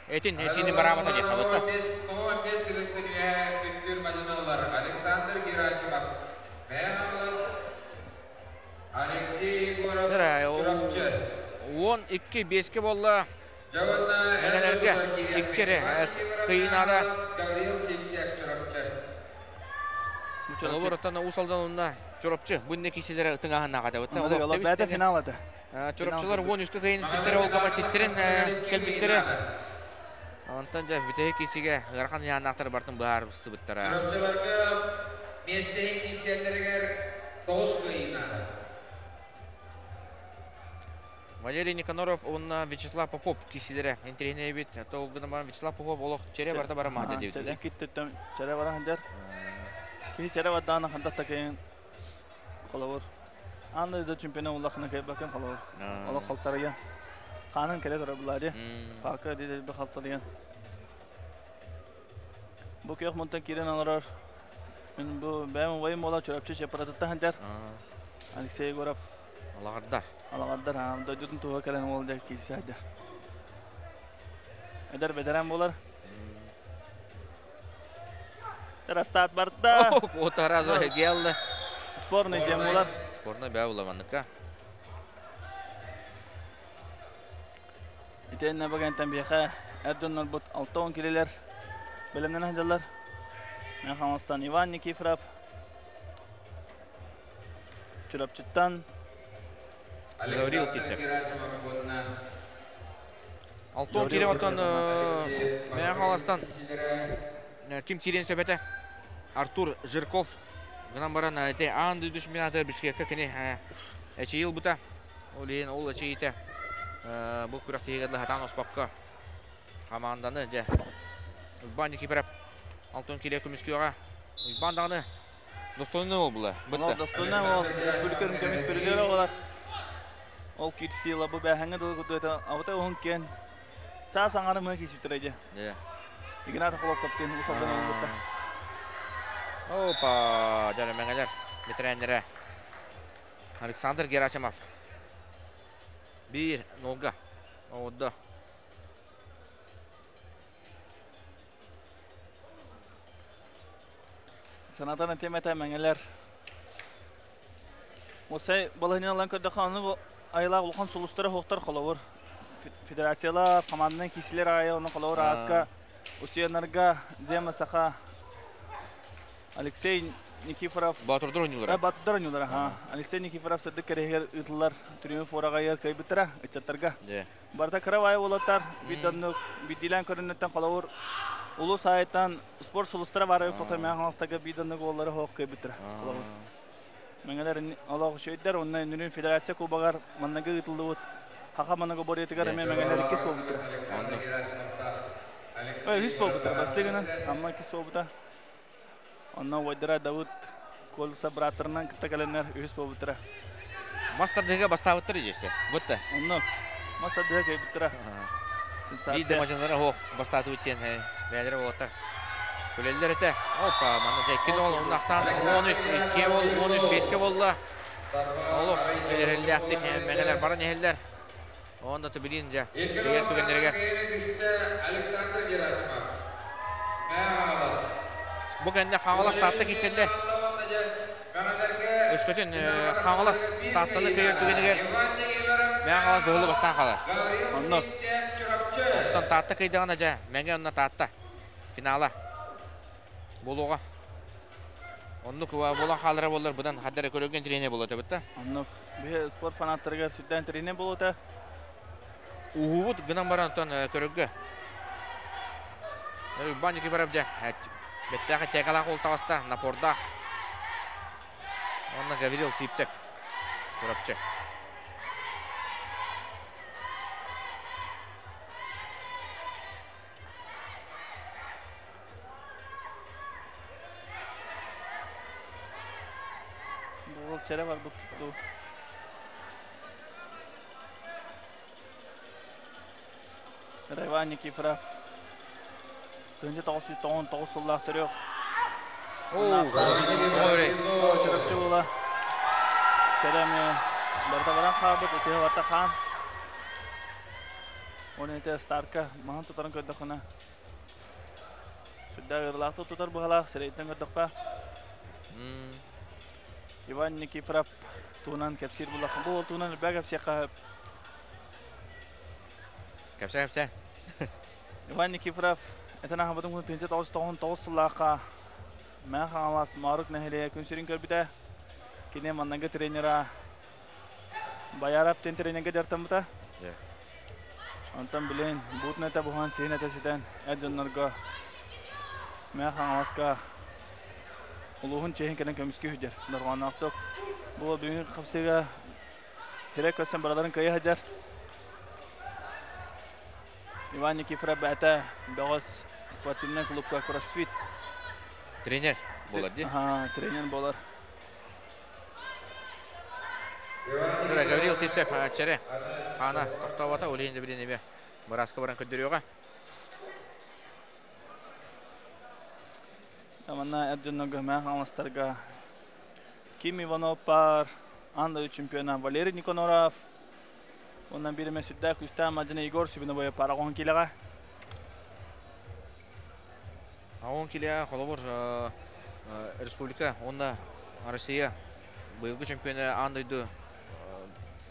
[SPEAKER 1] Этин сини бараабата диэххэ бытта.
[SPEAKER 2] 15 кылыттын үһэ күттүр мажыналар Александр Герасимов, Мэҥэ Алексей Егоров, Чурапчы.
[SPEAKER 1] 12 5-ке болла. Мэҥэлэргэ икки эрэ кыйынаада.
[SPEAKER 2] Гаврил Сивцев, Чурапчы.
[SPEAKER 1] Олор оттон Уус Алдан уонна Чурапчы бу инники киселere тыҥаһыннаҕа бытта.
[SPEAKER 3] Бэйэтэ финал это.
[SPEAKER 1] Чурапчылар 13-кө кыйын испиттере олгама ситтерин келбиттере. Онтон жа бүтэһи кисиге ыарахан янаактар бартын быһаар сыбыттара.
[SPEAKER 2] Чурапчыларга миэстэһин киселлеригер 9 кыйынаада.
[SPEAKER 1] Валерий Никаноров уонна Вячеслав Попов киселере интриһине бит. Толгунаман Вячеслав Попов олох чере барда бара маада дебит.
[SPEAKER 3] Иккиттен чере бара хандар. Ки чере бардана хандат такын холобур. Аны да чемпион улахына кайбакын холобур. Олох халтарыян. Канын келе тура булады. Пака диде бе халтарыян. Бу көх мунтан кирен аларар. Мен бу бэм вайым бола Чурапчы чепаратытта хандар. Алексей Егоров.
[SPEAKER 1] Алагардар.
[SPEAKER 3] Алагардар, ам дойдутун туха келен ол дек кисәдер. Эдер бедерен болар. Растат барда.
[SPEAKER 1] Отаразо гелді.
[SPEAKER 3] Спорный дем болар.
[SPEAKER 1] Спорный бә буламанныкка.
[SPEAKER 3] Итенне багантан бияха Эрдоннор бут 6 килелер. Белемнен ханжалар. Мен Хамастан Иван Никифоров. Чурапчыттан
[SPEAKER 1] Гаврил Сивцев. Алтон киле оттон Мэҥэ Хаҥаластан Ким киирэн сөбөтө? Артур Жирков. Гынан баран ити аан дойду чемпионатыгар Бишкекка кини эчийи ылбыта. Ол иһин ол эчийитэ бу күрэхтэһиигэ хатаан оспокко команданы дьэ Уйбаан Никифоров Алтон киле көмүскүөҕэ. Уйбаан даҕаны достойный ол була.
[SPEAKER 3] Бытта. Достойный ол республика көмүс призера олар. Ол кирсила бу бэһэҥэ дылы кутуета абыта уһун кен чаас аҥары мы кисиптер дьэ. Игнат Холокоптын усалдан ылбытта.
[SPEAKER 1] Опа, дьэ мэҥэлэр ветераннара Александр Герасимов. 1-0 оҕудда.
[SPEAKER 3] Санатан этим этэ мэҥэлэр. Осай балаһыны алан көрдөххө аны айылаах улахан сулустара хоқтар холобур. Федерациялар, команданан киисилер айы, оны холобур ааска Усуянарга Зема Саха Алексей Никифоров
[SPEAKER 1] Батырдар ойнулара.
[SPEAKER 3] Батырдар ойнулара, ха. Алексей Никифоров сырдык кэрэһигэр ыытыллар түрүмү форагайыр кыйбыттара ыччаттарга. Барыта кыра баайы уолаттар бидоннук бидилэн көрүнүттэн холобур улус айытан спорт сулустара бары тотомян хаҥастарга бидоннук уоллары хоох кыйбыттара. Холобур. Мэҥэлэр олох үчүгэйдэр, онно Нүрүн Федерация Кубогар манныгы ыытыллыбыт Хаха маныгы борьетыгар эмиэ мэҥэлэр иккис буолбуттара. Ой, үһүс буолбуттара, бастыгынан, Амма иккис буолбута. Онно Вайдара Давыд Колса бырааттарынан кытта кэлэннэр үһүс буолбуттара.
[SPEAKER 1] Мас тардыһыга бастаабыттар дьиэсе. Бутта.
[SPEAKER 3] Онно мас тардыһа кэйбиттара.
[SPEAKER 1] Сенсация. Биир мадьынара хоох бастаатыбыт диэн бэйэлэрэ уолаттар күлэллэр этэ. Опа, манна дьэ 2 ол онно ахсаан 13 2 бол 13 5-ке болла. Олох эрэллээхтик мэҥэлэр баран иһэллэр. Онно түбүлүн дьэ тигэр түгэннэригэр.
[SPEAKER 2] Александр Герасимов. Хаҥалас.
[SPEAKER 1] Бу кэннэ Хаҥалас Таатта киирсэллэр. Өскөтүн Хаҥалас Тааттаны кыайар түгэнигэр Мэҥэ Хаҥалас быһылы бастаан хаалар.
[SPEAKER 3] Онно.
[SPEAKER 1] Оттон Таатта кыйдаҕына дьэ Мэҥэ онно Таатта финала буолуоҕа. Оннук буолан хаалара буоллар быдан хаддара көрөргө интэриэһинэй буолуо этэ бытта.
[SPEAKER 3] Оннук. Биһи спорт фанаттарыгар сүрдээн интэриэһинэй буолуо этэ.
[SPEAKER 1] Уһуубут гынан баран оттон көрөргө. Уйбаан Никифоров дьэ бэттээх этээкалаах ол таҕыста напордаах. Уонна Гаврил Сипсек Чурапчы.
[SPEAKER 3] Буол чэрэ барбыт дуу. Иван Никифоров 1999 сыллаах төрүөх. Чурапчы буола. Чэрэми барыта баран хаалбыт, ытыһы барта хаан. Оны ите старка маһын тутарын көрдөххүнэ сүрдээх ыарылаахтык тутар быһалаах сирэйдэн көрдөххө. Иван Никифоров туһунан кэпсиир буллахха бу ол туһунан элбэх кэпсиэххэ
[SPEAKER 1] Кэпсэ кэпсэ.
[SPEAKER 3] Иван Никифоров этэн аһабытын күн 1999 сыллаахха Мэҥэ Хаҥалас Моорук нэһилиэгэ күн сирин көрбүтэ. Кини манныгы тренера Бояров диэн тренергэ дьарыктаммыта. Онтон билин буутун этэ буһан, сиһин этэ ситэн эр дьоннорго Мэҥэ Хаҥаласка улууһун чиэһин кэлэн көмүскүү сылдьар. Дорҕоонноохтук бу бүгүн хапсыыга Сирэй көрсөн бараларын кыайа сылдьар. Иван Никифоров бэйэтэ бөҕөс спортивнай клубка кроссфит.
[SPEAKER 1] Тренер буолар дии.
[SPEAKER 3] Тренер буолар.
[SPEAKER 1] Гаврил Сивцев чэрэ хаана тохтообото, ол иһин билин эмиэ бырааска баран көрдөрүөҕэ.
[SPEAKER 3] Манна эр дьоннорго Мэҥэ Хаҥаластарга Ким Иванов баар, аан дойду чемпиона Валерий Никоноров, уонна биир эмэ сүрдээх күүстээх мадьыны Егор Сибиновой пара 10 килэҕэ.
[SPEAKER 1] 10 килэҕэ холобур республика уонна Россия быйылгы чемпиона, аан дойду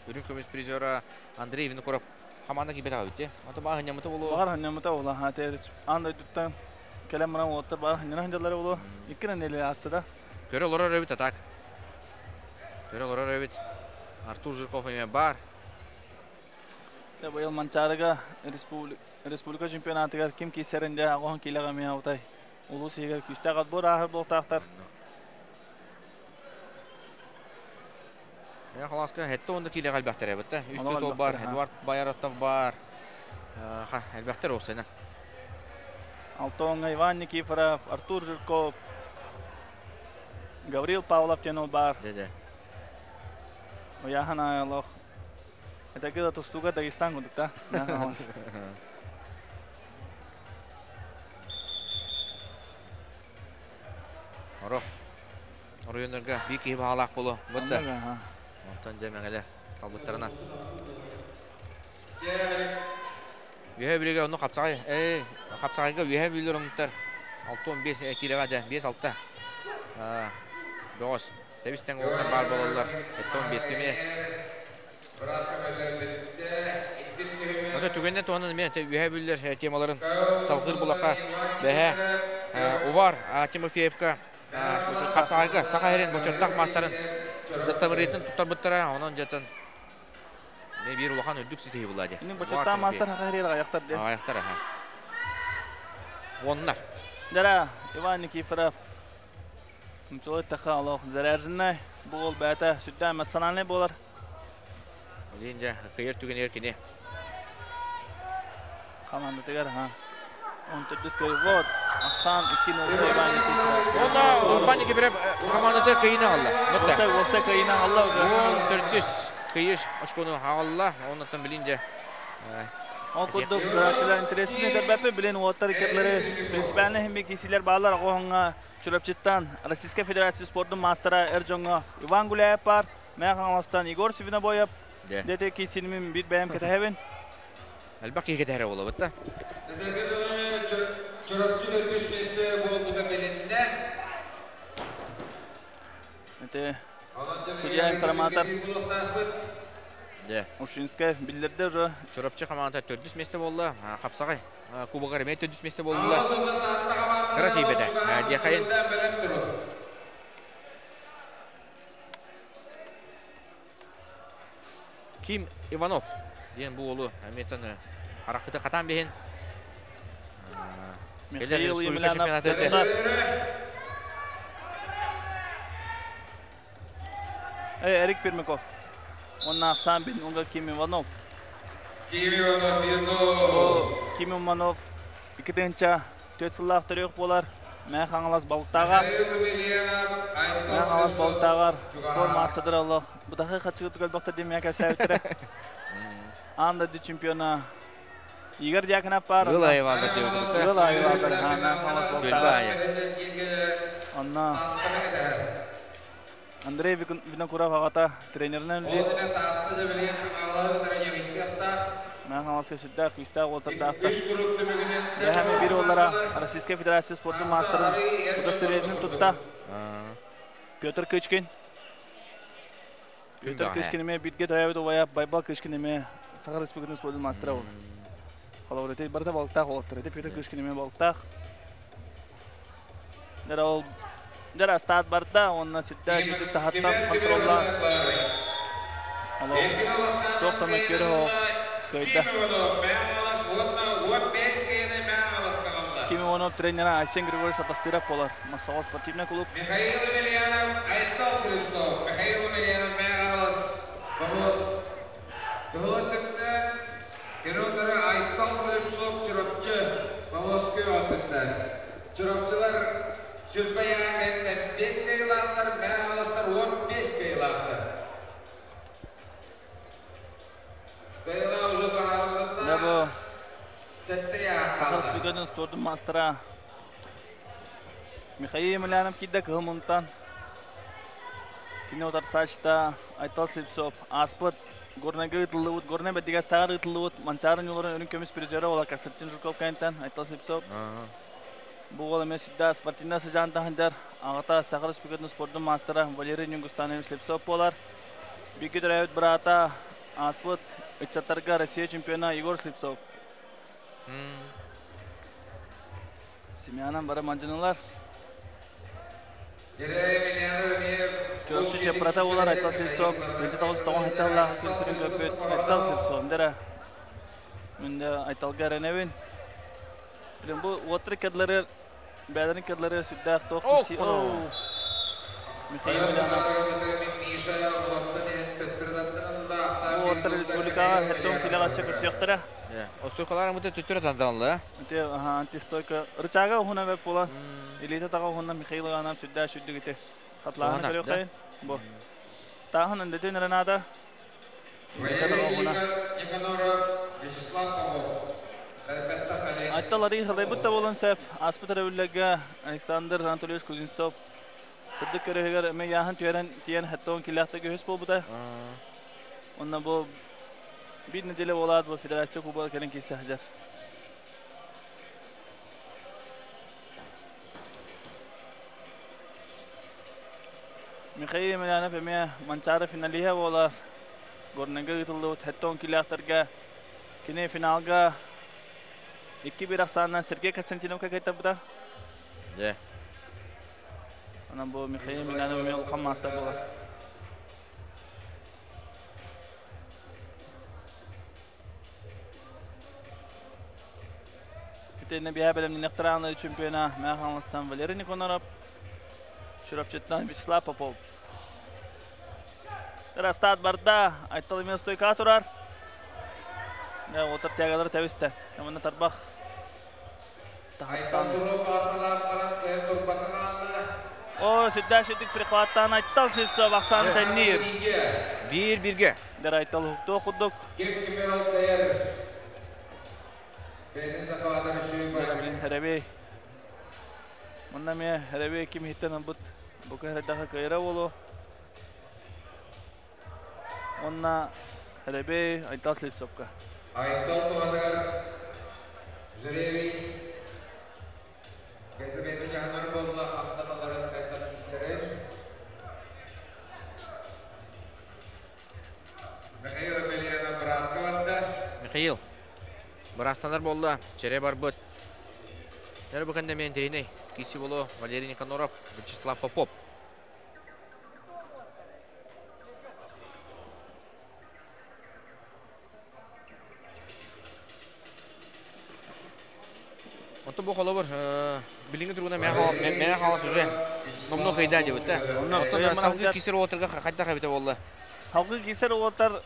[SPEAKER 1] үрүҥ көмүс призера Андрей Винокуров хамаанда киирбэтэх эбит. Ото баа хынньаммыта болуо.
[SPEAKER 3] Баҕар хынньаммыта буолуо. Аан дойдуттан кэлэн баран уолаттар баар хынньана сылдьаллара буолуо. Икки нэдиэлэ ааста да.
[SPEAKER 1] Көрө олорор эбит атак. Көрө олорор эбит. Артур Жирков эмиэ бар.
[SPEAKER 3] Быйыл Манчаарыга республика чемпионатыгар ким киирсэрин дьэ 80 килэҕэ эмиэ утай. Улус егер күстәк отбор ахыр болтақтар.
[SPEAKER 1] Я халаска хетте онда киле галбахтар эбитте. Үстө тол бар, Эдуард Баяратов бар. Ха, элбахтар осына.
[SPEAKER 3] Алтонга Иван Никифоров, Артур Жирков, Гаврил Павлов тенол бар.
[SPEAKER 1] Деде.
[SPEAKER 3] Ояхана алох. Это когда тустуга Дагестан гудукта.
[SPEAKER 1] Оро. Оройоннорга бик киһи баалаах болу. Бутта. Онтон дьэ мэҥэлэр талбыттарынан. Үөһэ Бүлүүгэ онно хапсаҕай, хапсаҕайга Үөһэ Бүлүүлэр оннуттар 65 киилэҕэ дьэ 5-6 бөҕөс тэбис тэҥ уолаттар баар буолаллар. 75 кэмиэ. Ото түгэннэ туһанан эмиэ Үөһэ Бүлүүлэр темаларын салгыыр булаха бэһэ Увар Тимофеевка хапсаҕайга Саха сирин бочуоттаах маастарын дастабырыйатын туттарбыттара. Онон дьэтэн не биир улахан үрдүк ситиһии була дии.
[SPEAKER 3] Ини бочуоттаах маастар Саха сирин аҕыйахтар дии.
[SPEAKER 1] Аҕыйахтар аха. Уоннар.
[SPEAKER 3] Дара Иван Никифоров Мчолой таха олох заряженный буол бэйэтэ сүрдээх эмоциональный буолар.
[SPEAKER 1] Билин дьэ кыйар түгэнигэр кини
[SPEAKER 3] командатыгар ха он төрдүс кый вот Ахсан 2-0 Иван Никифоров.
[SPEAKER 1] Онно Иван Никифоров командата кыйына алла.
[SPEAKER 3] Уопсай уопсай кыйына алла уже.
[SPEAKER 1] Он төрдүс кыйыш очкону хаалла. Оннотон билин дьэ
[SPEAKER 3] Ол курдук көрөөччүлэр интэриэспин көрбөппүн билин уоттар иккитлери принципиально химми киисилэр баалар оҕоһоҥҥо Чурапчыттан Российскай Федерация спордун маастара эр дьоҥҥо Иван Гуляев баар, Мэҥэ Хаҥаластан Егор Свинобоев. Дете киисинимин биир бэйэм кэтэһэбин.
[SPEAKER 1] Элбэх киһи кэтэһэрэ буолабыт да.
[SPEAKER 2] Чурапчы төрдүс миэстэ буолбута билиннэ.
[SPEAKER 3] Ити судья информатор Ушинская биллэрдэ уже.
[SPEAKER 1] Чурапчы хамаанда төрдүс миэстэ буолла. Хапсаҕай кубогар эмиэ төрдүс миэстэ буоллулар. Кыра тиийбэтэ. Диэхайын. Ким Иванов диэн бу уолу эмиэтэн харахпыты хатаан биһин.
[SPEAKER 3] Михаил Емельянов. Эрик Пермяков. Онна Ахсан бин унга Ким Иванов.
[SPEAKER 2] Ким Иванов бирно.
[SPEAKER 3] Ким Иванов икки төрт сыллаах төрүөх буолар. Мэ Хаҥалас Балтааҕар. Мэ Хаҥалас Балтааҕар спорт маастардара олох. Бутахы хачыгы түгөлбөхтөр диэн кэпсээбиттэрэ. Аан дойду чемпиона Игорь Дьяконов баар.
[SPEAKER 1] Ыл айыбаалар диэбит.
[SPEAKER 3] Ыл айыбаалар. Мэ Хаҥалас Балтааҕар. Онно Андрей Винокуров аҕата тренеринэн үлэлиир. Мэҥэ Хаҥаласка сүрдээх күүстээх уолаттардаахтар. Бэһэми биир уоллара Российскай Федерация спордун маастарын удостоверениетин тутта. Петр Кычкин. Петр Кычкин эмиэ бииргэ төрөөбүт убайа Байбал Кычкин эмиэ Саха Республикатын спордун маастара буолар. Холобур, ити барыта балыктаах уолаттар. Ити Петр Кычкин эмиэ балыктаах. Дьэ ол дьэ астаат барда уонна сүрдээх үчүгэй таһаттан контроллаан туох да мөккүөрэ суох кыайда. Ким Иванов тренера Айсен Григорьевич Атастыров буолар. Моссоҕо спортивный клуб.
[SPEAKER 2] Михаил Емельянов, Айтал Слепцов. Михаил Емельянов Мэҥэ Бобос. Кыһыл Керондары Айтал Слепцов Чурапчы Бобоскү аттыттар. Чурапчылар сүрбэ кэннэ 5 кыйылаахтар, Мэҥэ Хаҥаластар 15 кыйылаахтар. Кыйылаа уже
[SPEAKER 3] Да бу Саха Республикатын спордун маастара Михаил Емельянов киирдэ кыһыл мунтан. Кини утарсаачта Айтал Слепцов ааспыт Горнайга ыытыллыбыт, Горнай Бэрдигэстээҕэр ыытыллыбыт Манчаары ньууларын үрүҥ көмүс призера буола Константин Жирков кэнниттэн Айтал Слепцов. Бу уол эмиэ сүрдээх спортивнай сыдьаан таһынжар. Аҕата Саха Республикатын спордун маастара Валерий Ньугустанович Слепцов буолар. Бииргэ төрөөбүт быраата ааспыт ыччаттарга Россия чемпиона Егор Слепцов. Семьянан бары мандьынылар. Чурапчы чеппарата буолар Айтал Слепцов. Тыынча тоҕус тоҕон сэттэ күн сирин көрбүт Айтал Слепцов. Дэрэ. Мин де Айталга эрэнэбин. Билин бу уоттар кэдлары Бәлерин кырлары сүрдээх тоқ киси. Михаил Милянов. Оттар республикаға хеттон килеға сөкірсіяқтыра.
[SPEAKER 1] Остойкалар мұты түттірі тандалы.
[SPEAKER 3] Те, антистойка. Рычага ухуна бәп бола. Элита таға ухуна Михаил Иванов сүрдээх сүрдүгіте. Хатлағын көрі қайын. Бу. Тағын үндетен Ренада. Айтталары халайбыт да болон сөп. Аспыт рәвүлләгә Александр Анатольевич Кузнецов сырдык көрөһүгэр эме яһын түөрен тиен хаттон килляхта көһүс болбута. Онна бу бир неделе болат бу федерация кубогы келен кийсе хажар. Михаил Емельянов эме Манчары финалиһа болар. Горнага ытылды хаттон килляхтарга кине финалга 2-1 ахсаанынан Сергей Константиновка кайтабыта.
[SPEAKER 1] Да.
[SPEAKER 3] Анан бу Михаил Емельянов эме улахан маастар болар. Итенне биһэ бэлэмнинэхтарааны чемпиона Мэхалыстан Валерий Никоноров, Чурапчыттан Вячеслав Попов. Растат барда, Айтал эме стойка турар. Отыр тягалар тәвісті. Амына тарбах. О, сүддә сүддік прихваттан Айтал Слепцов Ахсан Тәннир.
[SPEAKER 1] Bir-birге.
[SPEAKER 3] Дер Айтал хукту худдук. Хәрәбей. Мында ме хәрәбей ким хиттен бут. Бу кәрәдәгә кайра болу. Онна хәрәбей Айтал Слепцовка.
[SPEAKER 2] Айтал туғандар жребий бәті-бәті жағынар болла қаптаталарын қайтап кесірер. Михаил Емельянов Браска барды.
[SPEAKER 1] Михаил, Брастанар болла, чере бар бұт. Дәр бұқында мен терейней. Киси болу Валерий Никаноров, Вячеслав Попов. Онто бу холобур билиңи тургуна мэ халас уже номно кыйда деп өттө. Онтон салгы кисер отырга кайта кабите болду.
[SPEAKER 3] Халгы кисер отыр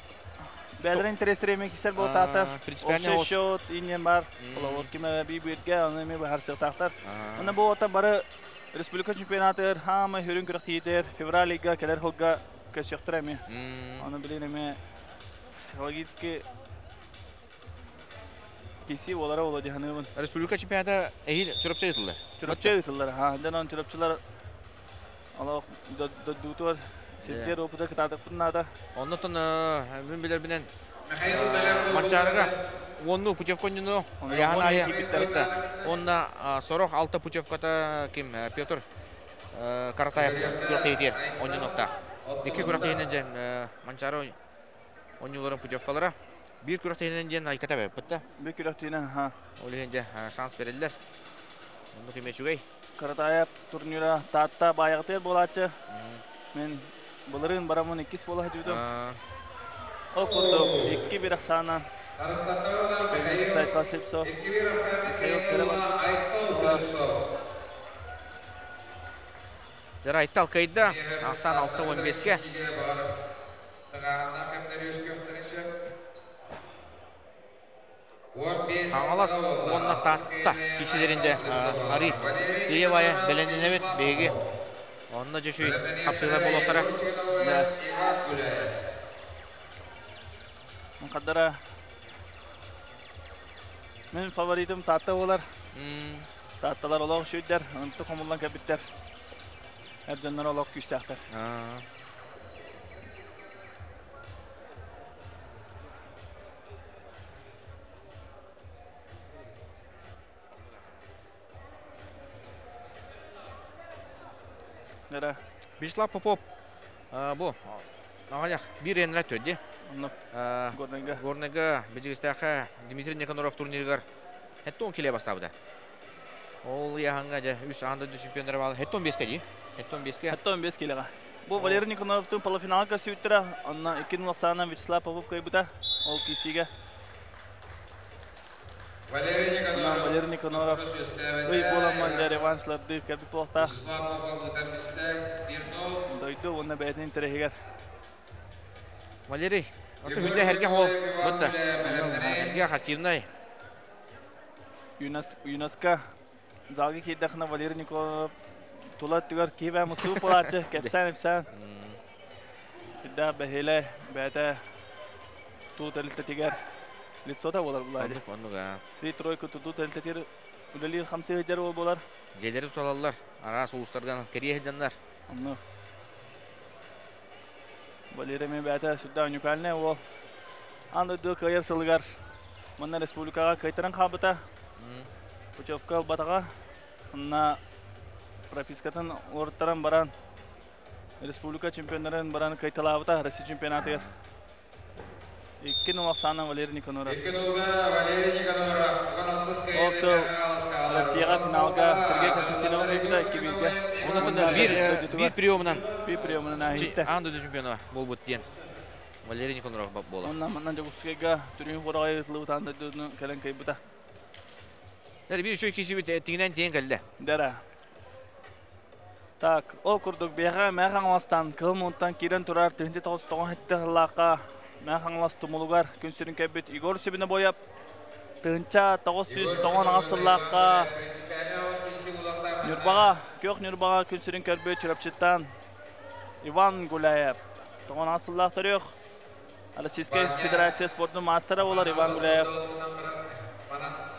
[SPEAKER 3] бәдер интерестреме кисер болтата.
[SPEAKER 1] Принципиально
[SPEAKER 3] счет инен бар. Холобур киме би бирге аны ме бахар сыктактар. Аны бу ота бары республика чемпионаты хама хүрүн күрәк февраль лига келер холга көчөктүрәме. Аны билинеме психологически киси олара ола диханыбын.
[SPEAKER 1] Республика чемпионаты эйил чурапча ытылар.
[SPEAKER 3] Чурапча ытылар. Ха, ден чурапчылар ала дутуар сеттер опыта кытатык буннада.
[SPEAKER 1] Оннотон мен билер менен Манчарыга онну путевконну яхан ая. Онна 46 путевката ким Петр Каратаев күрәктәйтер онны нокта. Ике күрәктәйнен же Манчары оннуларын путевкалара. Bir күрәктәйнен ден айката бер битте.
[SPEAKER 3] Bir күрәктәйнен ха.
[SPEAKER 1] Ол инде шанс берилер. Онну кеме чугай.
[SPEAKER 3] Каратаев турнира татта баягытыр болачы. Мен буларын барамын икис бола дүйдüm. О курду 2-1 ахсана. Стайта Слепцов.
[SPEAKER 1] Жара Айтал кайда. Ахсан 6-15-ке. Аңалас онна татта кишилеринде Ари Сиевая белененебет беги. Онна жөшүй капсыйлар болоктара.
[SPEAKER 3] Мукаддара. Мен фаворитим татта болар. Татталар олог шүйдер, ынты комулдан кәбиттер. Әбденнер олог күчтәхтер.
[SPEAKER 1] Вячеслав Попов бу ағаяқ бір енлі төдде.
[SPEAKER 3] Горныга.
[SPEAKER 1] Горныга бежігістәқі Дмитрий Никаноров турниргар хеттон келе бастабыды. Ол яғанға жа үс анда чемпиондар балы. Хеттон 5-ке ди. Хеттон 5-ке.
[SPEAKER 3] Хеттон 5 келеға. Бу Валерий Никоноровтың полуфиналға сүйттіра. Онна 2-0 Вячеслав Попов кайбыта. Ол кисиге.
[SPEAKER 2] Валерий
[SPEAKER 3] Онон
[SPEAKER 2] Никаноров.
[SPEAKER 3] Валерий Никаноров ый буоламман дьэ реваншлардыы кэлбит буолуохтаах.
[SPEAKER 2] Вячеслав Попов ыытар бистэ 1-0.
[SPEAKER 3] Дойду уонна бэйэтин интэриэһигэр.
[SPEAKER 1] Валерий, ото хүндэ эргэ хол бытта. Эргэ активный.
[SPEAKER 3] ЮНЕСКО залга киирдэххинэ Валерий Николаев тула өттүгэр киһи бэйэ мустубут буолааччы, кэпсээн-ипсээн. Сүрдээх бэһиэлэй, бэйэтэ туу тэрилтэтигэр лицота буолар булаа.
[SPEAKER 1] Оннук, оннук аа.
[SPEAKER 3] Три тройка тутуу тэрилтэтигэр үлэлиир хамсыы сылдьар уол буолар.
[SPEAKER 1] Дьиэлэри туталаллар, араас улуустарга кэрийэ сылдьаннар.
[SPEAKER 3] Оннук. Валерий эмиэ бэйэтэ сүрдээх уникальнай уол. Аан дойду кыайар сылыгар манна республикаҕа кыайтаран хаалбыта. Путевка ылбатаҕа. Онно пропискатын уларыттаран баран республика чемпионнарын баран кыайталаабыта Россия чемпионатыгар. 2-0 ахсаанынан Валерий Никаноров.
[SPEAKER 2] 2-0 Валерий Никаноров.
[SPEAKER 3] Ол сыл Россияҕа финалга Сергей Константинов кыайбыта 2-1-гэ.
[SPEAKER 1] Онон биир приемунан
[SPEAKER 3] биир приемунан ааһыйда.
[SPEAKER 1] Аан дойду чемпиона буолбут диэн Валерий Никаноров буола.
[SPEAKER 3] Онно манна Дьокуускайга түрүн хураҕай ыытыллыбыт аан дойдуну кэлэн кыайбыта.
[SPEAKER 1] Биир үчүгэй киирсибит тигинэн тиийэн кэллэ.
[SPEAKER 3] Дара. Так, ол курдук биэхэ Мэҥэ Хаҥаластан Кыһыл Муунтан киирэн турар 1997 сыллаахха Мэҥэ Хаҥалас тумулугар күн сирин көрбүт Егор Сибинобоев 1998 сыллаахха Ньурбаҕа, Күөх Ньурбаҕа күн сирин көрбүт Чурапчыттан Иван Гуляев 98 сыллаах төрүөх Российскай Федерация спордун маастара буолар Иван Гуляев.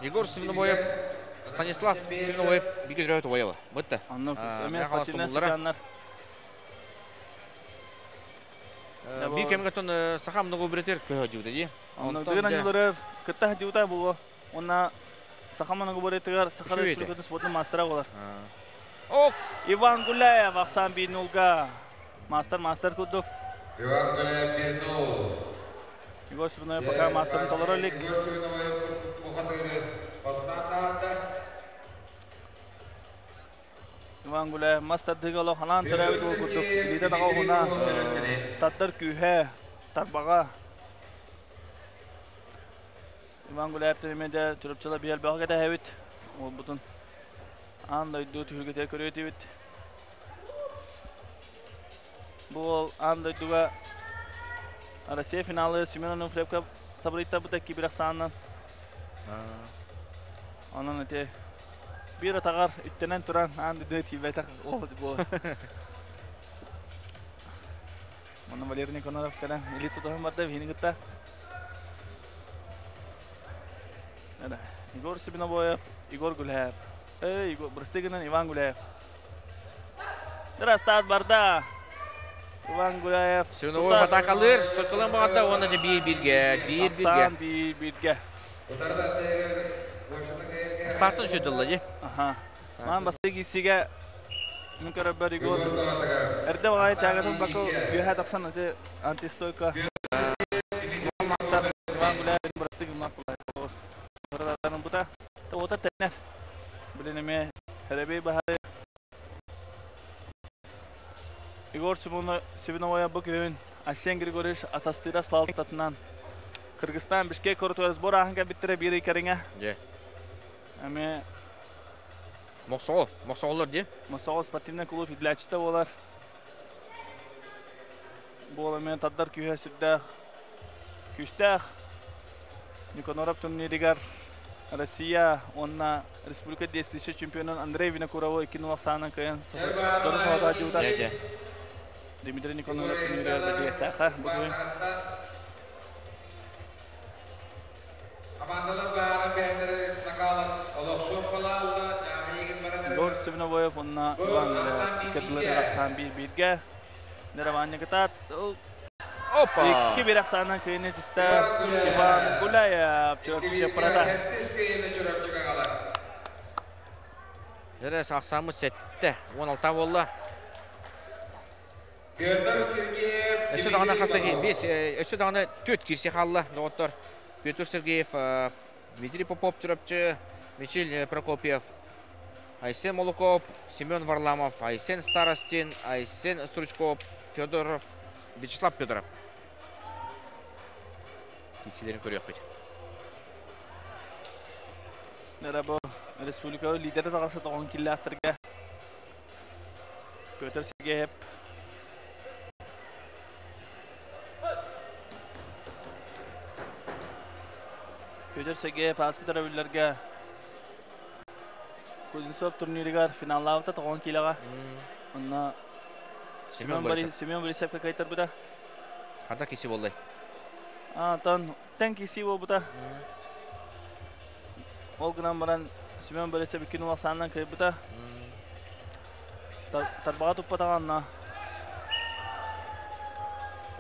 [SPEAKER 1] Егор Свинобоев, Станислав Свинобоев биир төрөөбүт убайа бытта.
[SPEAKER 3] Онно эмиэ спортивнай сыһыаннар.
[SPEAKER 1] Биир кэмҥэ оттон саха много бирэтер көһө дии.
[SPEAKER 3] Онно дыгын анньылары кытта сылдьыбыта буолуо. Уонна саха многоборьетыгар Саха Республикатын спортун маастара буолар. Иван Гуляев ахсаан 1-0-га. Мастер мастер курдук.
[SPEAKER 2] Иван Гуляев 1-0.
[SPEAKER 3] Егор Свиноев пока мастерын толоро илик.
[SPEAKER 2] Егор Свиноев бухатыры бастаан таһаарда.
[SPEAKER 3] Иван Гуляев мас тардыыга олох анаан төрөөбүт уол курдук. Илиитэ таҕа уһуна, тардар күүһэ, тарбаҕа. Иван Гуляев эмиэ да Чурапчыла биир элбэҕи кэтэһэбит. Уолбутун аан дойду түһүлгэтигэр көрүө этибит. Бу уол аан дойдуга Россия финалы Семен Онуфриевка сабырыйтарбыта 2-1 ахсаанынан. Онон ити биир атаҕар үттэнэн туран аан дойдуга тиийбэтэх уол буолар. Манна Валерий Никоноров кэлэн илии тутуһан барда биһини кытта. Егор Сибинобоев, Егор Гуляев. Эй, Егор, бырастыы гынан Иван Гуляев. Старт барда. Иван Гуляев.
[SPEAKER 1] Свиновой атакалыыр, стойкалан баҕарда уонна дьэ биир-бииргэ, биир-бииргэ.
[SPEAKER 3] Ахсаан биир-бииргэ.
[SPEAKER 1] Стартын үчүдылла дии.
[SPEAKER 3] Аха. Маан бастыы киирсиигэ мин көрөрбөр Егор эрдэ баҕайы тягатын бака үөһэ тахсан ити антистойка мастер Иван Гуляев бырастыы гыммат бута ота тэнэр. Билин эмиэ Хэрэбэй баһары Егор Сибиновая бу күһүн Асен Григорьевич Атастыров салалтатынан Кыргызстан Бишкек куоратыгар сбор ааһан кэлбиттэрэ биир ый кэриҥэ.
[SPEAKER 1] Дьэ.
[SPEAKER 3] Эмиэ
[SPEAKER 1] Мохсоҕол, мохсоҕоллор дии.
[SPEAKER 3] Мохсоҕол спортивнай клуб иитиллээччитэ буолар. Буол эмиэ тардар күүһэ сүрдээх күүстээх. Никоноров турниригар Россия уонна республика действующий чемпионун Андрей Винокурову 2-0 ахсаанынан кыайан дору соһутааччыбыта.
[SPEAKER 1] Дьэ,
[SPEAKER 3] Дмитрий Никоноров турниригар бэлиэсээхэ бу күн.
[SPEAKER 2] Командалар баһааран биһэннэри накаалат олохсуох балаалла, дьааһыйыгын баран
[SPEAKER 3] Егор Свиновоев уонна Иван икки ахсаан биир-бииргэ. Нераванья кытаат.
[SPEAKER 1] Опа!
[SPEAKER 3] 2-1 ахсаанынан кыайыыны ситистэ Иван Гуляев Чурапчы Чаппарата.
[SPEAKER 2] Сэттис кыайыыны Чурапчыга аҕалар.
[SPEAKER 1] Эрэ ахсааммыт 7, 16 буолла.
[SPEAKER 2] Петр Сергеев.
[SPEAKER 1] Өссө даҕаны хас бес, өссө даҕаны түөрт киирсии хаалла, доҕоттор. Петр Сергеев, Дмитрий Попов Чурапчы, Мичил Прокопьев, Айсен Молоков, Семен Варламов, Айсен Старостин, Айсен Стручков, Федоров, Вячеслав Федоров. Киирсиилэрин көрүөхпүт.
[SPEAKER 3] Бу республика лидері тағасы тоғын килләқтірге. Петр Сергеев. Петр Сергеев аспитара бүллерге Кузнецов турниригар финаллаабыта тоҕон килоҕа. Онно Семен Семен Борисовка кайтарбыта.
[SPEAKER 1] Хата киси боллай?
[SPEAKER 3] Антон тен киси болбута. Ол гынан баран Семен Борисов икки нула саннан кайбыта. Тарбаға туппатаганна.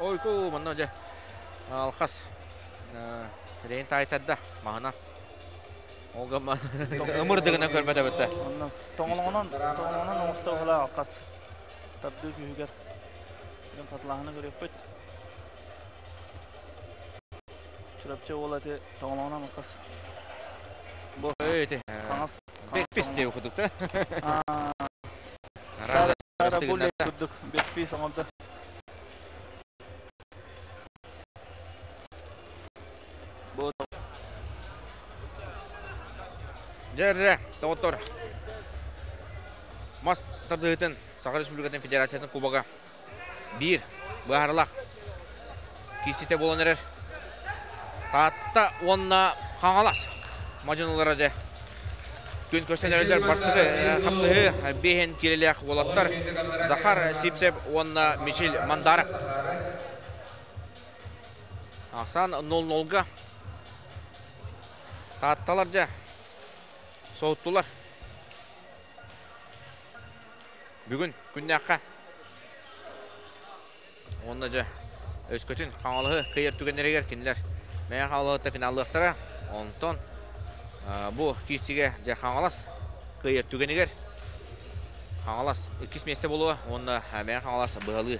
[SPEAKER 1] Ой, ку манна же. Алхас. Рейн тайтадда махана. Олгама ымырдыгына көрмөтө бітті.
[SPEAKER 3] Тоңолоңонон тоңолоңонон оңустоғыла алқас. Тарды күйігер. Мен қатылағını көрөкпөт. Чурапчы ол әте тоңолоңонон алқас.
[SPEAKER 1] Бу эти.
[SPEAKER 3] Қаңас.
[SPEAKER 1] Бекпис деп окудук да.
[SPEAKER 3] Курдук. Бекпис оңолду. Бу
[SPEAKER 1] Жерре, тоғыттор. Мас тардыытын Саха Республикатын Федерациятын кубога бир быһарылах кистите болон эрер. Таатта онна Хаҥалас мадьыналара же күн көстөнөрөлөр бастыгы хапсыһы бехен кирелях болаттар Захар Сипсеп онна Мичил Мандаров. Асан 0-0-га Таатталар же соуттулар. Бүгүн күннәққа. Онна же өскөтүн Хаҥалаһы кыйыр түгеннерегер кинилер. Мәйә Хаҥалаһыта финаллыктара. Онтон бу кисиге же Хаҥалас кыйыр түгенегер. Хаҥалас иккис месте болуа. Онна Мәйә Хаҥалас быһалы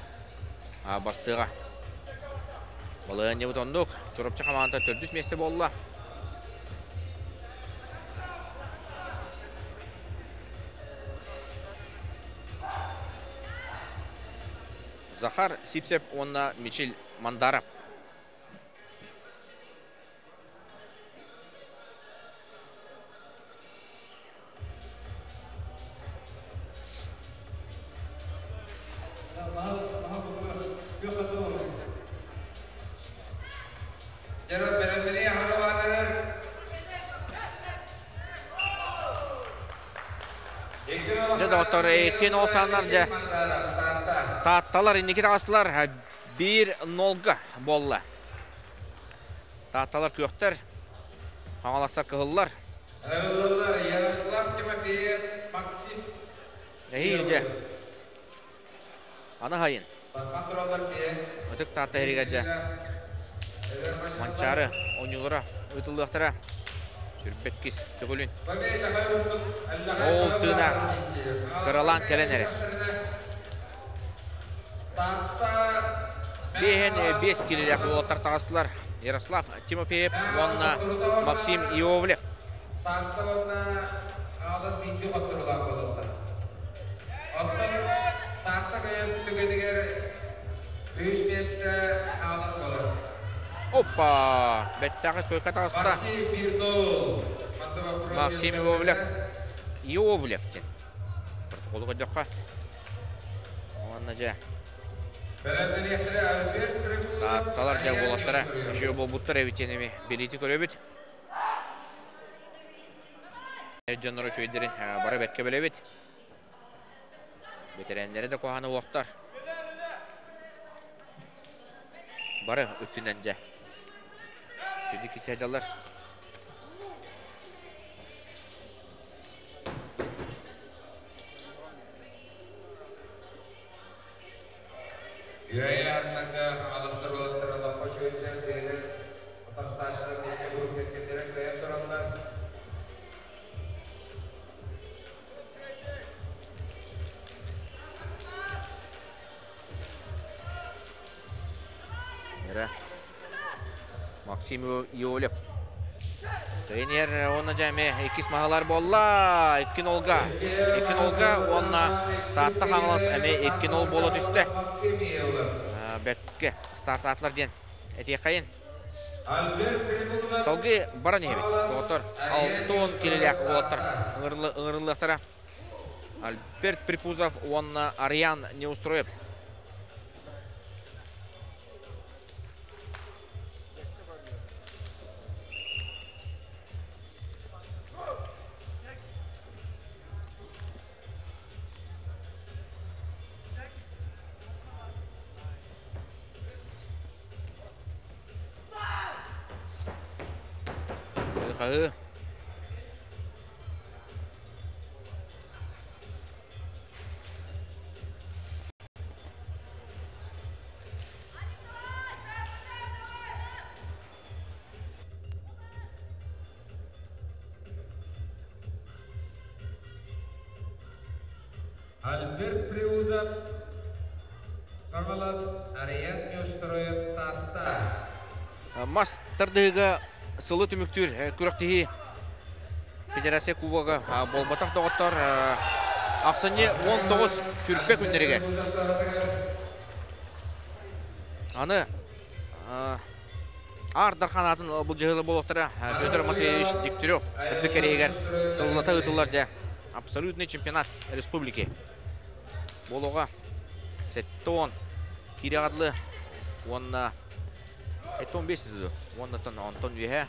[SPEAKER 1] бастыга. Балыгын не бутондук. Чоропча хамаанта төрдүс месте болла. Захар Сипсеп, онна Мичил Мандаров. Доктор Экин Осаннар же Таатталар инники тағасылар 1-0-га болла. Таатталар көктер, Хаҥаластар кыһыллар.
[SPEAKER 2] Ярослав Тимофеев, Максим.
[SPEAKER 1] Эйилже. Аны хайын. Өтік таатта херигәджә. Манчары ойнулара ытыллыктара. Сүрбеккис төгүлүн. Ол тына кыралан келен. Бехен 5 килелек болоттар тағастылар. Ярослав Тимофеев, онна Максим Иовлев. Опа! Беттағы стойка тағаста. Максим Иовлев. Иовлев тен. Протоколы көдіққа. Онна же. Таатталар жа болаттара. Үші болбуттар эбитенеме белити көрөбүт. Жоннор үшөйдерин бара бәтке белебит. Ветерендері де қоғаны оқтар. Бары үттінен же. Шүді кесе жалар. Максим Иолев. Тренер оны жәме иккис мағалар болла. Иккин олга. Иккин олга онна таатта қаңылас әме иккин ол бола түсті. Бәкке старт атлар ден. Әте қайын. Салгыы баран иһэбит. Доҕоттор, 60 килэлээх уолаттар ыҥырыллыахтара. Альберт Припузов уонна Ариан Неустроев. Хаһыы.
[SPEAKER 2] Альберт Приузов, Хаҥалас, Ариан Неустроев, Таатта.
[SPEAKER 1] Мас тардыһыыга сылы түмүктүүр күрэхтэһии Федерация Кубога буолбатах доҕоттор ахсынньы 19 сүрбэ күннэригэр. Аны Аар Дархан аатын былдьаһыылар буолуохтара Федор Матвеевич Дегтярев үрдүк кэриэһигэр сыллата ыытыллар дьэ абсолютный чемпионат республики буолуоҕа 70 киирэҕэ дылы уонна 75 дылы уоннаттан онтон үөһэ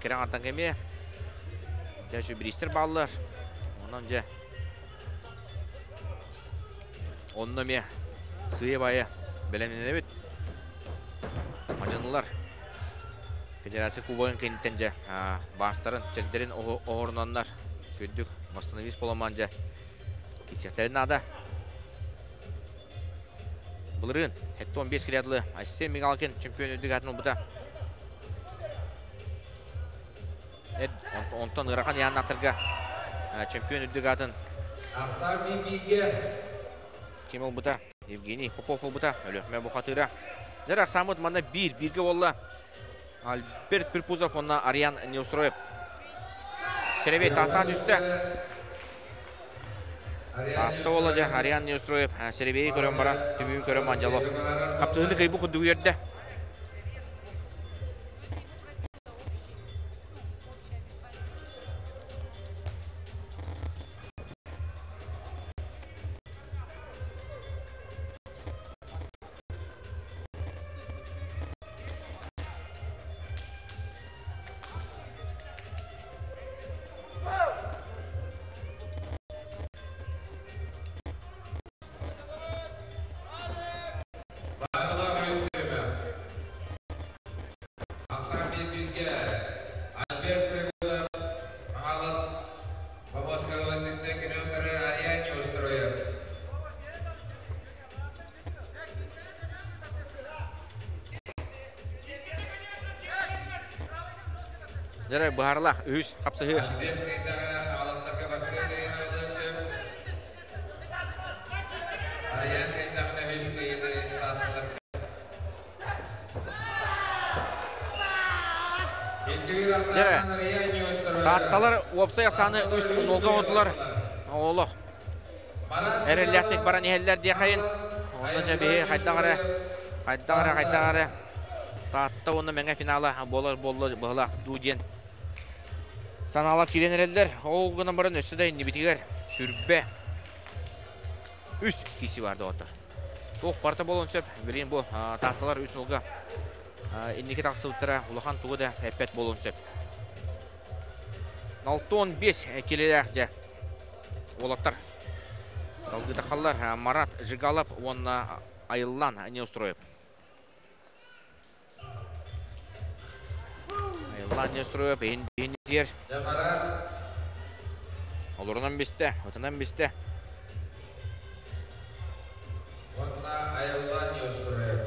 [SPEAKER 1] кэрэ аҥартан кэмиэ дьэ үчүгэй бириистэр бааллар онон дьэ Онно эмиэ сыыйа-баайа бэлэмнэнэбит. Мадьынылар Федерация Кубогын кэнниттэн дьэ баастарын, чэрдэрин оһорунаннар үрдүк восстановись боломаан дьэ кисиэхтэрин наада. Былырыын 75 килоатлы Айсен Мигалкин чемпион үрдүк аатын ылбыта. Онтон ыарахан ыйааннаахтарга чемпион үрдүк аатын ким ылбыта? Евгений Попов ылбыта. Өлүөхүмэ бухатыыра. Дьэ, ахсааммыт манна биир бииргэ буолла. Альберт Припузов уонна Ариан Неустроев. Серебей тааттаа түстэ. Таатта буолла дьэ Ариан Неустроев Серебейи көрөн баран, түмүгүн көрөн Манжалов. Хапсыһыны кыйбы курдук үөрдэ.
[SPEAKER 2] Ахсаан бииргэ Альберт Пригожин Хаҥалас Бобоскалыттан күнү Ариане устроят.
[SPEAKER 1] Дьэ, быһаарылаах үһүс хапсыһыы.
[SPEAKER 2] Альберт кыйдаҕа Хаҥаластарга бастыыр кыйыны сөп. Ариан кыйдаҕына үһүс кыйыны таатталар.
[SPEAKER 1] Дьэ, Таатталар уопсай ахсааны үс нолга оҥордулар. Олох эрэллээхтик баран иһэллэр диэхэйин. Онно дьэ биһи хайдах эрэ, хайдах эрэ, хайдах эрэ Таатта уонна Мэҥэ финала буолар буолла быһылаах дуу диэн санаалар киирэн эрэллэр. Ол гынан баран өссө да иннибитигэр сүрбэ үс киси бар доҕоттор. Туох барыта буолуон сөп. Билигин бу Таатталар үс нолга инники тахсыбыттара улахан тугу да эппэт буолуон сөп. 65 килэлээх дьэ уолаттар салгыы тахаллар Марат Жигалов уонна Айыллан Неустроев. Айыллан Неустроев иһин биһин Олорунан бистэ, отунан бистэ.
[SPEAKER 2] Уонна Айыллан Неустроев.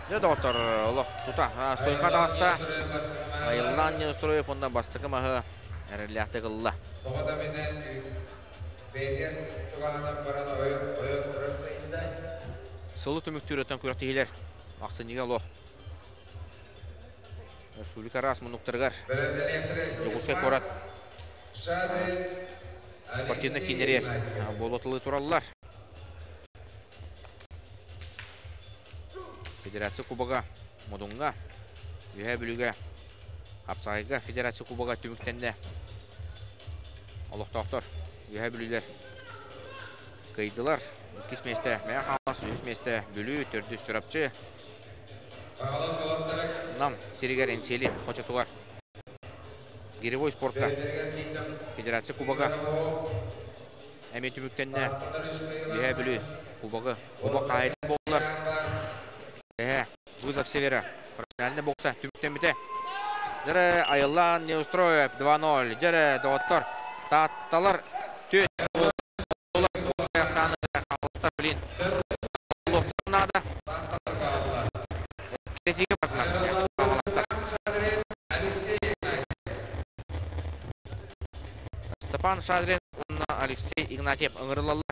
[SPEAKER 1] Дьэ, доҕоттор, олох тута стойка таҕыста. Айыллан Неустроев уонна бастакы маһы эрэллээхтик ылла.
[SPEAKER 2] Тоҕо да минэн бэйэтигэр чугаһынан баран ойон ойон турар да
[SPEAKER 1] Сылы түмүктүүр өттөн күрэхтэһиилэр ахсынньыга олох Республика араас муннуктарыгар Дьокуускай куорат Спортивный кииннэригэр буолуоталыы тураллар. Федерация Кубога Модуҥҥа, Үөһээ Бүлүүгэ, Хапсаҕайга Федерация Кубога түмүктэннэ. Олохтоохтор Үөһээ Бүлүүлэр кыайдылар. Иккис миэстэ Мэҥэ Хаҥалас, үһүс миэстэ Бүлүү, төрдүс Чурапчы. Нам сиригэр Энсиэли хочотугар гиревой спортка Федерация Кубога эмиэ түмүктэннэ. Үөһээ Бүлүү Кубогы Кубок хаһаайына буоллар. Эһэ, вызов Севера. Профессиональный бокса түмүктэммитэ. Дьэрэ Айыллаан Неустроев 2-0. Дьэрэ доҕоттор Таатталар түөрт блин. Наада. Третьиге бардылар. Степан Шадрин уонна Алексей Игнатьев ыҥырылаллар.